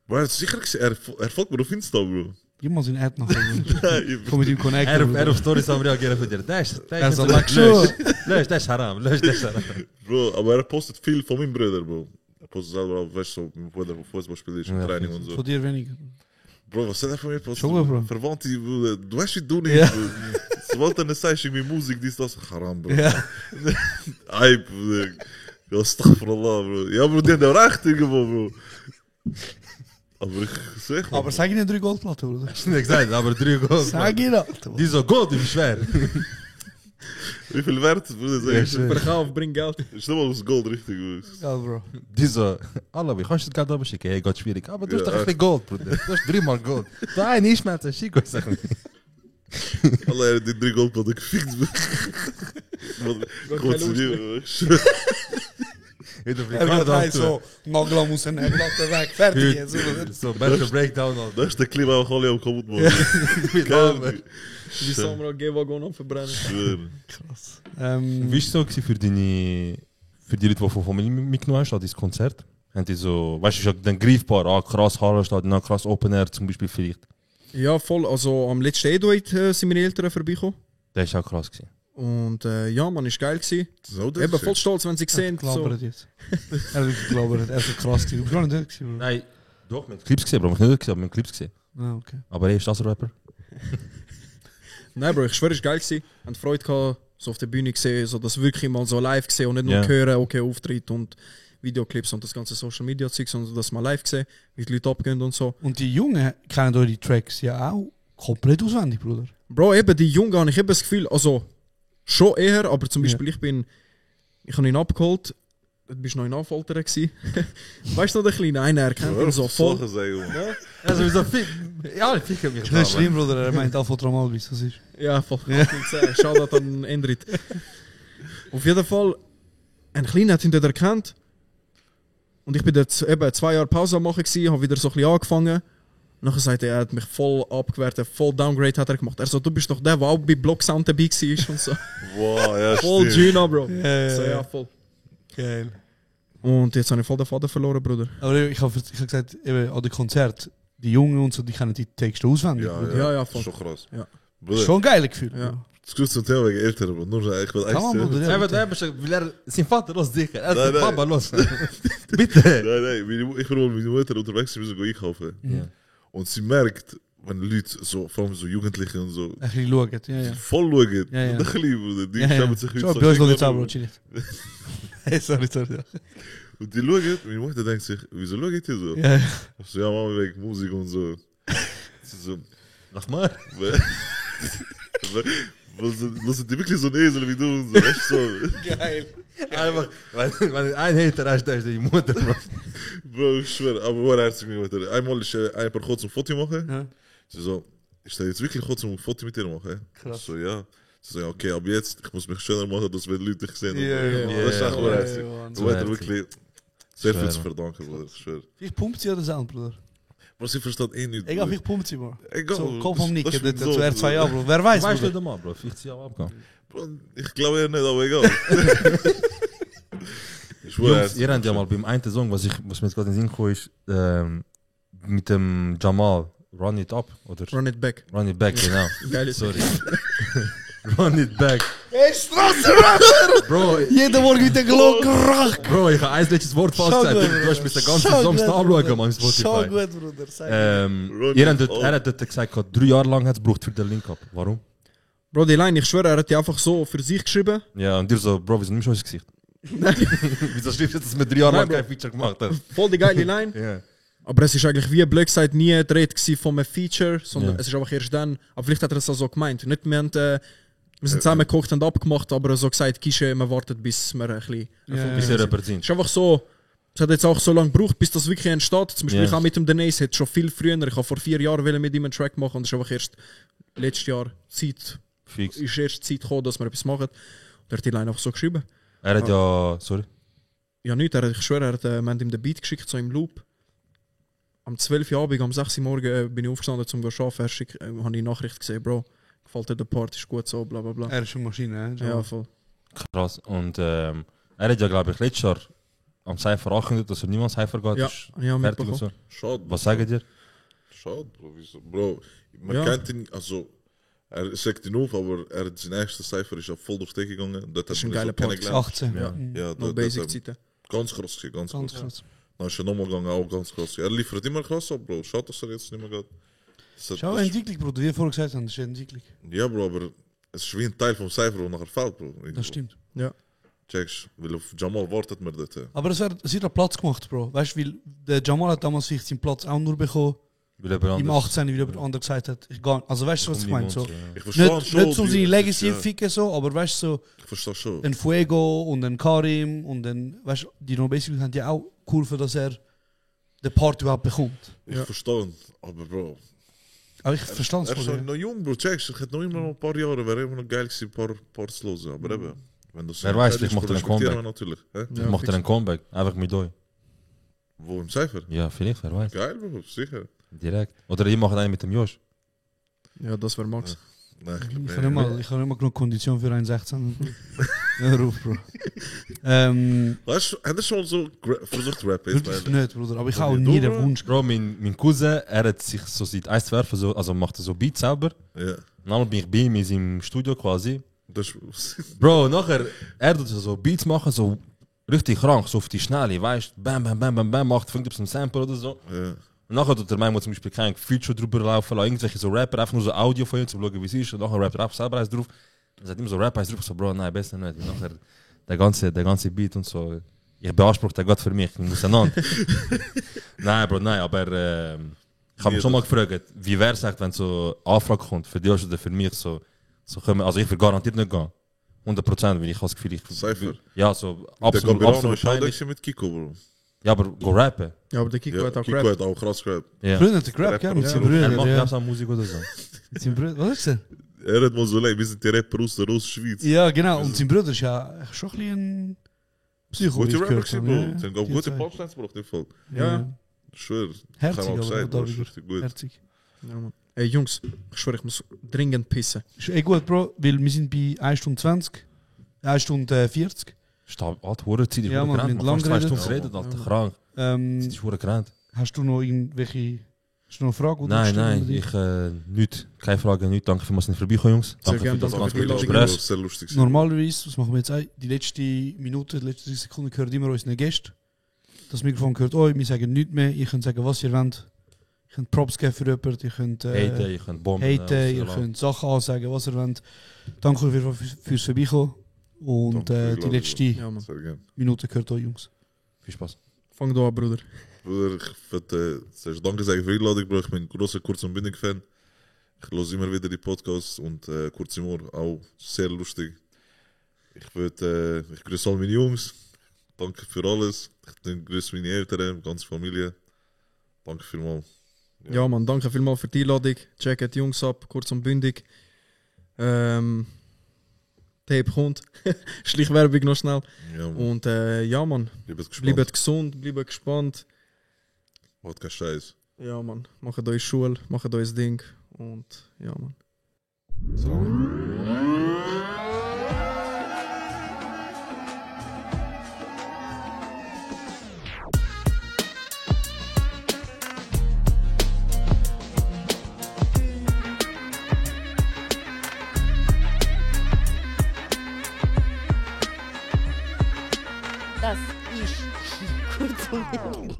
Bro, er hat sicher gesehen, er folgt mir auf Insta, Bro. Jemand in Ad nachher. Nein, Komm mit ihm connecten. Er auf Stories am reagieren für dir. Das Er ist so, so, like, sure. lösch, das ist haram, lösch, das ist haram. Bro, aber er postet viel von meinem Bruder, Bro. Er postet selber auch, weißt du, so, mein Bruder, wo Fußball spielt, Ja, Training und so. Von dir weniger. Bro, was hat er von mir postet? Schon gut, Bro. Verwandte, Bruder, du weißt, wie du nicht, Ja. Bro. Sobald er nicht sagst, irgendwie Musik, dies, das, haram, Bro. Ja. Hype, Bruder. Ja, astaghfirullah, Bro. Ja, Bro, die haben auch recht irgendwo, Bro. Aber ich sag mal. Aber sag ihnen 3 Goldplatten, Bruder. Hast du nicht gesagt, aber 3 Gold. Sag ihnen. Die so Gold, wie schwer. Wie viel Wert, Bruder? Sag ich. Verkauf, bring Geld. Ist nochmal das Gold richtig, Bro. Ja, Bro. Die so, Allah, wie kannst du das Geld abschicken? Hey, Gott, schwierig. Aber du hast Ja, doch ein bisschen Gold, Bruder. Du hast 3-mal Gold. Da ein nicht mehr, schick euch Sachen. Allah, er hat die 3 Goldplatten gefixt. Gott zu dir, ich schwör. So, Nagla muss een Platte weg. Fertig. So, better breakdown al. Das ist der Klima auch alle am kaputt machen. Die Sommer G-Wagon am verbrennen. Krass. Wie ist es so für die Leute, die von Familie mitgenommen hast, an dieses Konzert? Haben die so, weißt du, dann greifbar, krass Hallenstadion, krass Open Air zum Beispiel vielleicht? Ja, voll. Also am letzten Edoid sind meine Eltern vorbeigekommen. Das war auch krass gewesen. Und ja, man ist geil gewesen. Eben voll stolz, wenn sie sehen. So. Jetzt. Er glaube, er ist so krass gewesen. Du bist gar nicht dort gewesen, Bro. Nein, doch, wir haben Clips gesehen, Bro. Ich habe nicht gesehen, aber wir haben Clips gesehen. Ah, okay. Aber er ist das Rapper. Nein, Bro, ich schwöre, es war geil gewesen. Ich hatte Freude gehabt, so auf der Bühne gesehen, so das wirklich mal so live gesehen und nicht nur hören, okay, Auftritt und Videoclips und das ganze Social Media Zeug, sondern das mal live gesehen, wie die Leute abgehen und so. Und die Jungen kennen doch die Tracks ja auch komplett auswendig, Bruder. Bro, eben die Jungen habe ich eben das Gefühl, also schon eher, aber zum Beispiel ich habe ihn abgeholt, du bist noch in Anfoltern gewesen. Weißt du noch, der Kleine, einer kennt ihn so voll. Ja. Also so viel. Ja, ich fick mich. Das ist schlimm, Bruder. Er meint Alpha Tramalbis, das ist. Ja, voll. Shoutout an Endrit. Auf jeden Fall, ein Kleiner hat ihn dort erkannt. Und ich bin dort eben 2 Jahre Pause am machen gewesen, habe wieder so ein bisschen angefangen. Und dann sagt er hat mich voll abgewertet, voll Downgrade hat er gemacht. Er so, du bist doch der auch bei Block Sound dabei war und so. Wow, ja, voll Gina, Bro. Ja, so, ja, voll. Geil. Und jetzt habe ich voll den Faden verloren, Bruder. Aber ich hab gesagt, eben an dem Konzert, die Jungen und so, die kennen die Texte auswendig. Ja, voll. Schon krass. Ja. Bruder, Schon ein geiles Gefühl. Ja. das ist zum Thema wegen Eltern, aber nur ich will Kann man, Bruder, ja, Er will er sein Vater los, sicher. Er Nein, ist nein. Papa los. Bitte. Nein, ich will mit meiner Mutter unterwegs sind, wir so einkaufen. Ja. Und sie merkt, wenn Leute, so, vor allem so Jugendliche und so, Ein bisschen schauen, ja. voll schauen, Ja, ja. und ein Bruder, die Ja, ja. schreiben sich Schau, bei uns noch jetzt auch, Bro, chill nicht. Hey, sorry. Und die schauen, meine Mutter denkt sich, wieso schaut ihr so? Ja. Ich so, ja, Mama, wegen Musik und so. Sie so, Lach mal. was sind die wirklich so ein Esel wie du und so, weißt du, so. Geil. Einfach, wenn ein Hater hast, dann ist die Mutter. Bro, ich schwör, aber war herzlich mit Mutter. Einmal ist ein paar kurz ein Foto machen. Ja. Sie so, ich stehe jetzt wirklich kurz ein Foto mit dir machen. Krass. So, ja. Sie so, ja, okay, aber jetzt, ich muss mich schöner machen, dass wir die Leute dich sehen. Ja, Das ist echt ja, herzlich. ja, Du hast wirklich sehr viel Schwer, zu man. verdanken, Bruder, ich schwör. Vielleicht pumpt sie oder Sound, Bruder. Aber sie versteht eh nicht. Egal, vielleicht pumpt sie, Bro. Egal. So, komm vom Nick, das ist dazu so, er 2 Jahre, Bro. Wer weiß, Weißt du Bruder. mal, Bro, 50 Jahre abgegangen. Bro, ich glaube eher nicht, aber egal. Ich schwör, Jungs, ihr habt ja mal beim einen Song, was mir jetzt gerade in den Sinn gekommen ist, mit dem Jamal, Run It Up, oder? Run it back. Run It Back, genau. Geil ist. Sorry. Run It Back. Hey, Strassenrapper! Bro, Jeden Morgen mit der Glocke rack! Bro, ich habe ein letztes Wort falsch Schau gesagt. gut, Du hast mir den ganzen Schau Song gut, anschauen, man, Schau Spotify. gut, Bruder. Sag mir. Er hat dort gesagt, 3 Jahre lang hat es gebraucht für den Link-Up. Warum? Bro, die Line, ich schwöre, er hat die einfach so für sich geschrieben. Ja, und dir so, Bro, wieso nimmst du uns ins Gesicht? Wieso schreibst du, dass wir 3 Jahre lang kein Feature gemacht haben? Voll die geile Line. Ja. Aber es ist eigentlich wie Black gesagt nie die Rede gewesen von einem Feature, sondern Ja. es ist einfach erst dann. Aber vielleicht hat er es auch so gemeint. Nicht, wir sind zusammen gekocht und abgemacht, aber so gesagt, Kische, man wartet, bis wir ein bisschen Bis ihr jemand Es sind. ist einfach so, es hat jetzt auch so lange gebraucht, bis das wirklich entsteht. Zum Beispiel Ja. ich auch mit dem Denise, hat schon viel früher, ich habe vor 4 Jahren wollte mit ihm einen Track machen und es ist einfach erst letztes Jahr Zeit, Fix. ist erst Zeit gekommen, dass wir etwas machen. Und er hat die Line einfach so geschrieben. Er hat ja, sorry. Ja, nicht, ich schwöre, wir haben ihm den Beat geschickt, so im Loop. Am 12 Uhr Abend, am 6 Uhr morgen bin ich aufgestanden, um zu arbeiten. Habe ich die Nachricht gesehen, Bro, gefällt dir der Part, ist gut so, bla bla bla. Er ist eine Maschine, hè? Ja, voll. Krass. Und er hat ja, glaube ich, letztes Jahr am Cypher angekündigt, dass er niemals Cypher geht. Ja, Ist ja, fertig und mitbekommen. so. Schade. Was sagen dir? Schade, Bro. Wieso? Bro, man Ja. kennt ihn, also, er sagt ihn auf, aber er hat sein erstes Cypher ist ja voll durch die Decke gegangen. Dort Das ist hat ein man ihn geiler so Part. kennengelernt. 18. Ja. Ja, No dort Basic hat er Zeiten. ganz krass gewesen, ganz Ganz krass. krass. Dann ist er nochmal gegangen, auch ganz krass. Er liefert immer krass ab, Bro. Schade, dass er jetzt nicht mehr geht. Schau, Entwicklung, Bruder. Wie wir vorher gesagt haben, das ist eine Entwicklung. Ja, Bro, aber es ist wie ein Teil vom Cypher, der nachher fällt, Bro. Das stimmt. Ja. Checkst, weil auf Jamal wartet man dort. Aber es wird auch Platz gemacht, Bro. Weißt du, weil der Jamal hat damals vielleicht seinen Platz auch nur bekommen. Im 18, wie jemand anderes gesagt hat. Ich gar, also weißt du, was ich meine? So. Ich verstehe nicht, schon. nicht so seine Legacy ficken, so, aber weißt du, so. Ich verstehe schon. Ein Fuego und ein Karim und ein, weißt du, die noch basically haben ja auch geholfen, dass er den Part überhaupt bekommt. Ich verstehe, aber Bro. Aber ich verstehe es Er ist von dir. noch jung, Bro. Checkst, ich hätte noch immer noch ein paar Jahre, wäre immer noch geil gewesen, ein paar zu hören. Aber eben, wenn das Wer weiß, vielleicht macht er einen Comeback. Natürlich. Vielleicht macht er einen Comeback, einfach mit euch. Wo, im Cypher? Ja, vielleicht, wer weiß. Geil, Bro, sicher. Direkt. Oder ihr macht einen mit dem Josh. Ja, das wäre Max. Nein, Ich habe nicht mal genug Kondition für 1,16. Hör auf, Bro. Weißt du, hat er schon so versucht zu rappen? Wirklich nicht, Bruder. Aber ich habe auch nie den Wunsch. Bro, mein Cousin, er hat sich so seit 1, 2 Jahren so, also macht er so Beats selber. Ja. Dann bin ich bei ihm in seinem Studio quasi. Das Bro, nachher, er tut so Beats machen, so richtig krank, so auf die Schnelle, weißt du, bam, bam, bam, bam, bam, macht, fängt auf ein Sample oder so. Ja. Und nachher tut er manchmal zum Beispiel kein Feature drüber laufen, irgendwelche so Rapper, einfach nur so Audio von ihm, zu schauen, wie es ist, und nachher rappt er auch selber eins drauf. Dann sagt immer so Rapper eins drauf, so Bro, nein, besser nicht. Und nachher der ganze Beat und so, ich beanspruche den Gott für mich, ich muss einander. Nein, Bro, nein, aber ich habe mich schon mal gefragt, wie wäre es echt, wenn so Anfrage kommt, für dich oder für mich, so können, also ich will garantiert nicht gehen. 100%, weil ich habe das Gefühl, ich... Cypher? Ja, so absolut peinlich. Ist mit Kiko, Bro. Ja, aber go rappen. Ja, aber der Kiko hat auch Kiko hat auch krass gerappt. Ja. Brüder hat gerappt, ja, mit seinen Brüdern. Er macht ja. ja auch so Musik oder so. Mit seinen Brüdern, was ist das? Er hat mal so leid, wir sind die Rapper aus der Schweiz. Ja, genau, und sein Bruder ist ja schon ein bisschen ein Psycho, wie Gute ich Rapper gehört gewesen, habe. Bro. Sie haben auch gute Punchlines gebracht, im Fall. Ja. Ich schwöre. Herzig, Ich habe auch aber gesagt, da das ist wieder. richtig gut. Herzig. Ja, Mann. Ey, Jungs, ich schwöre, ich muss dringend pissen. Ist eh gut, Bro, weil wir sind bei 1 Stunde 20, 1 Stunde 40. Stab, alt Zeit, ich Ja, wurde man, gerannt, mit man kann 2 lang Stunden geredet. geredet, Alter, krank. Jetzt ist wurde gerannt. Hast du noch irgendwelche... Hast du noch eine Frage? Oder Nein, ich nicht. Keine Frage, nicht. Danke vielmals, dass ihr vorbeikommen, Jungs. Danke für das ganz gute Gespräch. Sehr lustig. Normalerweise, was machen wir jetzt auch? Die letzte Minute, die letzten 30 Sekunden gehört immer unseren Gästen. Das Mikrofon gehört euch, wir sagen nichts mehr. Ihr könnt sagen, was ihr wollt. Ihr könnt Props geben für jemanden, ihr könnt haten, ihr könnt bomben. ihr könnt Sachen ansagen, was ihr wollt. Danke auf jeden Fall fürs Vorbeikommen. Und die letzte Minute gehört euch, Jungs. Viel Spaß. Fang da an, Bruder. Bruder, ich würde zuerst danke sagen für die Einladung, Bro. Ich bin ein grosser Kurz- und Bündig-Fan. Ich höre immer wieder die Podcasts und Kurz im Ohr auch sehr lustig. Ich grüße alle meine Jungs. Danke für alles. Ich grüße meine Eltern, meine ganze Familie. Danke vielmals. Ja, Mann, danke vielmals für die Einladung. Checkt die Jungs ab, Kurz und Bündig. Tape kommt. Schleichwerbung noch schnell. Ja, Mann. Und ja, Mann. Bleibt gesund, bleibt gespannt. Macht keinen Scheiß. Ja, Mann. Macht euch Schule, macht euch Ding. Und ja, Mann. Das ist Kurz und Bündig.